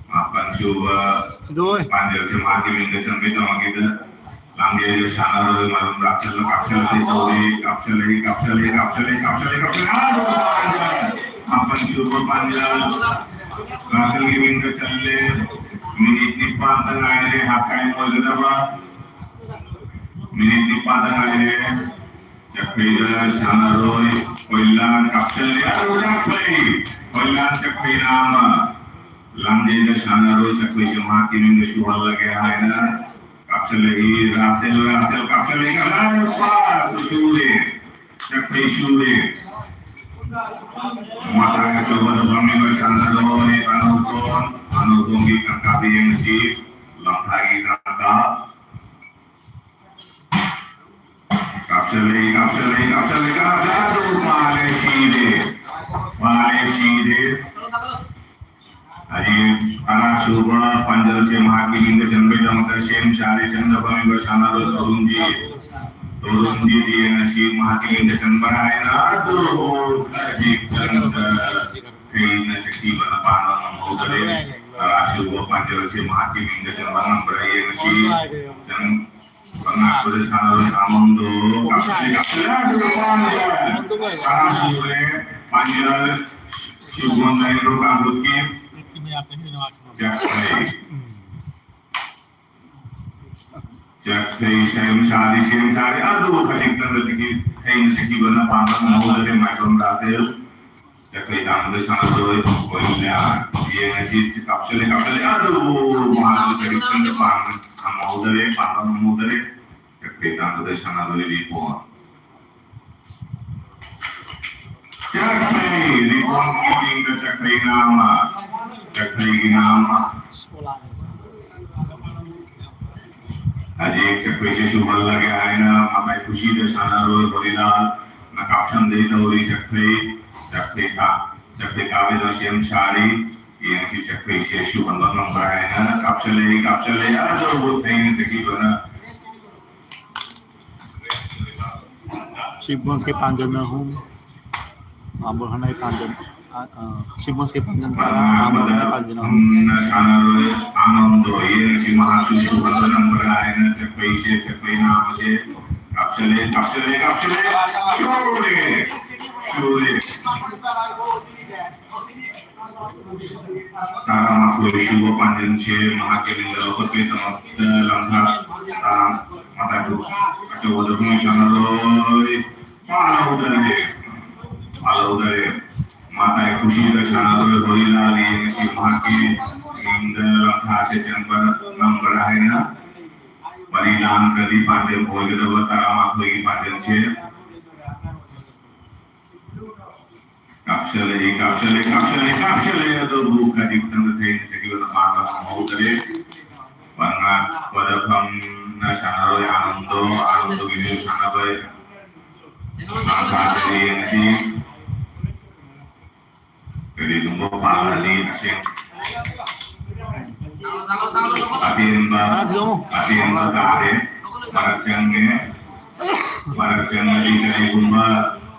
ꯃꯥꯄꯟ ꯁꯨꯕ ꯁꯤꯗꯣꯏ꯫ ꯄꯥꯟꯖꯜꯁꯦ ꯃꯍꯥꯛꯀꯤ ꯃꯤꯡꯗ ꯆꯟꯕꯒꯤꯗꯃꯛꯇ ꯂꯥꯡꯖꯦꯜꯗ ꯁꯥꯟꯅꯔꯣꯏ ꯃꯔꯨꯝ ꯂꯥꯛꯁꯜꯂ, ꯀꯥꯞꯁꯜꯂꯛꯇꯦ ꯇꯧꯔꯤ, ꯀꯥꯞꯁꯜꯂꯛꯏ, ꯀꯥꯞꯁꯜꯂꯛꯏ, ꯀꯥꯞꯁꯜꯂꯛꯏ, ꯀꯥꯞꯁꯜꯂꯛꯏ, ꯀꯥꯞꯁꯜꯂꯛꯏ, ꯑꯗꯨꯕꯨ ꯄꯥꯟꯖꯜ, ꯃꯥꯄꯟ ꯁꯨꯕ ꯄꯥꯟꯖꯜ ꯂꯥꯡꯖꯦꯜꯒꯤ ꯃꯤꯡꯗ ꯆꯜꯂꯦ꯫ ꯃꯤꯅꯤꯠ ꯅꯤꯄꯥꯟꯗ ꯉꯥꯏꯔꯦ half time ꯑꯣꯏꯒꯗꯕ꯫ ꯃꯤꯅꯤꯠ ꯅꯤꯄꯥꯟꯗ ꯉꯥꯏꯔꯦ꯫ ꯆꯠꯈ꯭ꯔꯤꯕ ꯁꯥꯟꯅꯔꯣꯏ ꯍꯣꯂꯤꯂꯥꯜ ꯀꯥꯞꯁꯤꯜꯂꯤ꯫ ꯑꯗꯨ ꯆꯠꯈ꯭ꯔꯦ꯫ ꯍꯣꯂꯤꯂꯥꯜ ꯆꯠꯈ꯭ꯔꯤꯅ ꯑꯃ꯫ ꯂꯥꯡꯖꯦꯜꯗ ꯁꯥꯟꯅꯔꯣꯏ ꯆꯠꯈ꯭ꯔꯤꯁꯦ ꯃꯍꯥꯛꯀꯤ ꯃꯤꯡꯗ ꯁꯨꯍꯜꯂꯒꯦ ꯍꯥꯏꯅ ꯀꯥꯞꯁꯤꯜꯂꯛꯏ꯫ ꯔꯥꯁꯦꯜ, ꯔꯥꯁꯦꯜ ꯀꯥꯞꯁꯤꯜꯂꯤ꯫ ꯀꯅꯥꯅꯣ ꯄꯥꯁ ꯁꯨꯔꯦ꯫ ꯆꯠꯈ꯭ꯔꯤ ꯁꯨꯔꯦ꯫ ꯃꯇꯥꯏ ꯑꯆꯧꯕꯗ ꯐꯝꯃꯤꯕ ꯁꯥꯟꯅꯔꯣꯏ ꯑꯅꯧꯕ, ꯑꯅꯧꯕꯒꯤ ꯀꯥꯡꯀꯥꯞ ꯌꯦꯡꯁꯤ꯫ ꯂꯝꯊꯥꯒꯤ ꯀꯥꯡꯀꯥꯞ꯫ ꯀꯥꯞꯁꯤꯜꯂꯤ, ꯀꯥꯞꯁꯤꯜꯂꯤ, ꯀꯥꯞꯁꯤꯜꯂꯤ, ꯀꯥꯞꯁꯤꯜꯂꯤ, ꯑꯗꯨ ꯄꯥꯜꯂꯦ, ꯁꯤꯔꯦ꯫ ꯄꯥꯜꯂꯦ, ꯁꯤꯔꯦ꯫ ꯍꯥꯏꯗꯤ ꯇꯔꯥꯁꯨꯕ ꯄꯥꯟꯖꯜꯁꯦ ꯃꯍꯥꯛꯀꯤ ꯃꯤꯡꯗ ꯆꯟꯕꯒꯤꯗꯃꯛꯇ ꯁꯦꯝ ꯁꯥꯔꯤ꯫ ꯆꯪꯗ ꯐꯝꯃꯤꯕ ꯁꯥꯟꯅꯔꯣꯏ ꯇꯣꯔꯨꯟꯖꯤ, ꯇꯣꯔꯨꯟꯖꯤꯗꯤ ꯉꯁꯤ ꯃꯍꯥꯛꯀꯤ ꯃꯤꯡꯗ ꯆꯟꯕ ꯍꯥꯏꯅ ꯑꯗꯨꯕꯨ ꯈꯖꯤꯛꯇꯪꯗ ꯊꯦꯡꯅ ꯆꯠꯈꯤꯕꯅ ꯄꯥꯟꯕ ꯉꯝꯍꯧꯗꯔꯦ꯫ ꯇꯔꯥꯁꯨꯕ ꯄꯥꯟꯖꯜꯁꯦ ꯃꯍꯥꯛꯀꯤ ꯃꯤꯡꯗ ꯆꯟꯕ ꯉꯝꯕ꯭ꯔꯥ ꯌꯦꯡꯉꯁꯤ꯫ ꯆꯪ-, ꯉꯥꯛꯄꯗ ꯁꯥꯟꯅꯔꯣꯏ ꯑꯃꯃꯝꯗꯣ ꯀꯥꯞꯁꯤꯜꯂꯦ, ꯀꯥꯞꯁꯤꯜꯂꯦ, ꯑꯗꯨꯒ ꯄꯥꯟꯖꯜ ꯇꯔꯥꯁꯨꯕ ꯄꯥꯟꯖꯜ ꯁꯤꯕꯣꯟ ꯁꯥꯏꯗ꯭ꯔꯣ ꯀꯥꯡꯂꯨꯞꯀꯤ ꯆꯠꯈ꯭ꯔꯦ꯫ ꯆꯠꯈ꯭ꯔꯦ, ꯁꯦꯝ ꯁꯥꯔꯤ, ꯁꯦꯝ ꯁꯥꯔꯤ꯫ ꯑꯗꯨꯕꯨ ꯈꯖꯤꯛꯇꯪꯗ ꯆꯠꯈꯤ-, ꯊꯦꯡꯅ ꯆꯠꯈꯤꯕꯅ ꯄꯥꯟꯕ ꯉꯝꯍꯧꯗꯔꯦ꯫ ꯃꯥꯏꯀ꯭ꯔꯣꯟ ꯔꯥꯐꯦꯜ ꯆꯠꯈ꯭ꯔꯦ, ꯇꯥꯡꯕꯗ ꯁꯥꯟꯅꯔꯣꯏ ꯑꯣꯏꯅ ꯌꯦꯡꯉꯁꯤ꯫ ꯀꯥꯞꯁꯤꯜꯂꯦ, ꯀꯥꯞꯁꯤꯜꯂꯦ꯫ ꯑꯗꯨꯕꯨ ꯃꯍꯥꯛ ꯈꯖꯤꯛꯇꯪꯗ ꯄꯥꯟꯕ ꯉꯝꯍꯧꯗꯔꯦ, ꯄꯥꯟꯕ ꯉꯝꯍꯧꯗꯔꯦ꯫ ꯆꯠꯈ꯭ꯔꯦ, ꯇꯥꯡꯕꯗ ꯁꯥꯟꯅꯔꯣꯏ ꯔꯤꯄꯣꯟ꯫ ꯆꯠꯈ꯭ꯔꯦ, ꯔꯤꯄꯣꯟꯒꯤ ꯃꯤꯡꯗ ꯆꯠꯈ꯭ꯔꯦ ꯉꯥ ꯑꯃ꯫ ꯆꯠꯈ꯭ꯔꯦꯒꯤ ꯉꯥ ꯑꯃ꯫ ꯍꯧꯖꯤꯛ ꯆꯠꯈ꯭ꯔꯦꯁꯦ ꯁꯨꯍꯜꯂꯒꯦ ꯍꯥꯏꯅ ꯃꯇꯥꯏ ꯈꯨꯁꯤꯗ ꯁꯥꯟꯅꯔꯣꯏ ꯍꯣꯂꯤꯂꯥꯜꯅ ꯀꯥꯞꯁꯟꯗꯦ ꯇꯧꯔꯤ꯫ ꯆꯠꯈ꯭ꯔꯦ, ꯆꯠꯈ꯭ꯔꯦ ꯀꯥ-, ꯆꯠꯈ꯭ꯔꯦ ꯀꯥꯕꯤꯗ ꯁꯦꯝ ꯁꯥꯔꯤ꯫ ꯌꯦꯡꯁꯤ ꯆꯠꯈ꯭ꯔꯦꯁꯦ ꯁꯨꯍꯟꯕ ꯉꯝꯕ꯭ꯔꯥ ꯍꯥꯏꯅ꯫ ꯀꯥꯞꯁꯜꯂꯦ, ꯀꯥꯞꯁꯜꯂꯦ꯫ ꯑꯗꯨꯕꯨ ꯊꯦꯡꯅ ꯆꯠꯈꯤꯕꯅ ꯁꯤꯕꯣꯟꯁꯀꯤ ꯄꯥꯟꯖꯟ ꯑꯍꯨꯝ, ꯃꯥꯝꯕꯣꯔ ꯍꯅꯥꯏ ꯄꯥꯟꯖꯟ, ꯑ, ꯑ, ꯁꯤꯕꯣꯟꯁꯀꯤ ꯄꯥꯟꯖꯟ ꯇꯔꯥ, ꯃꯥꯝꯕꯣꯔ ꯍꯅꯥꯏ ꯄꯥꯟꯖꯟ ꯑꯍꯨꯝ꯫ ꯁꯥꯟꯅꯔꯣꯏ ꯑꯥꯅꯟꯗ ꯌꯦꯡꯁꯤ ꯃꯍꯥꯛꯁꯨ ꯁꯨꯍꯟꯕ ꯉꯝꯕ꯭ꯔꯥ ꯍꯥꯏꯅ ꯆꯠꯈ꯭ꯔꯦꯁꯦ, ꯆꯠꯈ꯭ꯔꯦ ꯅꯥꯕꯁꯦ ꯀꯥꯞꯁꯜꯂꯦ, ꯀꯥꯞꯁꯜꯂꯦ, ꯀꯥꯞꯁꯜꯂꯦ, ꯁꯣꯔꯦ, ꯁꯣꯔꯦ꯫ ꯇꯔꯥꯃꯥꯊꯣꯏ ꯁꯨꯕ ꯄꯥꯟꯖꯟꯁꯦ ꯃꯍꯥꯛꯀꯤ ꯃꯤꯡꯗ ꯂꯧꯈꯠꯄꯒꯤꯗꯃꯛꯇ ꯂꯝꯁꯥ, ꯑ, ꯃꯇꯥꯏ ꯑꯆꯧꯕꯗ ꯃꯣꯏ ꯁꯥꯟꯅꯔꯣꯏ꯫ ꯄꯥꯜꯍꯧꯗꯔꯦ꯫ ꯄꯥꯜꯍꯧꯗꯔꯦ꯫ ꯃꯇꯥꯏ ꯈꯨꯁꯤꯗ ꯁꯥꯟꯅꯔꯣꯏ ꯍꯣꯂꯤꯂꯥꯜ ꯌꯦꯡꯉꯁꯤ ꯃꯍꯥꯛꯀꯤ ꯃꯤꯡꯗ ꯂꯝꯁꯥꯁꯦ ꯆꯟꯕ ꯉꯝꯕ꯭ꯔꯥ ꯍꯥꯏꯅ꯫ ꯃꯔꯤ ꯂꯥꯟꯈ꯭ꯔꯗꯤ ꯄꯥꯟꯖꯟ ꯑꯣꯏꯒꯗꯕ ꯇꯔꯥꯃꯥꯊꯣꯏꯒꯤ ꯄꯥꯟꯖꯟꯁꯦ꯫ ꯀꯥꯞꯁꯤꯜꯂꯛꯏ, ꯀꯥꯞꯁꯤꯜꯂꯛꯏ, ꯀꯥꯞꯁꯤꯜꯂꯛꯏ, ꯀꯥꯞꯁꯤꯜꯂꯛꯏ, ꯑꯗꯨꯕꯨ ꯈꯖꯤꯛꯇꯪꯗ ꯊꯦꯡꯅ ꯆꯠꯈꯤꯕꯅ ꯃꯥ ꯉꯝꯍꯧꯗꯔꯦ꯫ ꯃꯉꯥꯛꯄꯗ ꯐꯝꯅ ꯁꯥꯟꯅꯔꯣꯏ ꯑꯥꯅꯟꯗꯣ, ꯑꯥꯅꯟꯗꯣꯒꯤꯁꯨ ꯁꯥꯟꯅꯕ ꯃꯥ ꯊꯥꯖꯔꯤ ꯉꯁꯤ꯫ ꯀꯔꯤꯒꯨꯝꯕ ꯄꯥꯜꯂꯗꯤ ꯑꯁꯦꯡ-, ꯑꯇꯦꯟꯕ, ꯑꯇꯦꯟꯕ ꯇꯥꯔꯦ꯫ ꯃꯔꯛ ꯆꯪꯉꯦ꯫ ꯃꯔꯛ ꯆꯪꯉꯗꯤ ꯀꯔꯤꯒꯨꯝꯕ,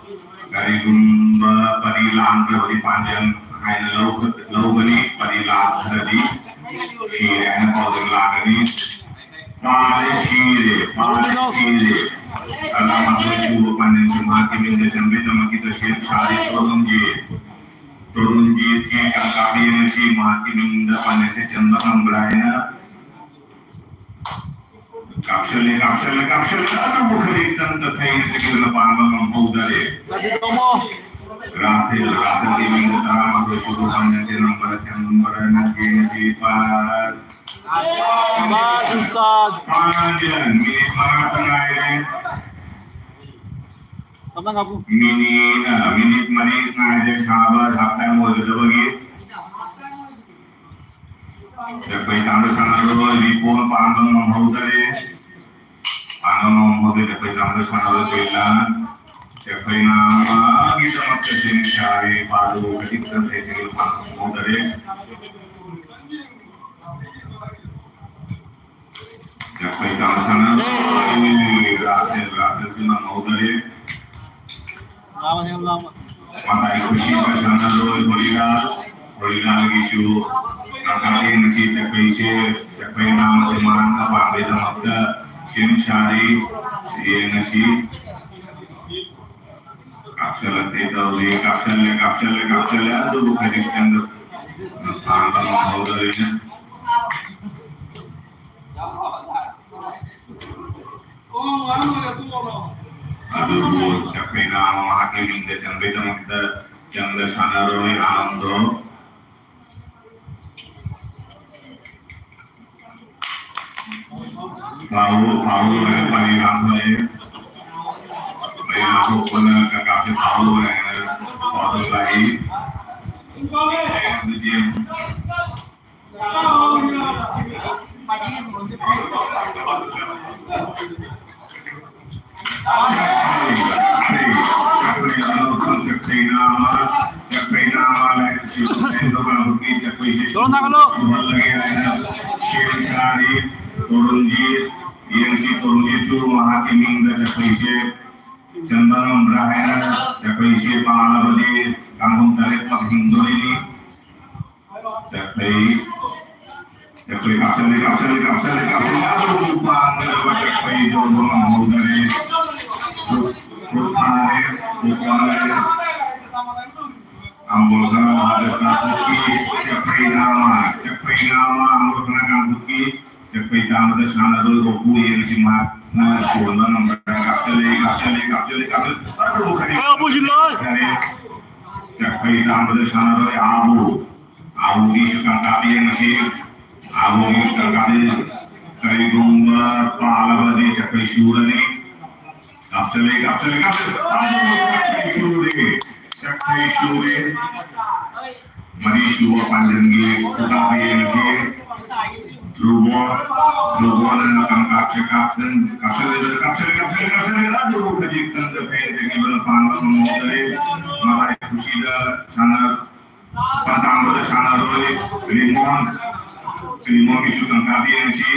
ꯀꯔꯤꯒꯨꯝꯕ ꯄꯔꯤ ꯂꯥꯡꯈ꯭ꯔꯕꯗꯤ ꯄꯥꯟꯖꯟ ꯍꯥꯏꯅ ꯂꯧ-, ꯂꯧꯒꯅꯤ꯫ ꯄꯔꯤ ꯂꯥꯡꯈ꯭ꯔꯗꯤ ꯁꯤꯔꯦ ꯍꯥꯏꯅ ꯄꯥꯎꯖꯦꯜ ꯂꯥꯛꯀꯅꯤ꯫ ꯄꯥꯔꯦ ꯁꯤꯔꯦ, ꯄꯥꯔꯦ ꯁꯤꯔꯦ꯫ ꯇꯔꯥꯃꯥꯊꯣꯏ ꯁꯨꯕ ꯄꯥꯟꯖꯟꯁꯨ ꯃꯍꯥꯛꯀꯤ ꯃꯤꯡꯗ ꯆꯟꯕꯒꯤꯗꯃꯛꯇ ꯁꯦꯝ ꯁꯥꯔꯤ꯫ ꯇꯣꯔꯨꯟꯖꯤꯠ, ꯇꯣꯔꯨꯟꯖꯤꯠꯀꯤ ꯀꯥꯡꯀꯥꯞ ꯌꯦꯡꯉꯁꯤ, ꯃꯍꯥꯛꯀꯤ ꯃꯤꯡꯗ ꯄꯥꯟꯖꯟꯁꯦ ꯆꯟꯕ ꯉꯝꯕ꯭ꯔꯥ ꯍꯥꯏꯅ꯫ ꯀꯥꯞꯁꯤꯜꯂꯦ, ꯀꯥꯞꯁꯤꯜꯂꯦ, ꯀꯥꯞꯁꯤꯜꯂꯦ, ꯑꯗꯨꯕꯨ ꯈꯖꯤꯛꯇꯪ ꯇꯞꯊꯩꯅ ꯆꯤꯛꯈꯤꯗꯨꯅ ꯄꯥꯟꯕ ꯉꯝꯍꯧꯗꯔꯦ꯫ ꯔꯥꯐꯦꯜ, ꯔꯥꯐꯦꯜꯒꯤ ꯃꯤꯡꯗ ꯇꯔꯥꯃꯥꯊꯣꯏ ꯁꯨꯕ ꯄꯥꯟꯖꯟꯁꯦ ꯅꯝꯕꯔ ꯆꯟꯕ꯭ꯔꯥ ꯅꯠꯇꯦ ꯉꯁꯤ ꯄꯥꯁ꯫ ꯁꯕꯥꯁ ꯎꯁꯇꯥꯗ꯫ ꯄꯥꯟꯖꯟ, ꯃꯤꯅꯤꯠ ꯃꯉꯥꯇ ꯉꯥꯏꯔꯦ꯫ ꯃꯤꯅꯤꯠ, ꯑ, ꯃꯤꯅꯤꯠ ꯃꯔꯤ ꯉꯥꯏꯔꯦ ꯁꯥꯕ ꯍꯥꯐ ꯇꯥꯏꯝ ꯑꯣꯏꯒꯗꯕꯒꯤ꯫ ꯆꯦꯛꯄꯩ ꯇꯥꯡꯗ ꯁꯥꯟꯅꯔꯣꯏ ꯔꯤꯄꯣꯟ ꯄꯥꯟꯕ ꯉꯝꯍꯧꯗꯔꯦ꯫ ꯄꯥꯟꯕ ꯉꯝꯍꯧꯗꯦ ꯆꯦꯛꯄꯩ ꯇꯥꯡꯗ ꯁꯥꯟꯅꯔꯣꯏ ꯕꯤꯔꯂꯥꯜ꯫ ꯆꯦꯛꯄꯩ ꯅꯥꯃꯒꯤꯗꯃꯛꯇ ꯁꯦꯝ ꯁꯥꯔꯦ꯫ ꯄꯥꯗꯨ ꯈꯖꯤꯛꯇꯪ ꯂꯩꯁꯤꯜꯂ ꯄꯥꯟꯕ ꯉꯝꯍꯧꯗꯔꯦ꯫ ꯆꯦꯛꯄꯩ ꯇꯥꯡꯗ ꯁꯥꯟꯅꯔꯣꯏ ꯔꯥꯐꯦꯜ, ꯔꯥꯐꯦꯜꯁꯨ ꯉꯝꯍꯧꯗꯔꯦ꯫ ꯃꯇꯥꯏ ꯈꯨꯠꯁꯤꯃ ꯁꯥꯟꯅꯔꯣꯏ ꯍꯣꯂꯤꯂꯥꯜ꯫ ꯍꯣꯂꯤꯂꯥꯜꯒꯤꯁꯨ ꯀꯥꯡꯀꯥꯞ ꯌꯦꯡꯉꯁꯤ꯫ ꯆꯦꯛꯄꯩꯁꯦ, ꯆꯦꯛꯄꯩ ꯅꯥꯃꯁꯦ ꯃꯍꯥꯛꯅ ꯄꯥꯝꯕꯩꯗꯃꯛꯇ ꯁꯦꯝ ꯁꯥꯔꯤ꯫ ꯌꯦꯡꯉꯁꯤ꯫ ꯀꯥꯞꯁꯤꯜꯂꯛꯀꯦ ꯇꯧꯔꯤ꯫ ꯀꯥꯞꯁꯤꯜꯂꯦ, ꯀꯥꯞꯁꯤꯜꯂꯦ, ꯀꯥꯞꯁꯤꯜꯂꯦ꯫ ꯑꯗꯨꯕꯨ ꯈꯖꯤꯛꯇꯪꯗ ꯄꯥꯟꯕ ꯉꯝꯍꯧꯗꯔꯦꯅꯦ꯫ ꯑꯗꯨꯕꯨ ꯆꯥꯛꯄꯩꯅ ꯃꯍꯥꯛꯀꯤ ꯃꯤꯡꯗ ꯆꯟꯕꯩꯗꯃꯛꯇ ꯆꯪꯗ ꯁꯥꯟꯅꯔꯣꯏ ꯑꯍꯟꯗꯣ꯫ ꯐꯥꯎ, ꯐꯥꯎ ꯑꯣꯏꯅ ꯄꯔꯤ ꯂꯥꯟꯊꯣꯛꯑꯦ꯫ ꯄꯔꯤ ꯂꯥꯟꯊꯣꯛꯄꯅ ꯀꯀꯥꯁꯦ ꯐꯥꯎ ꯑꯣꯏꯅ ꯐꯥꯎ ꯂꯥꯛꯏ꯫ ꯑꯗꯨꯗꯤ ꯆꯠꯈ꯭ꯔꯦ ꯅꯥꯃ, ꯆꯠꯈ꯭ꯔꯦ ꯅꯥꯃ꯫ ꯁꯣꯝ ꯅꯥꯀꯜꯂꯣ꯫ ꯃꯍꯥꯛꯀꯤ ꯃꯤꯡꯗ ꯆꯠꯄꯩꯁꯦ ꯆꯟꯕ ꯉꯝꯕ꯭ꯔꯥ ꯍꯥꯏꯅ ꯆꯠꯄꯩꯁꯦ ꯄꯥꯜꯂꯕꯗꯤ ꯀꯥꯡꯒꯨꯝ ꯇꯔꯦꯠꯃꯛ ꯍꯤꯡꯗꯣꯔꯤꯅꯤ꯫ ꯆꯠꯄꯩ, ꯆꯠꯄꯩ ꯀꯥꯞꯁꯜꯂꯤ, ꯀꯥꯞꯁꯜꯂꯤ, ꯀꯥꯞꯁꯜꯂꯤ, ꯀꯥꯞꯁꯜꯂꯤ꯫ ꯑꯗꯨꯕꯨ ꯄꯥꯟꯒꯗꯕ ꯆꯠꯄꯩ ꯇꯧꯕ ꯉꯝꯍꯧꯗꯔꯦ꯫ ꯈꯨꯠ, ꯈꯨꯠ ꯐꯥꯔꯦ, ꯈꯨꯠ ꯐꯥꯔꯦ꯫ ꯑꯝꯕꯣꯜ ꯈꯔ ꯃꯍꯥꯛ ꯀꯥꯡꯄꯣꯛꯄꯤ, ꯆꯦꯛꯄꯩ ꯅꯥꯃ, ꯆꯦꯛꯄꯩ ꯅꯥꯃ, ꯑꯝꯕꯣꯜ ꯈꯔ ꯀꯥꯡꯄꯣꯛꯄꯤ, ꯆꯦꯛꯄꯩ ꯇꯥꯕꯗ ꯁꯥꯟꯅꯔꯣꯏ ꯔꯣꯄꯨ ꯌꯦꯡꯁꯤ ꯃꯍꯥꯛꯅ ꯁꯣꯟꯕ ꯉꯝꯕ꯭ꯔꯥ? ꯀꯥꯞꯆꯜꯂꯦ, ꯀꯥꯞꯆꯜꯂꯦ, ꯀꯥꯞꯆꯜꯂꯦ, ꯀꯥꯞꯆꯜꯂꯦ꯫ ꯑꯗꯨꯕꯨ ꯀꯔꯤ ꯑꯦ, ꯑꯣꯄꯣꯖꯤꯠ ꯂꯣꯏ꯫ ꯆꯦꯛꯄꯩ ꯇꯥꯕꯗ ꯁꯥꯟꯅꯔꯣꯏ ꯑꯥꯕꯨ, ꯑꯥꯕꯨꯒꯤꯁꯨ ꯀꯥꯡꯀꯥꯞ ꯌꯦꯡꯁꯤ꯫ ꯑꯥꯕꯨꯒꯤ ꯀꯥꯡꯀꯥꯞꯇ ꯀꯔꯤꯒꯨꯝꯕ ꯄꯥꯜꯂꯕꯗꯤ ꯆꯦꯛꯄꯩ ꯁꯨꯔꯅꯤ꯫ ꯀꯥꯞꯆꯜꯂꯦ, ꯀꯥꯞꯆꯜꯂꯦ, ꯀꯥꯞꯆꯜꯂꯦ꯫ ꯑꯗꯨꯕꯨ ꯆꯦꯛꯄꯩ ꯁꯨꯔꯦ꯫ ꯆꯦꯛꯄꯩ ꯁꯨꯔꯦ꯫ ꯃꯔꯤꯁꯨꯕ ꯄꯥꯟꯖꯟꯒꯤ ꯈꯨꯗꯥ ꯍꯌꯦꯡꯁꯤ ꯔꯨꯕꯣ, ꯔꯨꯕꯣꯅ ꯀꯥꯡꯀꯥꯞꯁꯦ ꯀꯥꯞꯇꯪ ꯀꯥꯞꯁꯜꯂꯦ, ꯀꯥꯞꯁꯜꯂꯦ, ꯀꯥꯞꯁꯜꯂꯦ, ꯀꯥꯞꯁꯜꯂꯦ꯫ ꯑꯗꯨꯕꯨ ꯈꯖꯤꯛꯇꯪꯗ ꯐꯦꯟ ꯆꯪꯈꯤꯕꯅ ꯄꯥꯟꯕ ꯉꯝꯍꯧꯗꯔꯦ꯫ ꯃꯔꯥꯏ ꯈꯨꯁꯤꯗ ꯁꯥꯟꯅ ꯄꯟꯇꯥꯡꯕꯗ ꯁꯥꯟꯅꯔꯣꯏ ꯔꯤꯃꯣꯟ, ꯔꯤꯃꯣꯟꯒꯤꯁꯨ ꯀꯥꯡꯀꯥꯞ ꯌꯦꯡꯁꯤ꯫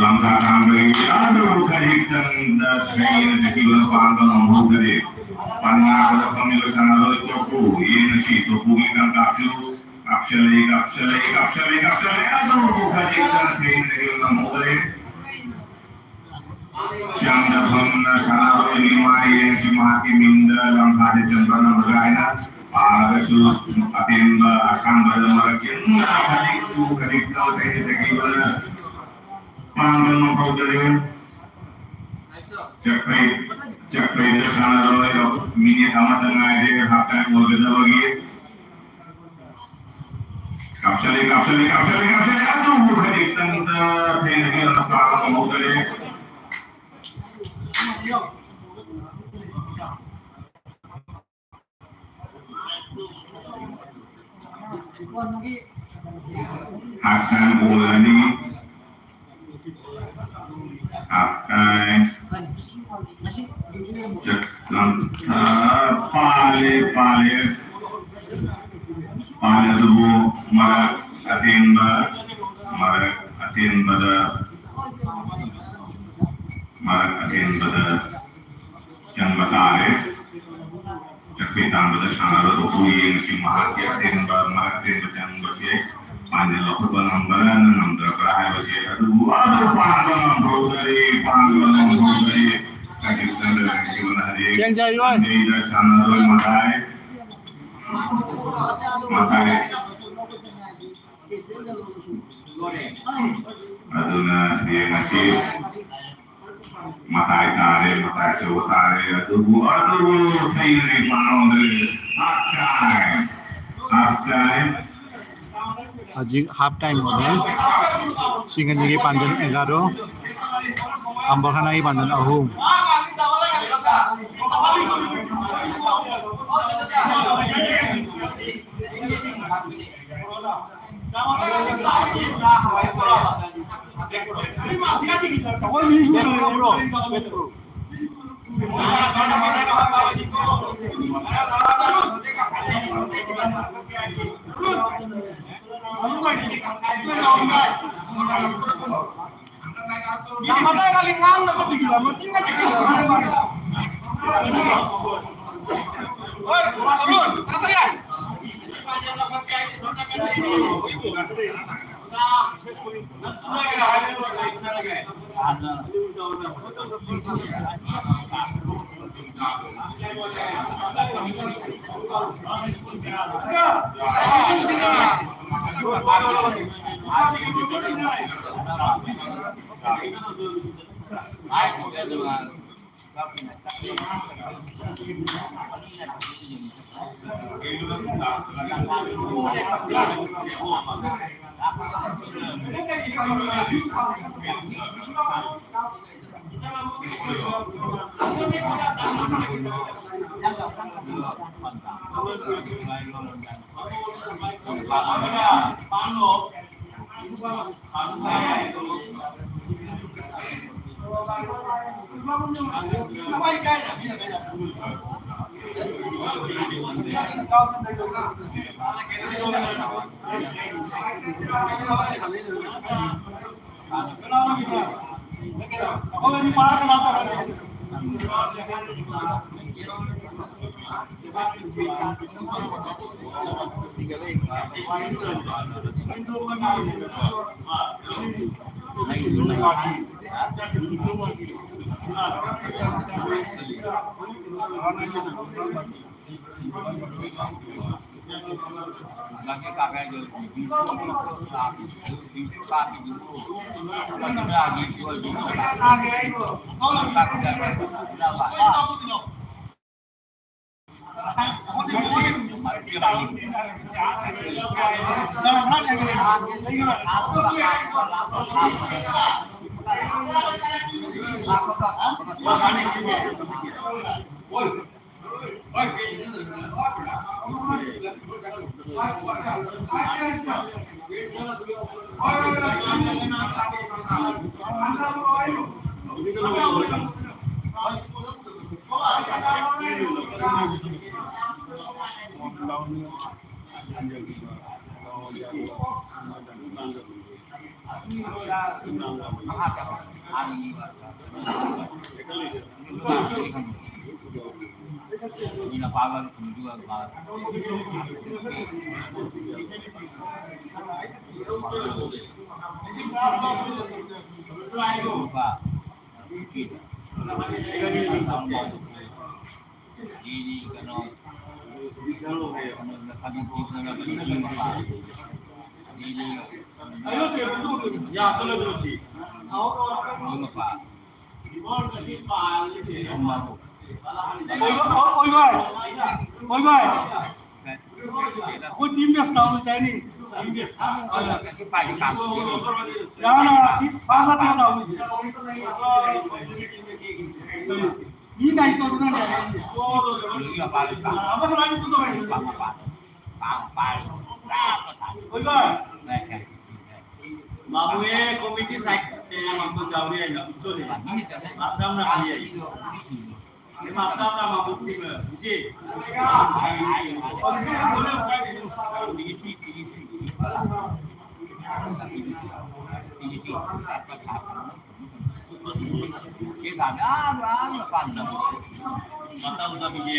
ꯂꯝꯖꯥ ꯊꯥꯡꯕꯒꯤ ꯑꯗꯨꯕꯨ ꯈꯖꯤꯛꯇꯪꯗ ꯊꯩꯅ ꯆꯠꯈꯤꯕꯅ ꯄꯥꯟꯕ ꯉꯝꯍꯧꯗꯔꯦ꯫ ꯄꯟꯅꯥꯕꯗ ꯐꯝꯂꯤꯕ ꯁꯥꯟꯅꯔꯣꯏ ꯇꯣꯄꯨ ꯌꯦꯡꯉꯁꯤ꯫ ꯇꯣꯄꯨꯒꯤ ꯀꯥꯡꯀꯥꯞꯁꯨ ꯀꯥꯞꯁꯤꯜꯂꯛꯏ, ꯀꯥꯞꯁꯤꯜꯂꯛꯏ, ꯀꯥꯞꯁꯤꯜꯂꯛꯏ, ꯀꯥꯞꯁꯤꯜꯂꯛꯏ꯫ ꯑꯗꯨꯕꯨ ꯈꯖꯤꯛꯇꯪ ꯊꯩꯅ ꯆꯠꯈꯤꯕ ꯉꯝꯍꯧꯗꯔꯦ꯫ ꯆꯪꯗ ꯐꯝꯅ ꯁꯥꯟꯅꯔꯣꯏ ꯅꯤꯃꯥꯏ ꯌꯦꯡꯁꯤ ꯃꯍꯥꯛꯀꯤ ꯃꯤꯡꯗ ꯂꯝꯐꯥꯗꯤ ꯆꯟꯕ ꯉꯝꯕ꯭ꯔꯥ ꯍꯥꯏꯅ ꯄꯥꯔꯒꯁꯨ ꯑꯇꯦꯟꯕ ꯑꯁꯥꯡꯕꯗ ꯃꯔꯛ ꯆꯤꯟꯅ ꯈꯖꯤꯛꯇꯨ ꯈꯖꯤꯛꯇ ꯊꯩꯅ ꯆꯠꯈꯤꯕꯅ ꯄꯥꯡꯒꯜ ꯃꯊꯧꯗꯔꯦ꯫ ꯆꯠꯄꯩ, ꯆꯠꯄꯩꯗ ꯁꯥꯟꯅꯔꯣꯏ ꯃꯤꯅꯤꯠ ꯑꯃꯇ ꯉꯥꯏꯔꯦ ꯍꯥꯞ ꯇꯥꯏꯝ ꯑꯣꯏꯒꯗꯕꯒꯤ꯫ ꯀꯥꯞꯁꯤꯜꯂꯤ, ꯀꯥꯞꯁꯤꯜꯂꯤ, ꯀꯥꯞꯁꯤꯜꯂꯤ, ꯀꯥꯞꯁꯤꯜꯂꯤ꯫ ꯑꯗꯨꯕꯨ ꯈꯖꯤꯛꯇꯪꯗ ꯊꯦꯡꯅꯈꯤꯕ ꯄꯥꯡꯒꯜ ꯃꯊꯧꯗꯔꯦ꯫ ꯍꯥꯞ ꯇꯥꯏꯝ ꯑꯣꯏꯔꯅꯤ꯫ Half time. ꯑ, ꯄꯥꯜꯂꯦ, ꯄꯥꯜꯂꯦ꯫ ꯄꯥꯜꯂꯦ ꯑꯗꯨꯕꯨ ꯃꯔꯛ ꯑꯇꯦꯟꯕ, ꯃꯔꯛ ꯑꯇꯦꯟꯕꯗ ꯃꯔꯛ ꯑꯇꯦꯟꯕꯗ ꯆꯪꯕ ꯇꯥꯔꯦ꯫ ꯆꯩꯈꯣꯏ ꯇꯥꯡꯕꯗ ꯁꯥꯟꯅꯔꯣꯏ ꯎꯄꯨ ꯌꯦꯡꯁꯤ꯫ ꯃꯍꯥꯛꯀꯤ ꯑꯇꯦꯟꯕ ꯃꯔꯛ ꯑꯇꯦꯟꯕ ꯆꯪꯕꯁꯦ ꯄꯥꯟꯖꯤꯜ ꯂꯧꯈꯠꯄ ꯉꯝꯕ꯭ꯔꯥ ꯉꯝꯗ꯭ꯔꯕ꯭ꯔꯥ ꯍꯥꯏꯕꯁꯦ, ꯑꯗꯨꯕꯨ ꯑꯗꯨ ꯄꯥꯟꯕ ꯉꯝꯍꯧꯗꯔꯦ, ꯄꯥꯟꯕ ꯉꯝꯍꯧꯗꯔꯦ꯫ ꯀꯟꯇꯦꯁꯇꯦꯟꯠ ꯂꯩꯔꯤꯕ ꯍꯧꯖꯤꯛ ꯆꯦꯡꯖꯥꯏ ꯍꯣꯏ꯫ ꯃꯥꯏꯀꯩꯗ ꯁꯥꯟꯅꯔꯣꯏ ꯃꯇꯥꯏ, ꯃꯇꯥꯏ꯫ ꯑꯗꯨꯅ ꯌꯦꯡꯉꯁꯤ꯫ ꯃꯇꯥꯏ ꯇꯥꯔꯦ, ꯃꯇꯥꯏ ꯑꯆꯧꯕ ꯇꯥꯔꯦ꯫ ꯑꯗꯨꯕꯨ, ꯑꯗꯨꯕꯨ ꯊꯩꯅꯔꯤ ꯄꯥꯟꯗ꯭ꯔꯦ꯫ Half time. Half time. ꯍꯧꯖꯤꯛ half time ꯑꯣꯏꯔꯦ꯫ ꯆꯤꯡ ꯑꯅꯤꯒꯤ ꯄꯥꯟꯖꯟ ꯑꯦꯒꯥꯔꯣ, ꯑꯝꯕꯣꯈꯥꯅꯥꯒꯤ ꯄꯥꯟꯖꯟ ꯑꯍꯨꯝ꯫ ꯑꯩꯈꯣꯏꯒꯗꯤ ꯄꯥꯔ ꯀꯅꯥ ꯇꯧꯔꯅꯤ? ꯌꯥ, ꯆꯠꯂꯗ꯭ꯔꯣ ꯁꯤ? ꯑꯣꯏ ꯚꯥꯏ, ꯑꯣꯏ ꯚꯥꯏ꯫ ꯑꯩꯈꯣꯏ team base ꯇꯧꯔꯤ ꯇꯥꯏꯅꯤ꯫ ꯌꯥꯅ ꯐꯥꯁ ꯇꯧꯔꯤ꯫ ꯃꯤ ꯅꯥꯏ ꯇꯧꯗꯅ ꯂꯩ꯫ ꯑꯃꯅ ꯂꯥꯏ ꯇꯧꯗꯕ꯫ ꯑꯣꯏ ꯚꯥꯏ꯫ ꯃꯥꯕꯨ ꯑꯦ committee side ꯇꯦ ꯃꯥꯕꯨ ꯖꯥꯎꯔꯤ ꯍꯥꯏꯅ ꯎꯠꯆꯣꯅꯦ꯫ ꯃꯥ ꯇꯝꯅ ꯍꯥꯏ ꯍꯥꯏ꯫ ꯃꯥ ꯇꯝꯅ ꯃꯥꯕꯨ ꯇꯤꯝ ꯎꯆꯦ꯫ ꯃꯇꯝꯗ ꯃꯤꯅꯦ꯫